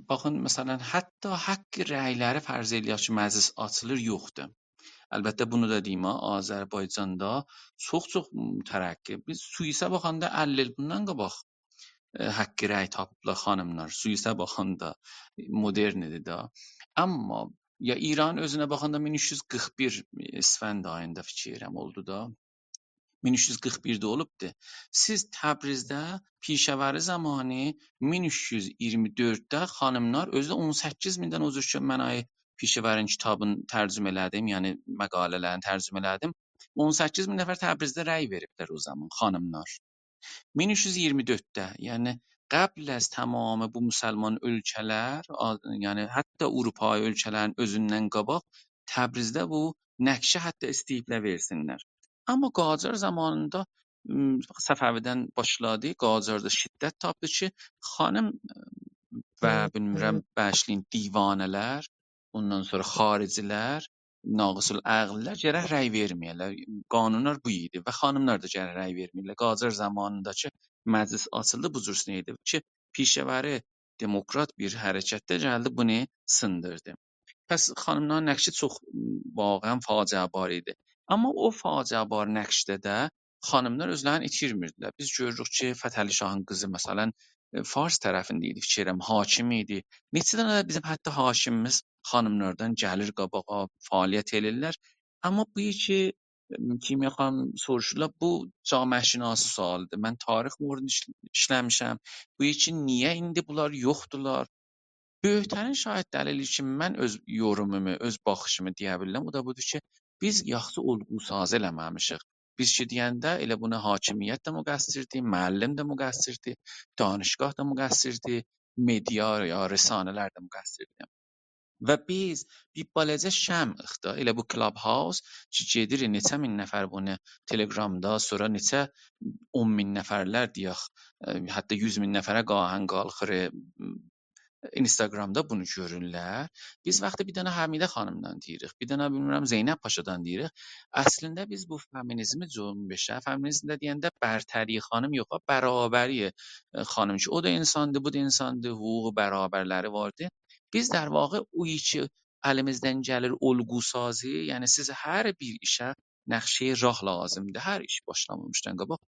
باخین، مثلا، حتی حق رأی‌لری، فرض ائله‌یک کی، مجلس آچیلیر، یوخدور. البته، بونو دا دئییم ها، آذربایجاندا چوخ-چوخ مترقی. بیز سوئیسه باخاندا اللی ایل بوندان قاباق، ائ، حق رأی تاپیبلار خانیملار. سوئیسه باخاندا مدرن ایدی ده. آمما یا ایران اؤزونه باخاندا مین اوچ یوز قیرخ بیر اسفند آییندا فیکر ائلیرم اولدو دا. مین اوچ یوز قیرخ بیرده اولوبدور. سیز تبریزده پیشه‌وری زامانی مین اوچ یوز اییرمی دؤردده خانیملار، اؤزو ده اون سککیز میندن، او جور کی، من آقای پیشه‌وری‌نین کیتابینی ترجمه ائله‌دیم، یعنی مقاله‌لرینی ترجمه ائله‌دیم. اون سککیز مین نفر تبریزده رأی وئریبلر او زامان، خانیملار. مین اوچ یوز اییرمی دؤردده، یعنی قبل از تمام بو مسلمان اؤلکه‌لر، آ-، یعنی حتی آوروپایی اؤلکه‌لرین اؤزوندن قاباق تبریزده بو نقشی حتی ایسته‌ییبلر وئرسینلر. آمما قاجار زامانیندا، م، صفوی‌دن باشلادی، قاجاردا شدت تاپدی کی، خانیم، ائ، و، هی، بیلمیرم، هی، بلکه دیوانه‌لر، اوندان سونرا خارجی‌لر، ناقص‌العقل‌لر گرک رأی وئرمه‌یه‌لر. قانونلار بو ایدی و خانیملار دا گرک رأی وئرمه‌یه‌لر. قاجار زامانیندا کی مجلس آچیلدی، بو جورسونه ایدی کی پیشه‌وری دموکرات بیر حرکت ده گلدی، بونو سیندیردی. پس خانیملارین نقشی چوخ، م، واقعاً فاجعه‌بار ایدی. آمما او فاجعه‌بار نقشده ده خانیملار اؤزلرینی ایتیرمیردیلر. بیز گؤروروک کی فتحعلی شاهین قیزی، مثلاً، ائ، فارس طرفینده ایدی، فیکیر ائلیرم، حاکم ایدی. نئچه دنه ده بیزیم حتی حاکمیمیز خانیملاردان گلیر قاباغا، فعالیت ائلیرلر. آمما بو کی، م، کیمیا خانیم سوروشورلار، بو جامعه‌شناسی سؤالیدیر. من تاریخ اوغروندا ایش-، ایشله‌میشم. بو کی نییه ایندی بونلار یوخدولار؟ بؤیوک‌ترین شاید دلیلی کی من اؤز یورومومو، اؤز باخیشیمی دئیه بیلیرم، او دا بودور کی بیز یاخشی الگوسازی ائله‌مه‌میشیک. بیز کی دئینده ائله بونا حاکمیت ده مقصردیر، معلم ده مقصردیر، دانشگاه دا مقصردیر، مئدیا یا رسانه‌لر ده مقصردیر. و بیز بیر بالاجا شمعیق دا، ائله بو کلاب‌هاوس کی گئدیر، نئچه مین نفر بونو تلگرامدا، سونرا نئچه اون مین نفرلر دئیک، ائ، حتی یوز مین نفره گاهاً قالخیر، ائ، اینستاگرامدا بونو گؤرورلر. بیز وقتی بیر دنه حمیده خانیمدان دئییریک، بیر دنه، بیلمیرم، زینب پاشادان دئییریک، اصلینده بیز بو فمینیزمی جنبشه، فمینیزم ده دئینده برتری خانیم یوخ، برابری، ائ، خانیم کی، او دا اینساندیر، بو دا اینساندیر، حقوق برابرلری واردیر. بیز، در واقع، او کی الیمیزدن گلیر الگوسازی، یعنی سیز هر بیر ایشه نقشه‌ی راه لازیمدیر. هر ایش باشلامامیشدان قاباق،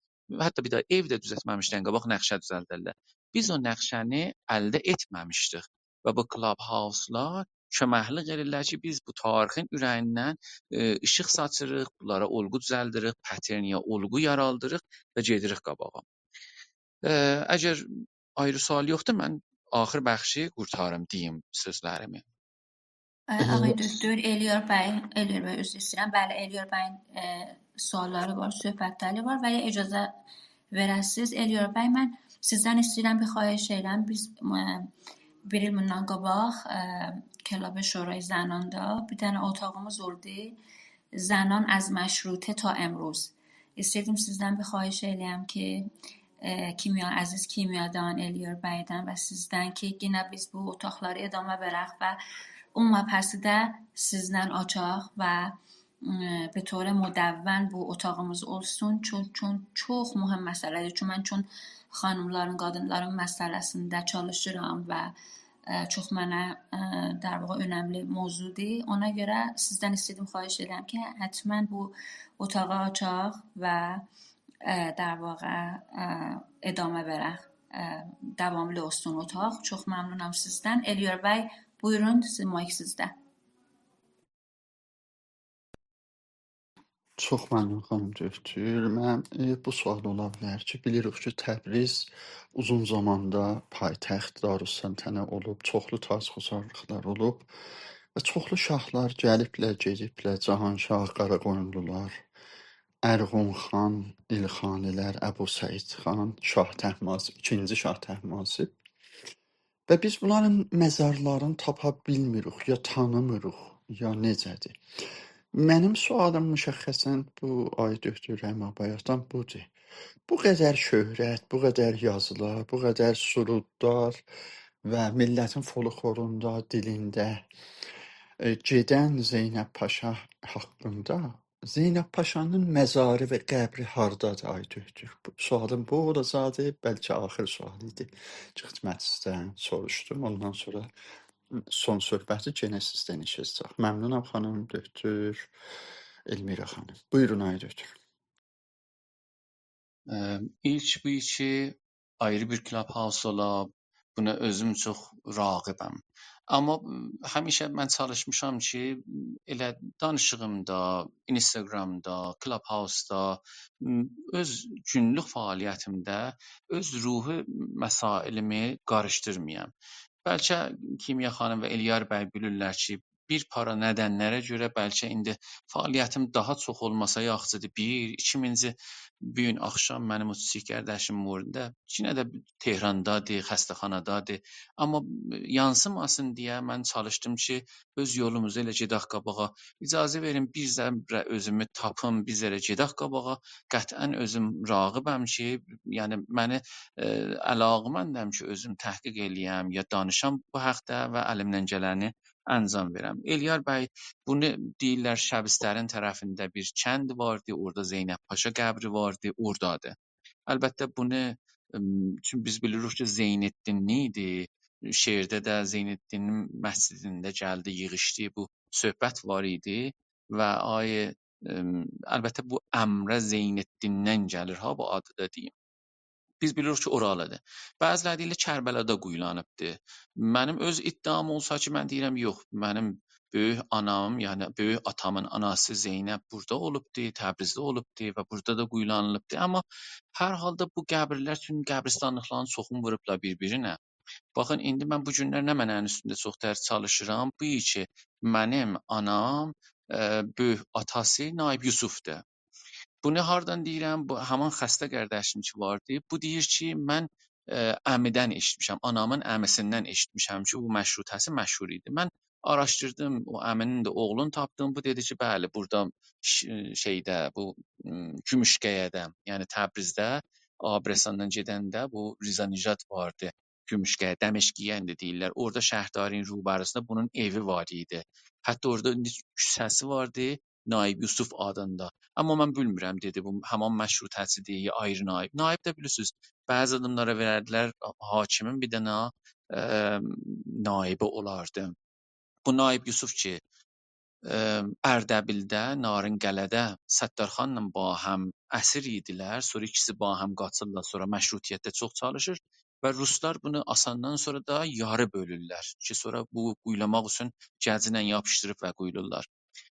حتی بیر ده ائو ده دوزلتمه‌میشدن قاباق نقشه دوزلدرلر. بیز او نقشه‌نی الده ائتمه‌میشدیک. و بو کلاب‌هاوسلار کؤمکلیک ائدیرلر کی بیز بو تاریخین اوره‌ییندن، ائ، ایشیق ساچیریق، بونلارا الگو دوزلدیریک، پترن یا الگو یارادیریق و گئدیریک قاباغا. ائ، اگر آیری سؤال یوخدور، من آخیر بخشی قورتاریم، دئییم سؤزلریمی. ائ، آقای، ائ، دکتر الیار بی، الیار بی، عذر ایسته‌ییرم. بلی، الیار بیین، ائ، سؤاللاری وار، صحبت‌لری وار. ولی اجازه وئره‌سیز، الیار بی، من سیزدن ایسته‌ییرم، بیر خواهش ائدیرم. بیز، ائ، بیر ایل بوندان قاباق، ائ، کلاب شورای زناندا بیر دنه اوتاغیمیز اولدو. زنان از مشروطه تا امروز. ایسته‌ییردیم سیزدن بیر خواهش ائله‌یم کی، ائ، کیمیا، عزیز کیمیادان، الیار بیدن و سیزدن کی یئنه بیز بو اوتاقلاری ادامه وئرک و او مبحثی ده سیزدن آچاق و، ائ، به طور مدون بو اوتاغیمیز اولسون. چون، چون چوخ مهم مسئله‌دیر. چون من چون خانیملارین، قادینلارین مسئله‌سینده چالیشیرام و ائ، چوخ منه، ائ، در واقع اؤنملی موضوعدور. اونا گؤره سیزدن ایسته‌دیم، خواهش ائدیرم کی حتماً بو اوتاغی آچاق و، ائ، در واقع، ائ، ادامه وئرک، ائ، داواملی اولسون اوتاق. چوخ ممنونام سیزدن. الیار بی، بویورون، سیز، مایک سیزده. چوخ ممنون، خانیم دکتر. من، ائ، بو سؤال اولا بیلر کی، بیلیریک کی تبریز اوزون زاماندا پایتخت دارالسلطنه اولوب، چوخلو تاج‌گذارلیقلار اولوب و چوخلو شاهلار گلیبلر، گئدیبلر، جهانشاه، قاراقویونلولار، ارغون خان، ایلخانی‌لر، ابوسعید خان، شاه طهماسب، ایکینجی شاه طهماسب. و بیز بونلارین مزارلارینی تاپا بیلمیریک، یا تانیمیریق، یا نئجه‌دیر. منیم سؤالیم مشخصاً بو، آقای دکتر رحیم آقبایاتدان بودور. بو قدر شهرت، بو قدر یازیلار، بو قدر سرودلار و میللتین فولکلوروندا، دیلینده، ائ، گئدن زینب پاشا حاقیندا، زینب پاشانین مزاری و قبری هاردادیر، آقای دکتر؟ بو، سؤالیم بو اولاجاقدی، بلکه آخیر سؤال ایدی کی خدمتینیزدن سوروشدوم. اوندان سونرا سون صحبتی یئنه سیزدن ائشیده‌جک. ممنونام، خانیم دکتر المیرا خانیم. بویورون، آقای دکتر. ائ، ایلک بو کی آیری بیر کلاب‌هاوس اولا، بونا اؤزوم چوخ راغبم. آمما، م، همیشه من چالیشمیشام کی، م، ائله دانیشیغیمدا، اینستاگرامدا، کلاب‌هاوسدا، م، اؤز گونلوک فعالیتیمده اؤز روحی مسائلیمی قاریشدیرمایام. بلکه کیمیا خانیم و الیار بی بیلیرلر کی، بیر پارا ندن‌لره گؤره بلکه ایندی فعالیتیم داها چوخ اولماسا یاخشیدیر. بیر، ایکینجی، بو گون آخشام منیم او کیچیک قارداشیم اورادا، یئنه ده تهراندادیر، خسته‌خانادادیر. آمما یانسیماسین دئیه من چالیشدیم کی، اؤز یولوموزو ائله گئدک قاباغا. اجازه وئرین، بیر ذره اؤزومو تاپیم، بیر ذره گئدک قاباغا. قطعاً اؤزوم راغبم کی، یعنی منی، ائ، علاقه‌مندم کی، اؤزوم تحقیق ائله‌یم، یا دانیشام بو حاقدا و الیمدن گلنی انجام وئرم. الیار بی، بونو دئییرلر، شبسترین طرفینده بیر کند واردی، اورادا زینب پاشا قبری واردی، اورادادیر. البته، بونو، ام، چون بیز بیلیریک کی، زین‌الدینلی ایدی. شعرده ده زین‌الدینین مسجدینده گلدی، ییغیشدی، بو صحبت وار ایدی و آی، ام، البته، بو امره زین‌الدیندن گلیر ها، بو آدی دا دئییم. بیز بیلیریک کی، اورالیدیر. بعضی‌لری دئییرلر کربلادا قویولانیبدی. منیم اؤز ادعام اولسا کی، من دئییرم، یوخ، منیم بؤیوک آنام، یعنی بؤیوک آتامین آناسی زینب بورادا اولوبدو، تبریزده اولوبدو و بورادا دا قویولانیلیبدی. آمما هر حالدا بو قبیرلر، چون قبرستانلیقلارین چوخونو ووروبلار بیر-بیرینه. باخین، ایندی من بو گونلر نمنه‌نین اوستونده چوخ درس چالیشیرام؟ بو کی، منیم آنام، ائ، بؤیوک آتاسی نایب یوسفدور. بونو هاردان دئییرم؟ بو همان خسته قارداشیم کی واردی. بو دئییر کی، من، ائ، عمیدن ائشیتمیشم، آنامین عمیسیندن ائشیتمیشم کی، بو مشروطه‌سی مشهور ایدی. من آراشدیردیم، او عمی‌نین ده اوغلونو تاپدیم. بو دئدی کی، بلی، بورادا ش-، شئیده، بو، م، گوموشقیه‌ده، یعنی تبریزده، آبرساندان گئدنده بو رضا نژاد واردی. گوموشقیه، دمشقیه ایندی دئییرلر. اورادا شهرداری‌نین روبروسوندا بونون ائوی وار ایدی. حتی اورادا ایندی کوچه‌سی واردی، نایب یوسف آدیندا. آمما من بیلمیرم، دئدی، بو همان مشروطه‌چی‌دیر، یا آیری نایب. نایب ده بیلیرسینیز، بعضی آداملارا وئرردیلر، حاکمین بیر دنه، ائ، نایبی اولاردی. بو نایب یوسف کی، ائ، اردبیلده، نارین‌قلعه‌ده ستارخانلا باهم اسیر ایدیلر. سونرا ایکیسی باهم قاچیرلار، سونرا مشروطیتده چوخ چالیشیر و روسلار بونو آساندان سونرا دا یاری بؤلورلر کی، سونرا بو قویولاماق اوچون گجینن یاپیشدیریب و قویولورلار.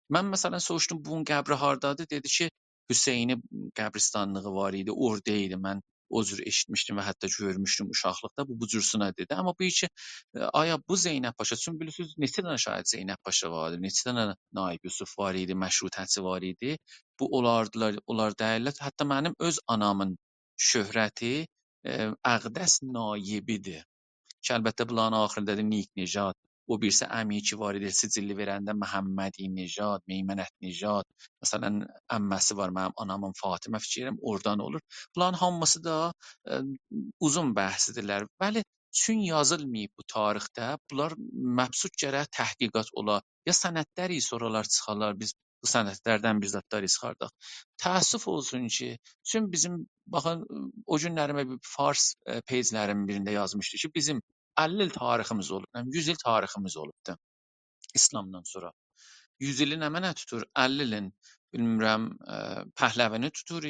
من، مثلا، سوروشدوم، «بونون قبری هاردادیر؟» دئدی کی، حسینی قبرستانلیغی وار ایدی، اورادا ایدی. من او جور ائشیتمیشدیم و حتی گؤرموشدوم اوشاقلیقدا. بو، بو جورسونه دئدی. آمما بو کی، ائ، آیا بو زینب پاشا، چون بیلیرسینیز، نئچه دنه شاید زینب پاشا واردی، نئچه دنه نایب یوسف وار ایدی، مشروطه‌چی وار ایدی. بو اولاردیلار، اونلار دئییللر. حتی منیم اؤز آنامین شهرتی، ائ، اقدس نایبی‌دیر. کی، البته، بونلارین آخیریندا دا نیک نژاد، او بیریسی عمی کی وار ایدی، سجلی وئرنده محمدی نژاد، میمنت نژاد، مثلا، عمه‌سی وار منیم آنامین، فاطمه، فیکیر ائلیرم، اورادان اولور. بونلارین هامیسی دا، ائ، اوزون بحثی‌دیرلر. بلی، چون یازیلماییب بو تاریخده، بونلار مبسوط گرک تحقیقات اولا، یا سندلر سورالار چیخارلار، بیز بو سندلردن بیر زادلار چیخارداق. تأسف اولسون کی، چون بیزیم، باخین، او گونلریمه بیر فارس، ائ، پیجلرین بیرینده یازمیشدی کی، بیزیم اللی ایل تاریخیمیز اولوب، یعنی یوز ایل تاریخیمیز اولوبدو ایسلامدان سونرا. یوز ایلی نمنه توتور؟ اللی ایلین، بیلمیرم، ائ، پهلوی‌نی توتور،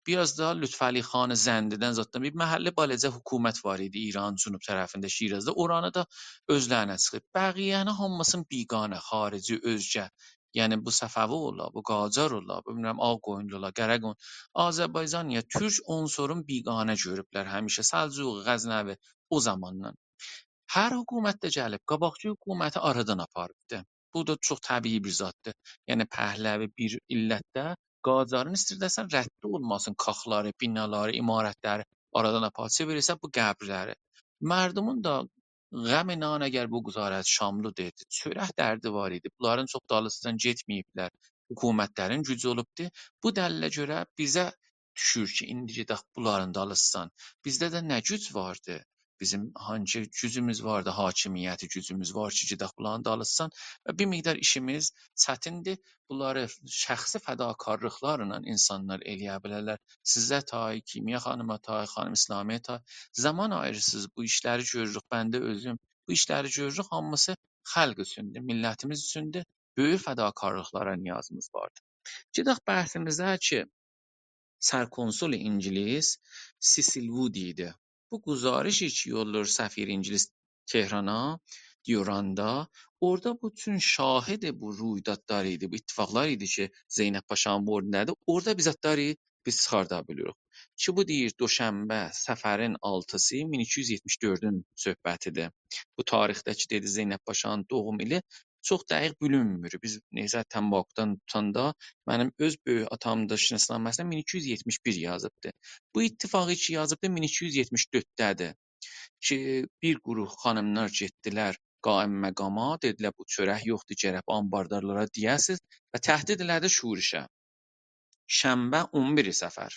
بیر آز دا لطفعلی خان زندی‌دن زاددان بیر محلی بالاجا حکومت وار ایدی ایرانین جنوب طرفینده، شیرازدا. اورانی دا اؤزلرینه چیخیب. بقیه‌نی هامیسینی بیگانه، خارجی، اؤزگه. یعنی بو صفوی اولا، بو قاجار اولا، بو، بیلمیرم، آغ‌قویونلو اولا، قره‌قویون-، آذربایجانی‌یا تورک عنصرون بیگانه گؤروبلر همیشه. سلجوقی، غزنوی، او زاماندان. هر حکومت ده گلیب، قاباقکی حکومتی آرادان آپاریبدی. بو دا چوخ طبیعی بیر زاددیر. یعنی پهلوی بیر علتده قاجارین ایستیر دئسن رد اولماسین، کاخلاری، بینالاری، عمارتلری آرادان آپاریر، چئویریر بو قبرلری. مردمون دا «غم نان اگر بگذارد شاملو» دئدی. چؤرک دردی وار ایدی. بونلارین چوخ دالیسیندان گئتمه‌ییبلر. حکومتلرین گوجو اولوبدو. بو دلیله گؤره بیزه دوشور کی، ایندی گئدک بونلارین دالیسیندان. بیزده ده نه گوج واردی؟ بیزیم هانسی گوجوموز واردی، حاکمیتی گوجوموز وار کی، گئدک بونلارین دالیسیندان؟ و بیر مقدار ایشیمیز چتیندیر. بونلاری شخصی فداکارلیقلارلا اینسانلار ائلیه بیلرلر. سیزه تای، کیمیا خانیما تای، خانیم اسلامی‌یه تای زامان آییریرسینیز، بو ایشلری گؤروروک، بنده اؤزوم بو ایشلری گؤروروک، هامیسی خلق اوچوندور، میللتیمیز اوچوندور. بؤیوک فداکارلیقلارا نیازیمیز واردیر. گئدک بحثیمیزه کی، سرکنسول اینگیلیس سیسیل وود ایدی. بو گزارش کی یوللور سفیر اینگیلیس تهرانا، دیوراندا، اورادا بو چون شاهد بو رویدادلار ایدی، بو اتفاقلار ایدی کی، زینب پاشانین بوینوندادیر. اورادا بیر زادلاری بیز چیخاردا بیلیریک. کی بو دئییر، دوشنبه، صفرین آلتیسی، مین ایکی یوز یئتمیش دؤردون صحبتیدیر. بو تاریخده کی، دئدی، زینب پاشانین دوغوم ایلی چوخ دقیق بیلینمیر. بیز نهضت تنباکودان توتاندا منیم اؤز بؤیوک آتامین دا شناسنامه‌سینده مین ایکی یوز یئتمیش بیر یازیبدی. بو اتفاقی کی یازیبدی، مین ایکی یوز یئتمیش دؤردده‌دیر. کی بیر گروه خانیملار گئتدیلر قائم‌مقاما، دئدیلر، بو چؤرک یوخدور، گرک بو آنباردارلارا دئیه‌سیز و تهدید ائله‌دی شورشه. شنبه، اون بیر صفر،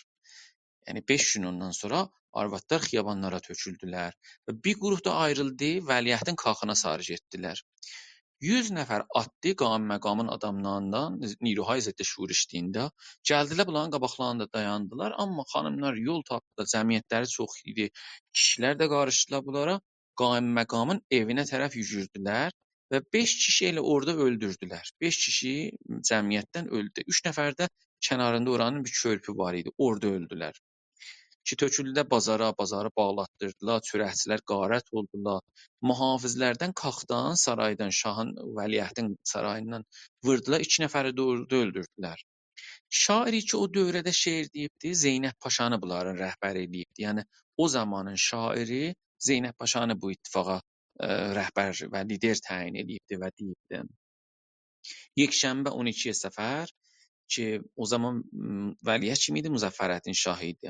یعنی بئش گون اوندان سونرا آروادلار خیابانلارا تؤکولدولر و بیر گروه دا آیریلدی، ولیعهدین کاخینا ساری گئتدیلر. یوز نفر آتلی قائم‌مقامین آداملاریندان، نیروهای ضد شورش دئیینده، گلدیلر بونلارین قاباقلاریندا دایاندیلار. آمما خانیملار یول تاپدیلار، جمعیتلری چوخ ایدی، کیشیلر ده قاریشدیلار بونلارا. قائم‌مقامین ائوینه طرف یوروردولر و بئش کیشی ائله اورادا اؤلدوردولر. بئش کیشی جمعیتدن اؤلدو. اوچ نفر ده کناریندا اورانین بیر کؤرپو وار ایدی، اورادا اؤلدولر. کی تؤکولدولر بازارا، بازاری باغلاتدیردیلار، چؤرکچیلر غارت اولدولار. محافظلردن کاخدان، سارایدان، شاهین، ولیعهدین ساراییندان ووردولار، ایکی نفری ده اورادا اؤلدوردولر. شاعیر کی او دؤوره‌ده شعر دئییبدی، زینب پاشانی بونلارین رهبری ائله‌ییبدی. یعنی او زامانین شاعیری زینب پاشانی بو اتفاقا، ائ، رهبر و لیدر تعیین ائله‌ییبدی و دئییبدی. یکشنبه اون ایکی صفر کی او زامان، م، ولیعهد کیم ایدی؟ مظفرالدین شاه ایدی.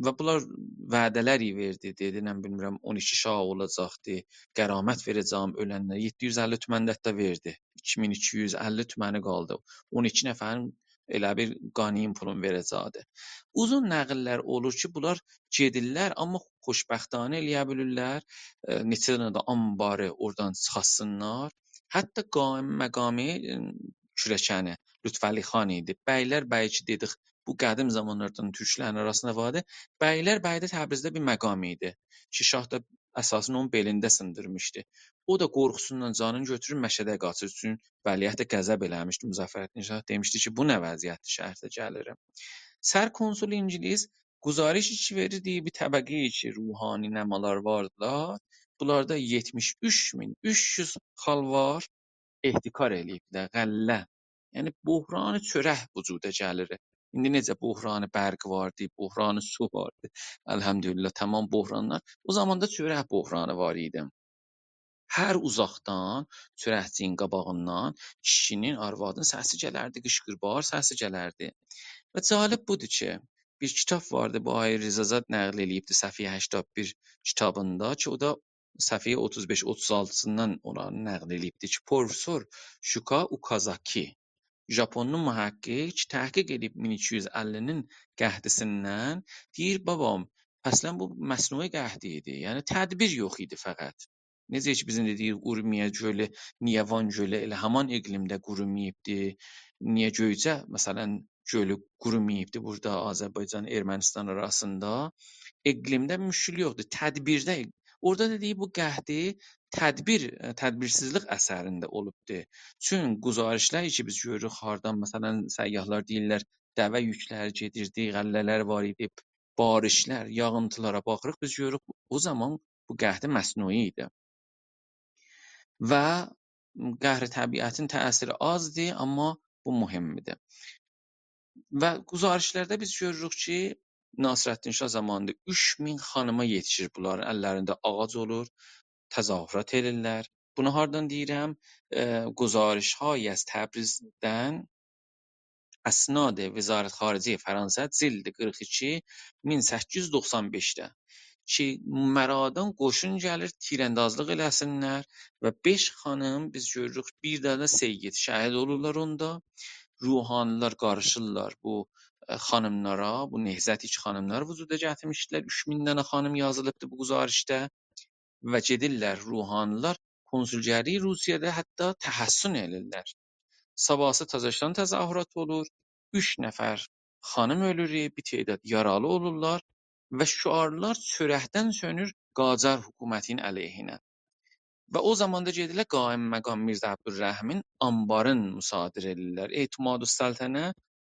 و بونلار وعده‌لر وئردی، دئدی، نه بیلمیرم، اون ایکی شاه اولاجاقدی، غرامت وئره‌جم اؤلنلره، یئددی یوز اللی تومن ده حتی وئردی. ایکی مین ایکی یوز اللی تومنی قالدی. اون ایکی نفرین ائله بیر غنیمت پولون وئره‌جکدی. اوزون نقل‌لر اولور کی بونلار گئدیرلر، آمما خوشبختانه ائله‌یه بیلیرلر، ائ، نئچه دنه ده آنباری اورادان چیخارتسینلار. حتی قائم‌مقامی، ائ، کورکنی، لطفعلی خان ایدی. بیگلر بیگی کی دئدیک، بو قدیم زامانلاردان تورکلرین آراسیندا واردی. بیگلر بیگی ده تبریزده بیر مقام ایدی کی شاه دا اساسینی اونون بئلینده سیندیرمیشدی. او دا قورخوسوندان جانینی گؤتوروب مشهده قاچیر. چون ولیعهد ده غضب ائله‌میشدی مظفرالدین شاه، دئمیشدی کی بو نه وضعیتدیر شهرده گلیرم. سرکنسول اینگیلیس گزارش کی وئریر، دئییر، بیر طبقه کی روحانی‌نمالار واردیلار، بونلاردا یئتمیش اوچ مین اوچ یوز خالوار احتکار ائله‌ییبلر، غله. یعنی بحران چؤرک وجودا گلیر. ایندی نئجه بحران برق واردی، بحران سو واردی. الحمدلله، تمام بحرانلار. او زاماندا چؤرک بحرانی وار ایدی. هر اوزاقدان چؤرکچی‌نین قاباغیندان کیشی‌نین، آروادین سسی گلردی، قیشقیرباغیر سسی گلردی. و جالب بودور کی بیر کیتاب واردی، بو آقای رضازاد نقل ائله‌ییبدی، صفحه هشتاد بیر کیتابیندا کی او دا صفحه اوتوز بئش، اوتوز آلتی‌سیندان اورانی نقل ائله‌ییبدی کی پروفسور شوکا اوکازاکی، ژاپونلو محقق کی تحقیق ائدیب مین ایکی یوز اللی‌نین قحطی‌سیندن، دئییر، بابام، اصلاً بو مصنوعی قحطی ایدی. یعنی تدبیر یوخ ایدی فقط. نئجه کی بیز ایندی دئییریک، اورمیه گؤلو نییه وان گؤلو ائله همان اقلیمده قوروماییبدی؟ نییه گؤیجه، مثلاً، گؤلو قوروماییبدی بورادا آذربایجان، ارمنستان آراسیندا؟ اقلیمده مشکل یوخدور، تدبیرده. اورادا دا دئییب، بو قحطی تدبیر، ائ، تدبیرسیزلیک اثرینده اولوبدور. چون گزارشلر کی بیز گؤروروک، هاردان، مثلاً، سیاحلار دئییرلر، دوه یوکلری گئدیردی، غله‌لر وار ایدی، بارشلار، یاغینتیلارا باخیریق، بیز گؤروروک، او زامان بو قحطی مصنوعی ایدی. و قهر طبیعتین تأثیری آزدیر، آمما بو مهمدور. و گزارشلرده بیز گؤروروک کی ناصرالدین شاه زامانیندا اوچ مین خانیما یئتیشیر بونلارین، اللرینده آغاج اولور، تظاهرات ائدیرلر. بونو هاردان دئییرم؟ ائ، گزارش‌های از تبریزدن، اسناد وزارت خارجه فرانسه، جلد قیرخ ایکی، مین سککیز یوز دوخسان بئشده کی مرادان قوشون گلیر، تیراندازلیق ائله‌سینلر و بئش خانیم، بیز گؤروروک، بیر دنه سید شهید اولورلار اوندا. روحانیلار قاریشیرلار بو، ائ، خانیملارا، بو نهضت ایچ خانیملار وجودا گتیرمیشدیلر. اوچ مین دنه خانیم یازیلیبدی بو گزارشده. و گئدیرلر روحانیلار کنسولگری روسیه‌ده حتی تحصن ائدیرلر. صاباحیسی تازاشدان تظاهرات اولور، اوچ نفر خانیم اؤلور، بیر تعداد یارالی اولورلار و شعارلار چؤرکدن سؤنور قاجار حکومتینین علیهینه. و او زاماندا گئدیرلر قائم‌مقام میرزا عبدالرحیمین آنبارین مصادره ائدیرلر. اعتمادالسلطنه،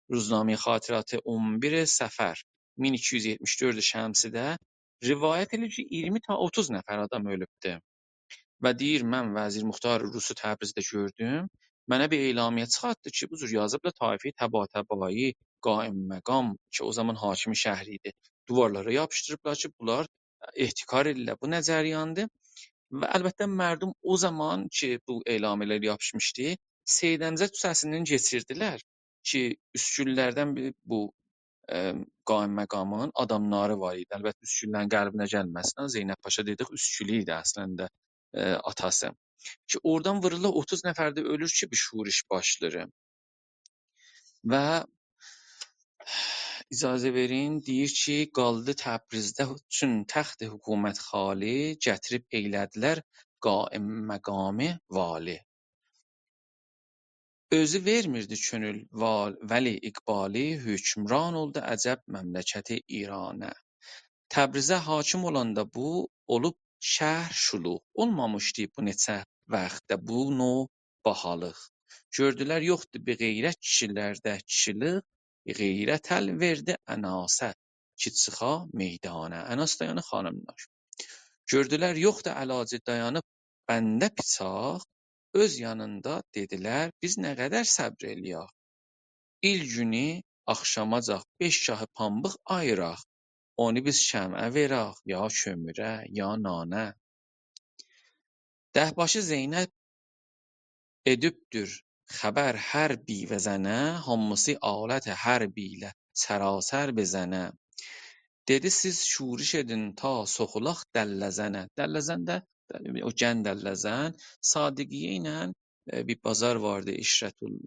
روزنامهٔ خاطرات، اون بیر صفر، مین ایکی یوز یئتمیش دؤرد شمسی‌ده روایت ائله‌ییر کی ایگیرمی تا اوتوز نفر آدام اؤلوبدو. و دئییر، من وزیر مختار روسو تبریزده گؤردوم، منه بیر اعلامیه چیخارتدی کی بو جور یازیبلار، طایفهٔ طباطبایی، قائم‌مقام کی او زامان حاکم شهر ایدی، دیوارلارا یاپیشدیریبلار کی بونلار احتکار ائدیرلر. بو نه جریاندیر؟ و البته مردم او زامان کی بو اعلامیه‌لر یاپیشمیشدی، سید حمزه کوچه‌سیندن کئچیردیلر کی اسکوللردن بیر بو، ائ، قائم‌مقامین آداملاری وار ایدی. البته اسکوللرین قلبینه گلمه‌سین، زینب پاشا دئدیک اسکولو ایدی اصلینده، ائ، آتاسی. کی اورادان وورورلار، اوتوز نفر ده اؤلور کی بیر شورش باشلاییر. و اجازه وئرین، دئییر کی قالدی تبریزده چون تخت حکومت خالی، گتیریب ائیله‌دیلر قائم‌مقامی والی. اؤزو وئرمیردی کؤنول وال-، ولی اقبالی، حکمران اولدو عجب مملکت ایرانه. تبریزه حاکم اولاندا بو، اولوب شهر شولوغ. اولمامیشدی بو نئچه واختدا بو نوع باهالیق. گؤردولر یوخدور بیر غیرت کیشیلرده کیشیلیک، غیرت ال وئردی اناسه کی چیخا میدانه. اناس دا یعنی خانیملار. گؤردولر یوخدور علاجی، دایانیب بنده پیچاق، اؤز یانیندا دئدیلر: «بیز نه قدر صبر ائله‌یک؟ ایل گونو آخشاماجاق بئش گاهی پامبیق آییراق، اونو بیز شمعه وئرک، یا کؤموره، یا نانه.» ده‌باشی زینب ائدیبدیر خبر هر بیوه‌زنه، هامیسی آلت حرب ایله سراسر بزنه. دئدی: «سیز شورش ائدین تا سوخولاق دلّه‌زنه.» دلّه‌زن ده، او گندلّه‌زن، صادقیه ایله، ائ، بیر بازار واردی، عشرت‌ال-،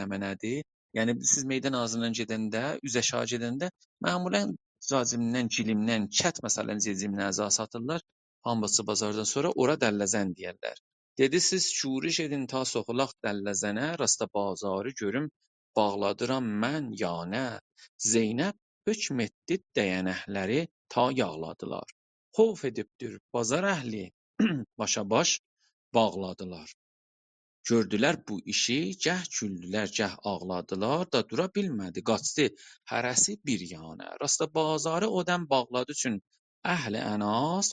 نمنه‌دیر. یعنی، سیز میدان آغزیندان گئدنده، اوز آشاغی گئدنده، معمولاً جاجیمدن، گیلیمدن، کت، مثلاً، جیجیمدن ازا ساتیرلار. هامیسی بازاردان سونرا اورا دلّه‌زن دئیرلر. دئدی: «سیز شورش ائدین تا سوخولاق دلّه‌زنه، راستا بازاری گؤروم باغلادیرام من یا نه؟» زینب حکم ائتدی، دَیَنکلری تا یاغلادیلار. خوف ائدیبدیر بازار اهلی، باشا باش باغلادیلار. گؤردولر بو ایشی، گه گولدولر، گه آغلادیلار، دا دورا بیلمه‌دی، قاچدی هره‌سی بیر یانا. راستا بازاری او دم باغلادی چون اهل اناس،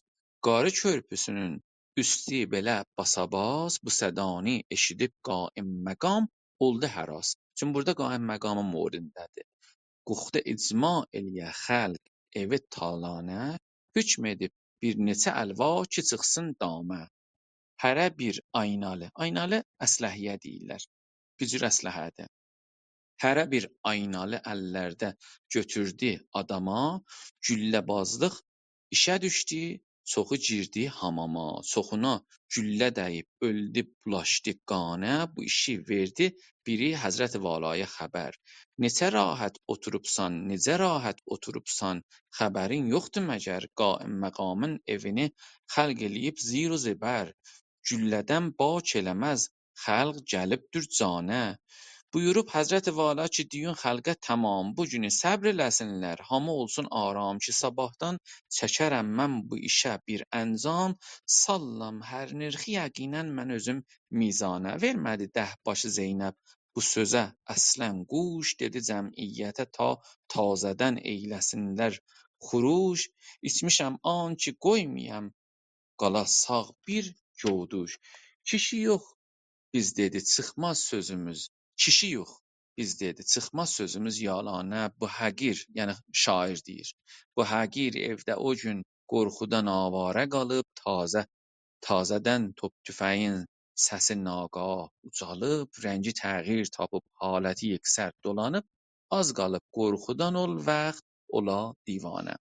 قاری کؤرپوسونون اوستو بئله باساباس، بو صدانی ائشیدیب قائم مقام اولدو هراس. چون بورادا قائم مقامین موردینده‌دیر. قوخدا اجماع ائله‌یه خلق ائوی تالانه، حکم ائدیب بیر نئچه الوا کی چیخسین دامه. هره بیر آینالی، آینالی اسلحه‌یه دئییرلر، بیر جور اسلحه‌دیر. هره بیر آینالی اللرده گؤتوردو آداما، گولله‌بازلیق ایشه دوشدو، چوخو گیردی حاماما. چوخونا گولله دَییب، اؤلدو، بولاشدی قانه، بو ایشی وئردی بیری حضرت والایا خبر. نئچه راحت اوتوروبسان، نئجه راحت اوتوروبسان، خبرین یوخدور مگر؟ قائم مقامین ائوینی خلق ائله‌ییب زیر و زبر. گولله‌دن باک ائله‌مز خلق گلیبدیر جانه. بویوروب حضرت والا کی دئیین خلقه تمام، بو گونو صبر ائله‌سینلر، هامی اولسون آرام کی صاباحدان چکرم من بو ایشه بیر انجام. ساللام هر نرخی یقیناً من اؤزوم میزانه. وئرمه‌دی ده‌باشی زینب بو سؤزه اصلاً گوش، دئدی جمعیته تا تازه‌دن ائیله‌سینلر خروش. ایچمیشم آن کی قویمایام قالا ساغ بیر گودوش. کیشی یوخ، بیز، دئدی، چیخماز سؤزوموز، کیشی یوخ، بیز، دئدی، چیخماز سؤزوموز یالانه. بو حقیر، یعنی شاعر دئییر، بو حقیر ائوده او گون قورخودان آواره قالیب، تازه، تازه‌دن توپ توفه‌یین سسی ناگاه اوجالیب، رنگی تغییر تاپیب، حالتی یکسر دولانیب، آز قالیب قورخودان اول واخت اولا دیوانه.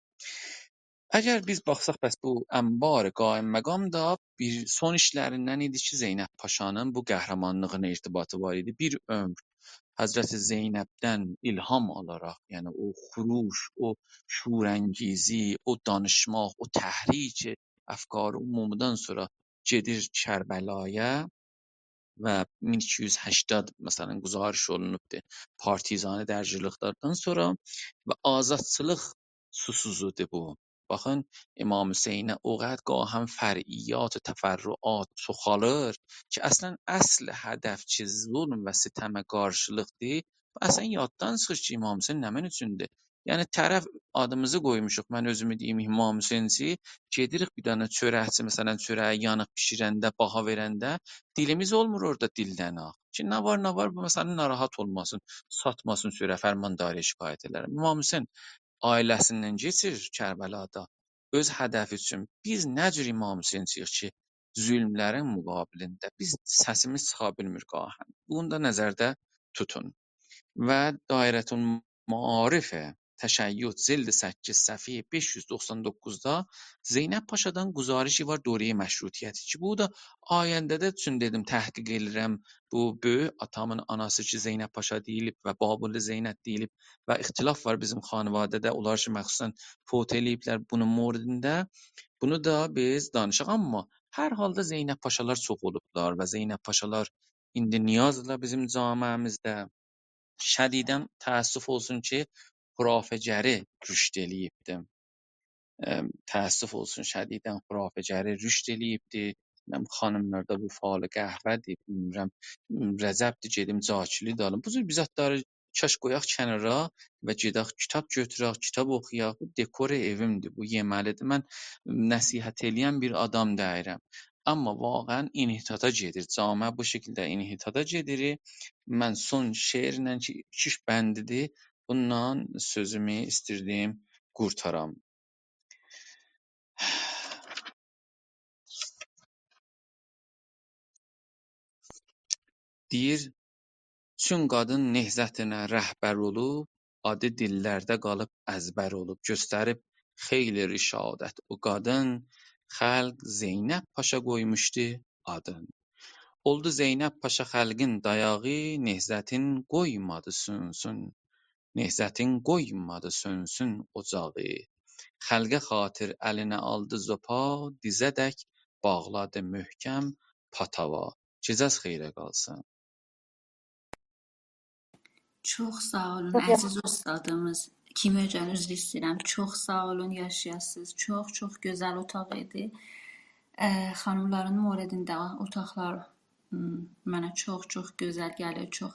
اگر بیز باخساق، پس بو انبار قائم مقام دا بیر سون ایشلریندن ایدی کی زینب پاشانین بو قهرمانلیغینا ارتباطی وار ایدی. بیر عؤمور حضرت زینبدن الهام آلاراق، یعنی او خروش، او شورانگیزی، او دانیشماق، او تحریک افکار عمومیدن سونرا گئدیر کربلایا و مین ایکی یوز هشتاد، مثلاً، گزارش اولونوبدور پارتیزانی درگیرلیکلردن سونرا و آزادچیلیق سوسوزودور بو. باخین، امام حسینه او قدر گاهاً فرعیات و تفرعات چوخالیر کی اصلاً اصل هدف کی ظلم و ستمه قارشیلیقدیر، بو اصلاً یاددان چیخیر کی امام حسین نمنه اوچوندور. یعنی طرف، آدیمیزی قویموشوق، من اؤزومو دئییم امام حسینچی، گئدیریک بیر دنه چؤرکچی، مثلاً، چؤره‌یی یانیق بیشیرنده، باها وئرنده دیلیمیز اولمور اورادا دیلدن آغ کی نه وار، نه وار، بو، مثلاً، ناراحت اولماسین، ساتماسین چؤره‌یی، فرمانداری‌یا شکایت ائلرم. امام حسین عائله‌سیندن کئچیر کربلادا اؤز هدفی اوچون. بیز نه جور امام حسینچی‌ییک کی ظلملرین مقابلینده بیز سسیمیز چیخا بیلمیر گاهاً؟ بونو دا نظرده توتون. و دایرةالمعارف تشیع، جلد سککیز، صفحه بئش یوز دوخسان دوققوزدا زینب پاشادان گزارشی وار دوره‌ی مشروطیتی کی بو دا آینده‌ده، چون دئدیم، تحقیق ائله‌ییرم، بو بؤیوک آتامین آناسی کی زینب پاشا دئییلیب و بابل زینب دئییلیب و اختلاف وار بیزیم خانواده‌ده، اونلار کی مخصوصاً فوت ائله‌ییبلر بونون موردینده. بونو دا بیز دانیشاق، آمما هر حالدا زینب پاشالار چوخ اولوبلار و زینب پاشالار ایندی نیازلا بیزیم جامعه‌میزده شدیداً تأسف اولسون کی، خرافه‌گری رشد ائله‌ییبدی. ام، تأسف اولسون، شدیداً خرافه‌گری رشد ائله‌ییبدی. بیلمیرم، خانیملاردا بو فال قهوه‌دیر، بیلمیرم، م، رجبدیر، گئدیم جاکیلی ده آلیم. بو جور بیر زادلاری کاش قویاق کنارا و گئدک کیتاب گؤتورک، کیتاب اوخویاق. بو دکور ائویمدیر، بو یئمه‌لیدیر. من نصیحت ائله‌ین بیر آدام دئییرم. آمما واقعاً انحطاطا گئدیر. جامعه بو شکیلده انحطاطا گئدیر. من سون شعرله کی، ایکی اوچ بندیدیر، بونونلا سؤزومو ایستیردیم قورتارام. دئییر، چون قادین نهضتینه رهبر اولوب، آدی دیللرده قالیب ازبر اولوب، گؤستریب خیلی رشادت او قادین، خلق زینب پاشا قویموشدو آدین. اولدو زینب پاشا خلقین دایاغی، نهضتین قویمادی سؤنسون. نهضتین قویمادی سؤنسون اوجاغی. خلقه خاطر الینه آلدی زوپا، دیزه‌دک باغلادی محکم پاتاوا. گئجه‌ز خئیره قالسین. چوخ ساغ اولون، چوخ عزیز اوستادیمیز. کیمیا جان، عذر ایسته‌ییرم. چوخ ساغ اولون، یاشایاسینیز. چوخ، چوخ گؤزل اوتاق ایدی. اه، خانیملارین موردینده اوتاقلار م، منه چوخ، چوخ گؤزل گلیر، چوخ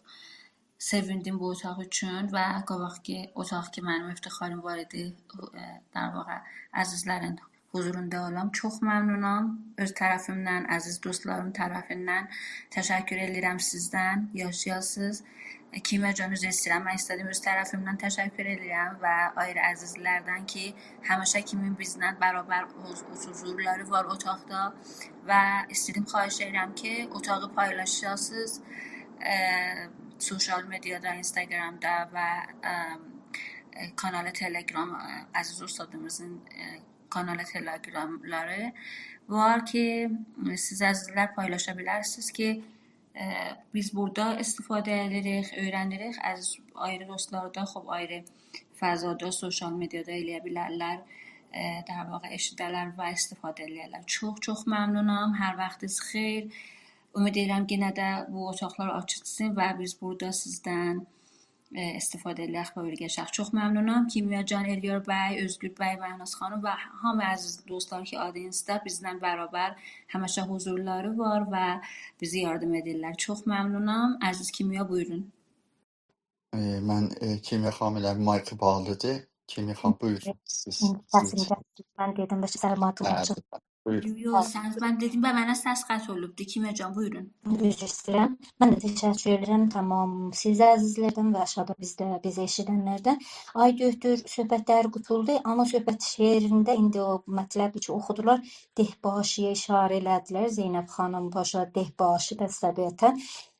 سئویندیم بو اوتاق اوچون و قاباقکی اوتاق کی، منیم افتخاریم وار ایدی، ائ، در واقع، عزیزلرین حضوروندا اولام. چوخ ممنونام اؤز طرفیمدن، عزیز دوستلاریم طرفیندن. تشکر ائدیرم سیزدن، یاشایاسینیز. کیمیا جان، عذر ایسته‌ییرم، من ایسته‌دیم اؤز طرفیمدن تشکر ائدیرم و آیری عزیزلردن کی، همیشه کیمین بیزله برابر حض-، حضورلاری وار اوتاقدا. و ایسته‌دیم خواهش ائدیرم کی، اوتاغی پایلاشاسینیز، ائ، سوسیال مئدیادا، اینستاگرامدا و، ائ، ائ، کانال تلگرام، ائ، عزیز اوستادیمیزین، ائ، کانال تلگراملاری وار کی، سیز عزیزلر پایلاشا بیلرسینیز کی، ائ، بیز بورادا استفاده ائدیریک، اؤیره‌نیریک. عزیز آیری دوستلار دا، خوب، آیری فضادا، سوسیال مئدیادا ائلیه بیلرلر، ائ، در واقع ائشیده‌لر و استفاده ائلیه‌لر. چوخ، چوخ ممنونام. هر واختینیز خئیر. امید ائدیرم یئنه ده بو اوتاقلار آچیلسین و بیز بورادا سیزدن، ائ، استفاده ائلیه‌ک، بؤیله گئچک. چوخ ممنونام. کیمیا جان، ائلیار بی، اؤزگور بی، مهناز خانیم و هامی عزیز دوستلار کی، آدینیزدا بیزله برابر همیشه حضورلاری وار و بیزه یاردیم ائدیرلر. چوخ ممنونام. عزیز کیمیا، بویورون. ائ، من، ائ، کیمیا خانیم، ائله مایکی باغلیدیر. کیمیا خانیم، بویورون. سیز، سیز. سسیم گلدی. من دئدیم، بلکه سلامت بلی، اولمایاجاق. بویورون. یو، یو، سن، من دئدیم، به، منه سس قطع اولوبدو. کیمیا جان، بویورون. عذر ایسته‌ییرم. من ده تشکر ائدیرم تمام سیز عزیزلردن و آشاغیدا بیزده، بیزی ائشیدنلردن. آی دؤکتور، صحبتلر قوتولدو، آمما صحبت شعرینده ایندی او مطلبی کی، اوخودولار، دهباشی‌یه اشاره ائله‌دیلر. زینب خانیم پاشا دهباشی، پس طبیعتاً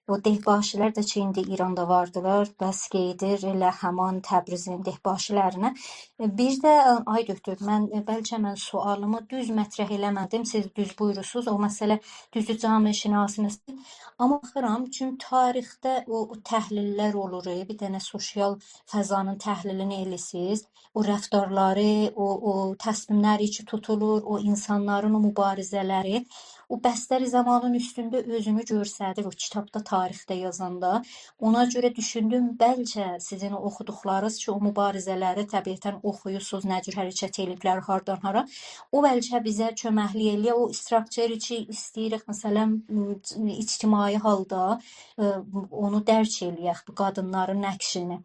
او دهباشی‌لر ده کی، ایندی ایراندا واردیلار، بس قئییدیر، ائله همان تبریزین دهباشی‌لرینه. ائ، بیر ده، ائ، آی دؤکتور، من، ائ، بلکه من سؤالیمی دوز مطرح ائله‌مه‌دیم، سیز دوز بویوروسونوز، او مسئله دوزو جامعه‌شناسی‌نیزدیر. آمما باخیرام، چونکی تاریخده او، او تحلیل‌لر اولور، ائ، بیر دنه سوسیال فضانین تحلیلینی ائلیسیز، او رفتارلاری، او، او تصمیم‌لری کی توتولور، او اینسانلارین او مبارزه‌لری، او بستر زمانین اوستونده اؤزونو گؤستریر، او کیتابدا، تاریخده یازاندا. اونا گؤره دوشوندوم، بلکه سیزین او اوخودوقلارینیز کی، او مبارزه‌لری طبیعتاً اوخویورسونوز، نه جور حرکت ائله‌ییبلر، هاردان هارا. او بلکه بیزه کؤمکلیک ائلیه، او استراکچری کی ایسته‌ییریک، مثلاً، م، اجتماعی حالدا، ائ، اونو درک ائلیه‌ک، بو قادینلارین نقشینی.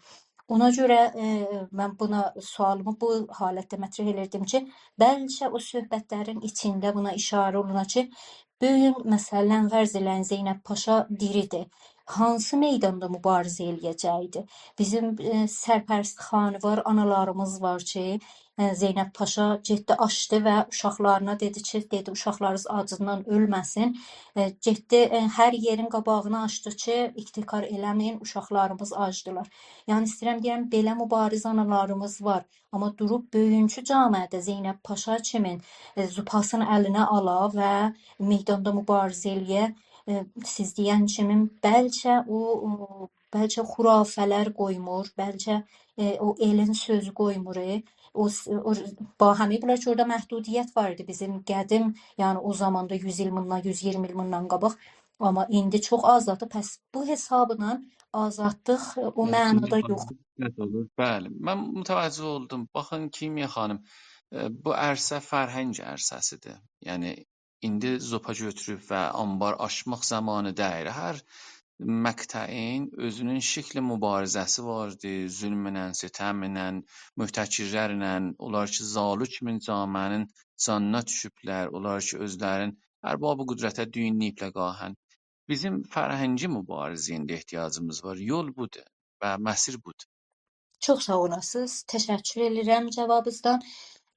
اونا گؤره، ائ، من بونا سؤالیمی بو حالتده مطرح ائدیردیم کی، بلکه او صحبت‌لرین ایچینده بونا اشاره اولونا کی، بو گون، مثلاً، فرض ائله‌یین، زینب پاشا دیریدیر. هانسی میداندا مبارزه ائلیه‌جکدی؟ بیزیم، ائ، سرپرست خانوار آنالاریمیز وار کی، ائ، زینب پاشا گئتدی، آچدی و اوشاقلارینا دئدی کی، دئدی، «اوشاقلارینیز آجیندان اؤلمه‌سین.» ائ، گئتدی، ائ، هر یئرین قاباغینی آچدی کی، احتکار ائله‌مه‌یین، اوشاقلاریمیز آجدیلار. یعنی، ایسته‌ییرم دئیم، بئله مبارز آنالاریمیز وار. آمما دوروب بوگونکو جامعه‌ده زینب پاشا کیمین، ائ، زوپاسینی الینه آلا و میداندا مبارزه ائلیه، ائ، سیز دئین کیمین بلکه او، او، بلکه خرافه‌لر قویمور، بلکه، ائ، او ائلین سؤزو قویمور، ائ، او س-، او ر-، باهمی بونلار کی، اورادا محدودیت وار ایدی بیزیم قدیم، یعنی او زاماندا یوز ایل بوندان، یوز ایگیرمی ایل بوندان قاباق آمما ایندی چوخ آزدیر. پس بو حسابلا آزادلیق، ائ، او معنادا یوخ. نه اولور؟ بلی، من متوجه اولدوم. باخین، کیمیا خانیم، ائ، بو عرصه فرهنگ عرصه‌سیدیر. یعنی، ایندی زوپا گؤتوروب و آنبار آچماق زامانی دئییل. هر مقطعین اؤزونون شکل مبارزه‌سی واردی، ظلمله، ستمله، محتکرلرله، اونلار کی، زالو کیمی جامعه‌نین جانینا دوشوبلر، اونلار کی، اؤزلرین ارباب قدرته دویونله‌ییبلر گاهاً. بیزیم فرهنگی مبارزه‌یه ایندی احتیاجیمیز وار. یول بودور و مسیر بودور. چوخ ساغ اولاسینیز. تشکر ائدیرم جاوابینیزدان.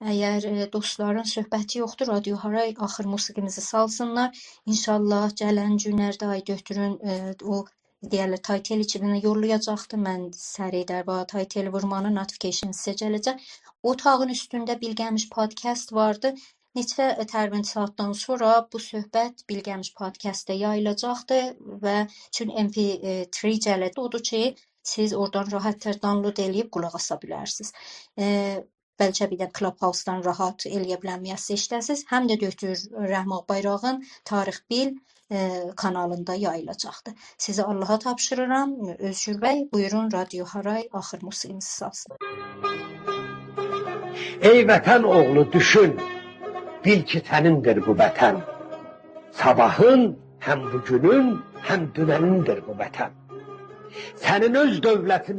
اگر، ائ، دوستلارین صحبتی یوخدور، رادیو هارای آخر موسیقیمیزی سالسینلار. ان‌شاءالله گلن گونلرده، آی دؤکتورون، ائ، او دئیرلر، تایتل اکیبینه یوللایاجاقدی. من سریع در با تایتل وورمانی، نوتیفیکیشن سیزه گله‌جک. اوتاغین اوستونده بیلگه‌میش پادکست واردی. نئچه، ائ، تقریباً ساعاتدان سونرا بو صحبت بیلگه‌میش پادکستده یاییلاجاقدی و چون ام پی تری گله‌جک، اودور کی، سیز اورادان راحت‌تر دانلود ائله‌ییب قولاق آسا بیلرسینیز. ائ، بلکه بیر ده کلاب‌هاوسدان راحت ائله‌یه بیلرم یا سیز ایشله‌سیز. هم ده دؤکتور رحمان بایراغین تاریخ بیل، ائ، کانالیندا یاییلاجاقدیر. سیزی آللاها تاپشیریرام. اؤزگور بی، بویورون، رادیو هارای آخر موسیقیمیزی سالسین. ای وطن اوغلو، دوشون، بیل کی، سنین‌دیر بو وطن. صاباحین، هم بوگونون، هم دوننین‌دیر بو وطن. سنین اؤز دؤولتین